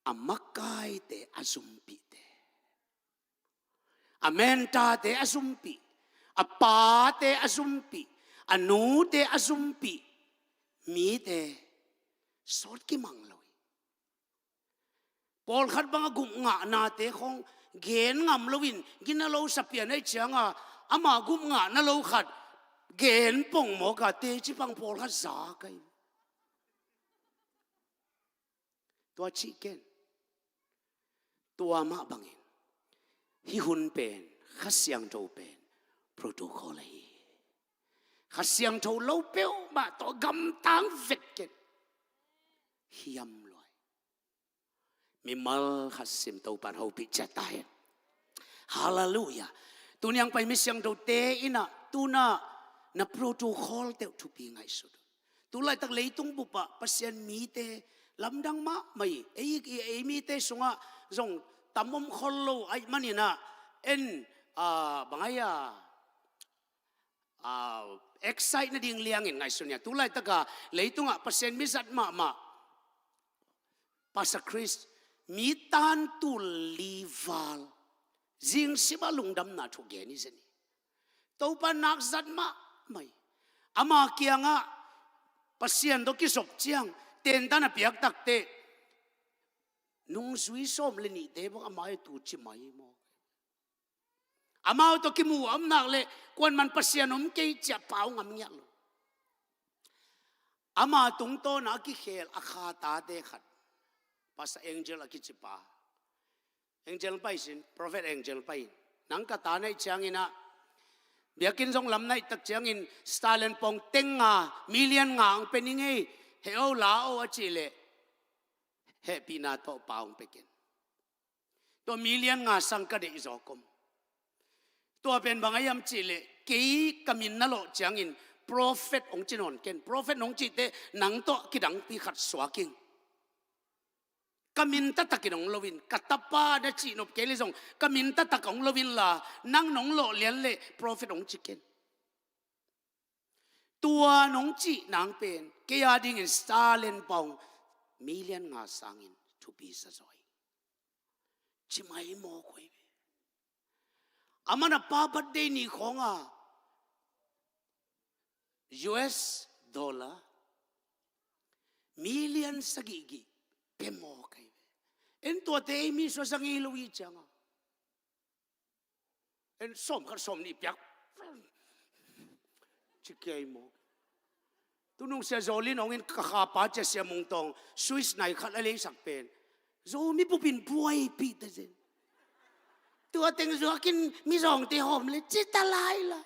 A makaite a zumpihte, a mentate a zumpih, a pate a zumpih, a nute a zumpih mite sawt kimang lo hi. Pawlkhat bang a gup ngahnate khawng gen ngam loin gina lo sa pian ahih cianga, ama gup ngahna lo khat gen pongmawk a teci pang pawlkhat za ka hi. Tua cih ken. Tua mah bangin hih hun pen, Kha Siangtho pen protocol ahi hi. Kha Siangtho lo peuhmah tawh gamtang vet ken. Hiam luai. Mimal khat sim, Topa'n hopih ciat ta hen. Halleluiah. Tuniang pai mi siangthote in ah, tu-in ah na protocol teuh thupi ngaihsut. Tu laitak leitung bupah Pasian mite lamdang mahmah hi. Ei, ei, ei mite sungah zong tam om khol lo ahih manin ah, en, ah, bang ai-a, ah, excite nading liangin ngaihsun hi a. Tu laitaka leitungah Pasian mi zat mahmah Pastor Chris, mi tantul li val, zingsim ah lungdamna thu gen hi zen hi. Topa nak zat mahmah hi. Ama kiangah Pasian tawh kizop ciang, tentan a piak takteh nungzui sawm le nihte bang amah i tu ci mai maw? Amau tawh kimu a om nak leh kuaman Pasian om kei ciah pau ngam ngiat lo. Ama tungtawn a kikhel a kha tate khat, Pastor Angel a kici pa. Angel pai sin, Prophet Angel pai. Nang ka ta naih ciangin ah, biakinn zong lam naih tak ciangin, Starlink pawng teng nga, million nga ang pe ning ei, heh o la o a cih leh, hehpihna tawh pau ang pe ken. Tua million nga sang ka deih zawk om. Tua pen bang a hiam cih leh, kei ka min na lawh ciangin, prophet hong ci nawn ken. Prophet nong cihte, nang tawh kidangpi khat suak ing. Ka min taktakin hong lo in, ka tapa na cih nop kei leh zong, ka min taktak hong lo inla, nang nong lawh lian leh, prophet hong ci ken. Tua nong cih nang pen, kei a dingin Starlink pawng million nga sangin thupi sa zaw hi. Ci mai maw koi ve. Aman a pa birthday ni khawng a U S dollar million sagih gih pe maw kai ve. En tuate ei mi suasa ngei lo i cianga. En sawm khat sawm nih piak. Ci kei maw. Tunung Sia Zolin hong in ka kha pa cia Sia Mung Tawng, Swiss nai khat a leisak pen. Zomi bupin buaipih ta zen. Tua teng zuakin mizawngte hawm le ci ta lai la.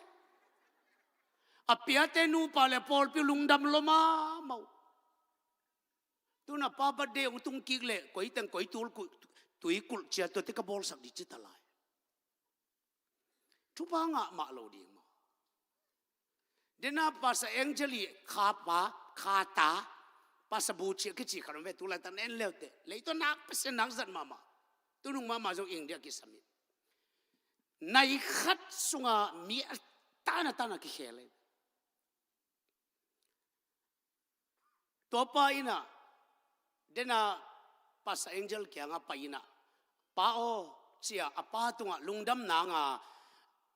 A piate nupa le pawlpi lungdam lo mahmah uh. Tuna pa birthday hong tung kik leh, koi teng koi tul kulh, tui kulh cia tuate ka bawlsak dih ci ta lai. Thupha ngah mah lo ding maw. Dena Pastor Angel i kha pa, kha ta, Pastor Bu ci a kici khat om ve, tu laitak na en leuteh. Leitung nak Pasian nak zat mahmah. Tunung mahmah zong ing dia kisam in. Nai khat sunga mi a tan a tan a kikhel hi. Tua pa in ah, dena Pastor Angel kiangah pai in ah, Pa aw, cia a pa tungah lungdam nanga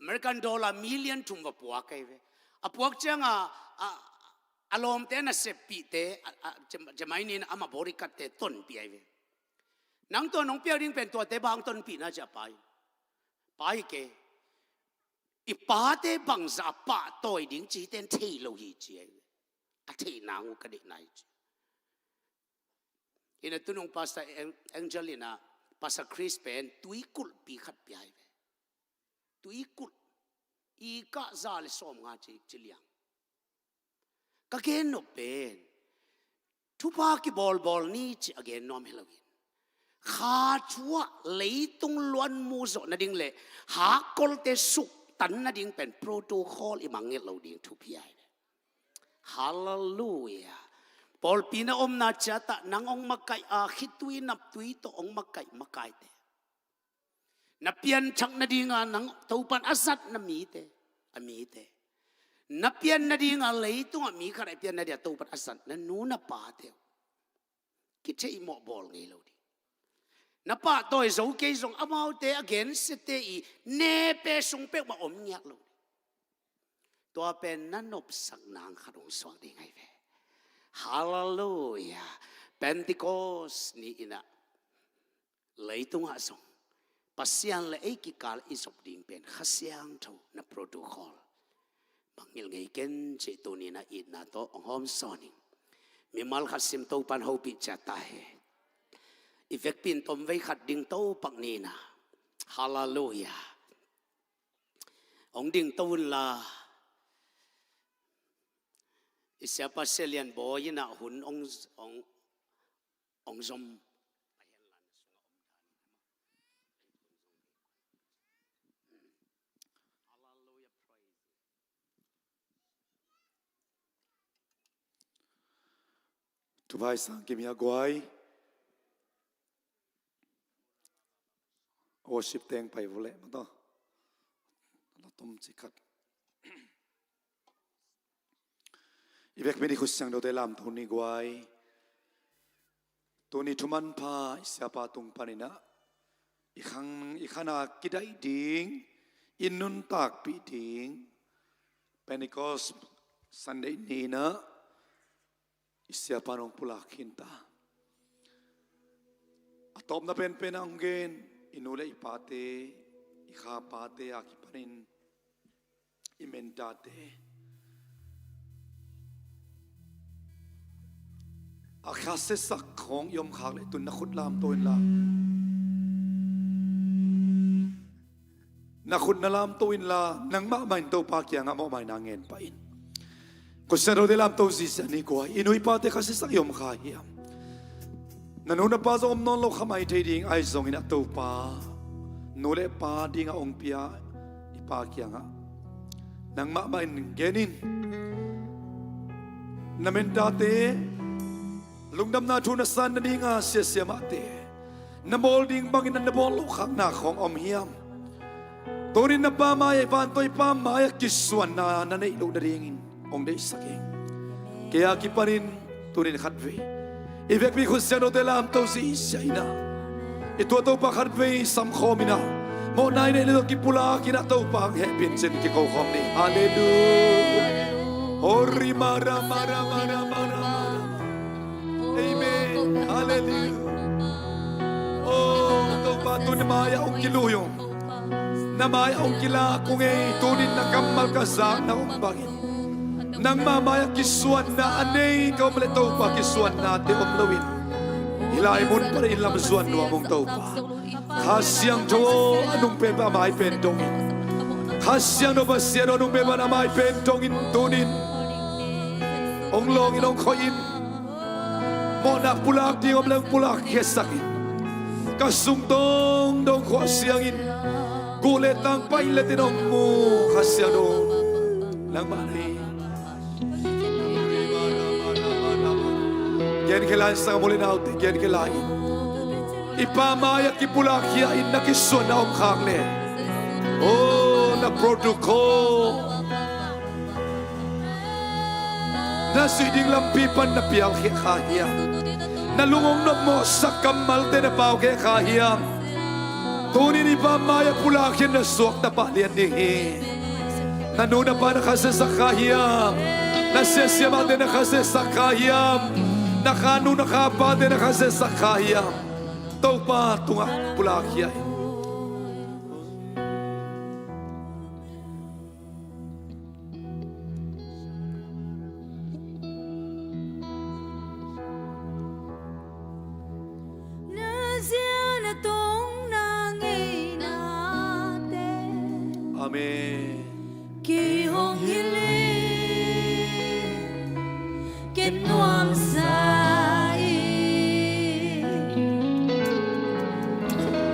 American dollar million thum va puak ahi ve. A puak cianga, a, a lawmte na seppihte, a, a, cem-, cemai nin amah bodyguardte tonpih ahi ve. Nang tua nong piak ding pen tuate bang tonpihna cia pa in. Pa hi kei. I pate bangzah a pahtawi ding ci hite in thei lo hi ci ahi ve. A theih nang uh ka deihna hi ci. Ina tunung Pastor Ang-, Angel ina Pastor Chris pen tui kulhpi khat pia hi ve. Tui kulh. I kah za le sawm nga ci, ci liang. Ka gen nop pen thupha kibawlbawl ni ci a gen nuam hi loin, kha thu ah leitung luan mu zawh nading le hakkolte suktan nading pen protocol i mangngilh lo ding thupi ahi. Halleluiah. Pawlpi na omna ciatah nang hong makaih a, khitui naptui tawh hong makaih makaite, na pianthak nadinga nang Topan a zat na mite, a mite, na pian nadinga leitungah mi khat a pian nadinga Topan a zat na nu na pate uh kitheihmawh bawl ngei lo ding. Na pahtawi zo kei zong amaute a gensiate i nepe sung peuhmah om ngiat lo ding. Tua pen na nopsak nang khat hong suak ding ahi ve. Halleluiah. Pentecost ni inah leitungah zong Pasian le ei kikal i zop ding pen Kha Siangtho na protocol mangngilh ngei ken cih tuni na itna tawh hong hawmsawn ing. Mimal khat sim Topan hopih ciat ta hi. I vekpi in tomvei khat ding Topak ni inah. Halleluiah. Hong ding to unla, i siapa Sia Lian Bawi inah hun hong, hong, hong zom. Thupha i sang kim hia guai. Worship teng pai vua leh mataw. La tom ci khat. I vekpi in i khut siangthote lamto ni guai. Tuni thumanpha i siapa tung paninah i khang, i khana kidaih ding, i nuntakpih ding Pentecost Sunday ninah i Siapa in hong pulak khin ta. A tawpna penpen ah hong gen, i nu le i pate, i kha pate a kipanin i mentate a khasia sak khawng i om khak leh tun na khut lamto inla, na khut na lamto inla, nangmah mah in Topa kiangah mawhmaina ngen pah in. Khutsiangthote lamto ziahziah ni kua, i nu i pate khasia sak i om kha hiam? Na nu na pa zong om nawn lo kha mai thei ding ahi zongin, a Topa nu le pa dingah hong pia i pa kiangah nangmah mah in gen in. Na mentate lungdamna thu na san nadinga siasia mahte na bawl ding bangin na bawl loh khakna khawng om hiam? Tunin na pa mai-ah, i vantawi pa mai-ah kisuanna na neih loh nadingin hong deihsak ing. Kei a kipanin tunin khatvei i vekpi khutsiangthote lamto ziahziah inah, i tuah Topa khatvei samkhawm inah, mawhna i neih le tawh kipulak inah Topa hong hehpih in cin kiko khawm ni. Halleluiah. Hori mara mara mara mara mara. Amen. Halleluiah. Oh Topa, tuni na mai-ah hong kilui ung. Na mai-ah hong kilak ung ei. Tunin na kammal ka zak na om bangin, nangmah mai-ah kisuanna a nei ka om leh Topa, kisuannate om loin hih lai mun panin lam zuan nuam ung Topa. Kha Siangtho a nungpen pa mai pen dongin, Kha Siangtho Pasian a nungpen pa mai pen dongin tunin hong lawngin hong khoih in. Mawhna pulak ding om leh hong pulak khiasak in. Ka sung dongdong khuahsiangin, guh le tang paih letin hong mu. Kha Siangtho nangmah nei. Genkhia lai in, sang a mu le naute, genkhia lai in. I pa mai-ah kipulak khia in, na kisuanna om khak leh, oh, na protocol, na zuih ding lampi pan na pialkhia kha hiam? Na lung hong nopmawhsak kammalte na paukhia kha hiam? Tunin i pa mai-ah pulak khia in, na suakta pah lian ding hi. Na nu na pa na khasiasak kha hiam? Na siasia mahte na khasiasak kha hiam? Na kha nu na kha pate na khasiasak kha hiam? Topa tungah pulak khia in. Na zia na tong na ngeinate. Amen. Kei hong hilh in, ken nuamsa in.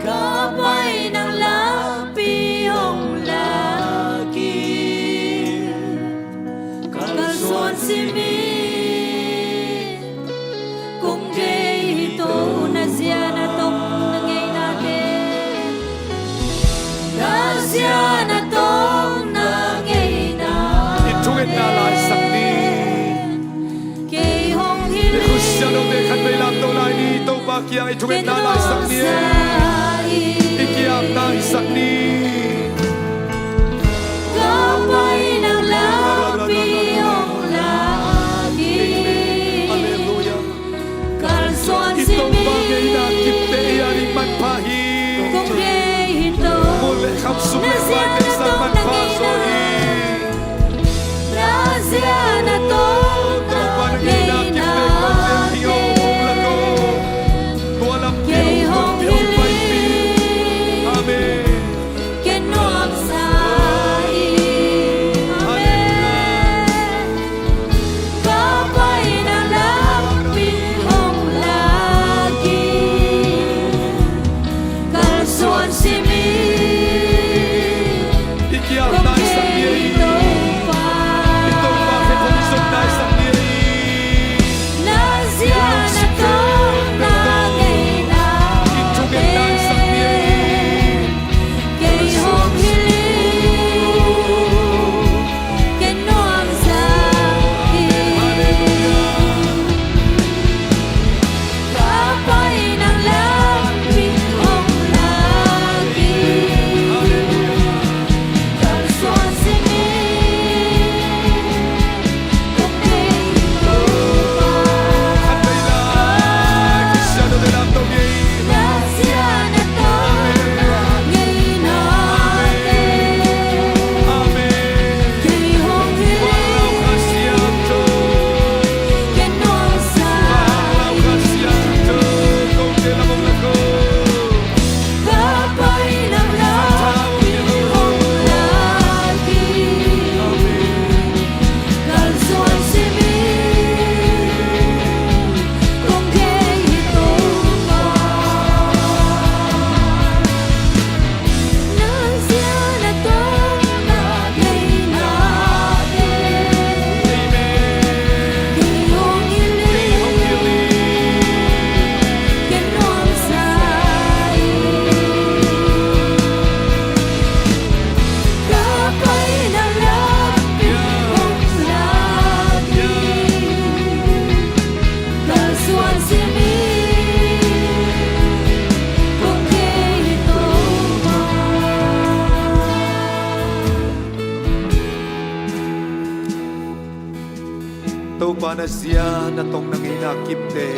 Ka pai nang lakpi hong lak in. Kalsuan simin kong deih hi to. Na zia na tong na ngeinate. Na zia na tong na ngeinate. I thungetna laisak ni. Kei hong hilh in. I khutsiangthote khatvei lamto lai ni. Topa kiang i thungetna laisak ni. I kiamna hisak ni. Ka pai nang lakpi hong lak in. Halleluiah. Kalsuan simin. I Topa ngeina kipte i a ding manpha hi. Kong deih hi to. Mun le kham, sum le pai, teisan manpha zaw hi. Na zia na tong na ngeinate. Kei hong hilh in. Amen. Ken nuamsa in. Amen. Ka pai nang lakpi hong lak in. Kalsuan simin. Zia na tong na ngeina kipte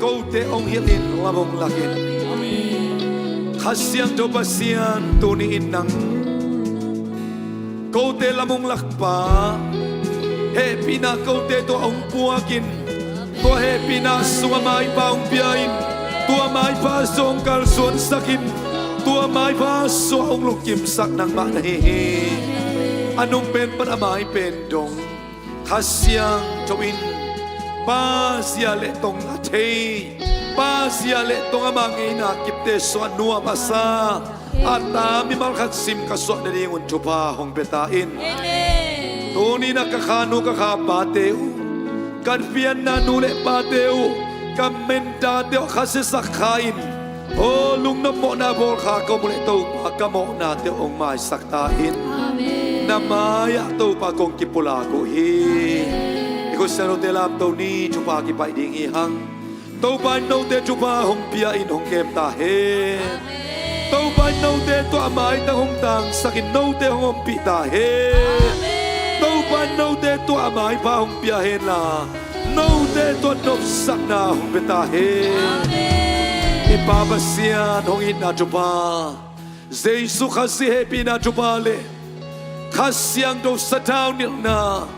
kote hong hilh in, lam hong lak in. Kha Siangtho Pasian, tuni in nang kote lam hong lakpa, hehpihna kote tawh hong puak in, tua hehpihna sungah maipha hong pia in, tua maipha sungah hong kalsuansak in, tua maipha sungah hong lungkimsak nangmah na hi hi. A nung pen pan a mai pen dong Kha Siangtho in Pa zia le tong a thei, Pa zia le tong ama ngeina kipte sungah nuam a sa, a ta mimal khat sim ka suah nadingun thupha hong pia ta in. Amen. Tuni-in ah ka kha nu ka kha pate uh, ka pianna nu le pate uh, ka mentate uh kha siasak kha in, aw lungnop mawhna bawl kha ka om uh leh Topa ka mawhnate uh hong maisak ta in. Amen. Na mai-ah Topa kong kipulak uh hi. I khut siangthote lamto ni thupha kipaih ding hi hang. Topa in note thupha hong pia in hong kem ta hen. Topa in note tua a maitang hong tangsak in note hong ompih ta hen. Topa in note tua a maipha hong pia hen la, note tua nopsakna hong pia ta hen. I Pa Pasian hong itna thupha, Jesu Khazih hehpihna thupha le Kha Siangtho sathau nilhna,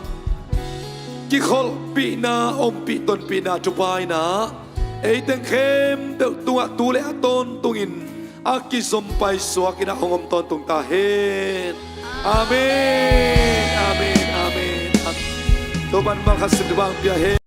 kikholhpihna, ompih tonpihna thupha in ah ei teng khempeuh tungah tu le a tawntungin a kizom paisuak in ah hong om tawntung ta hen. Amen. Amen. Amen. Amen. Topa in mal khat sim thupha hong pia hen.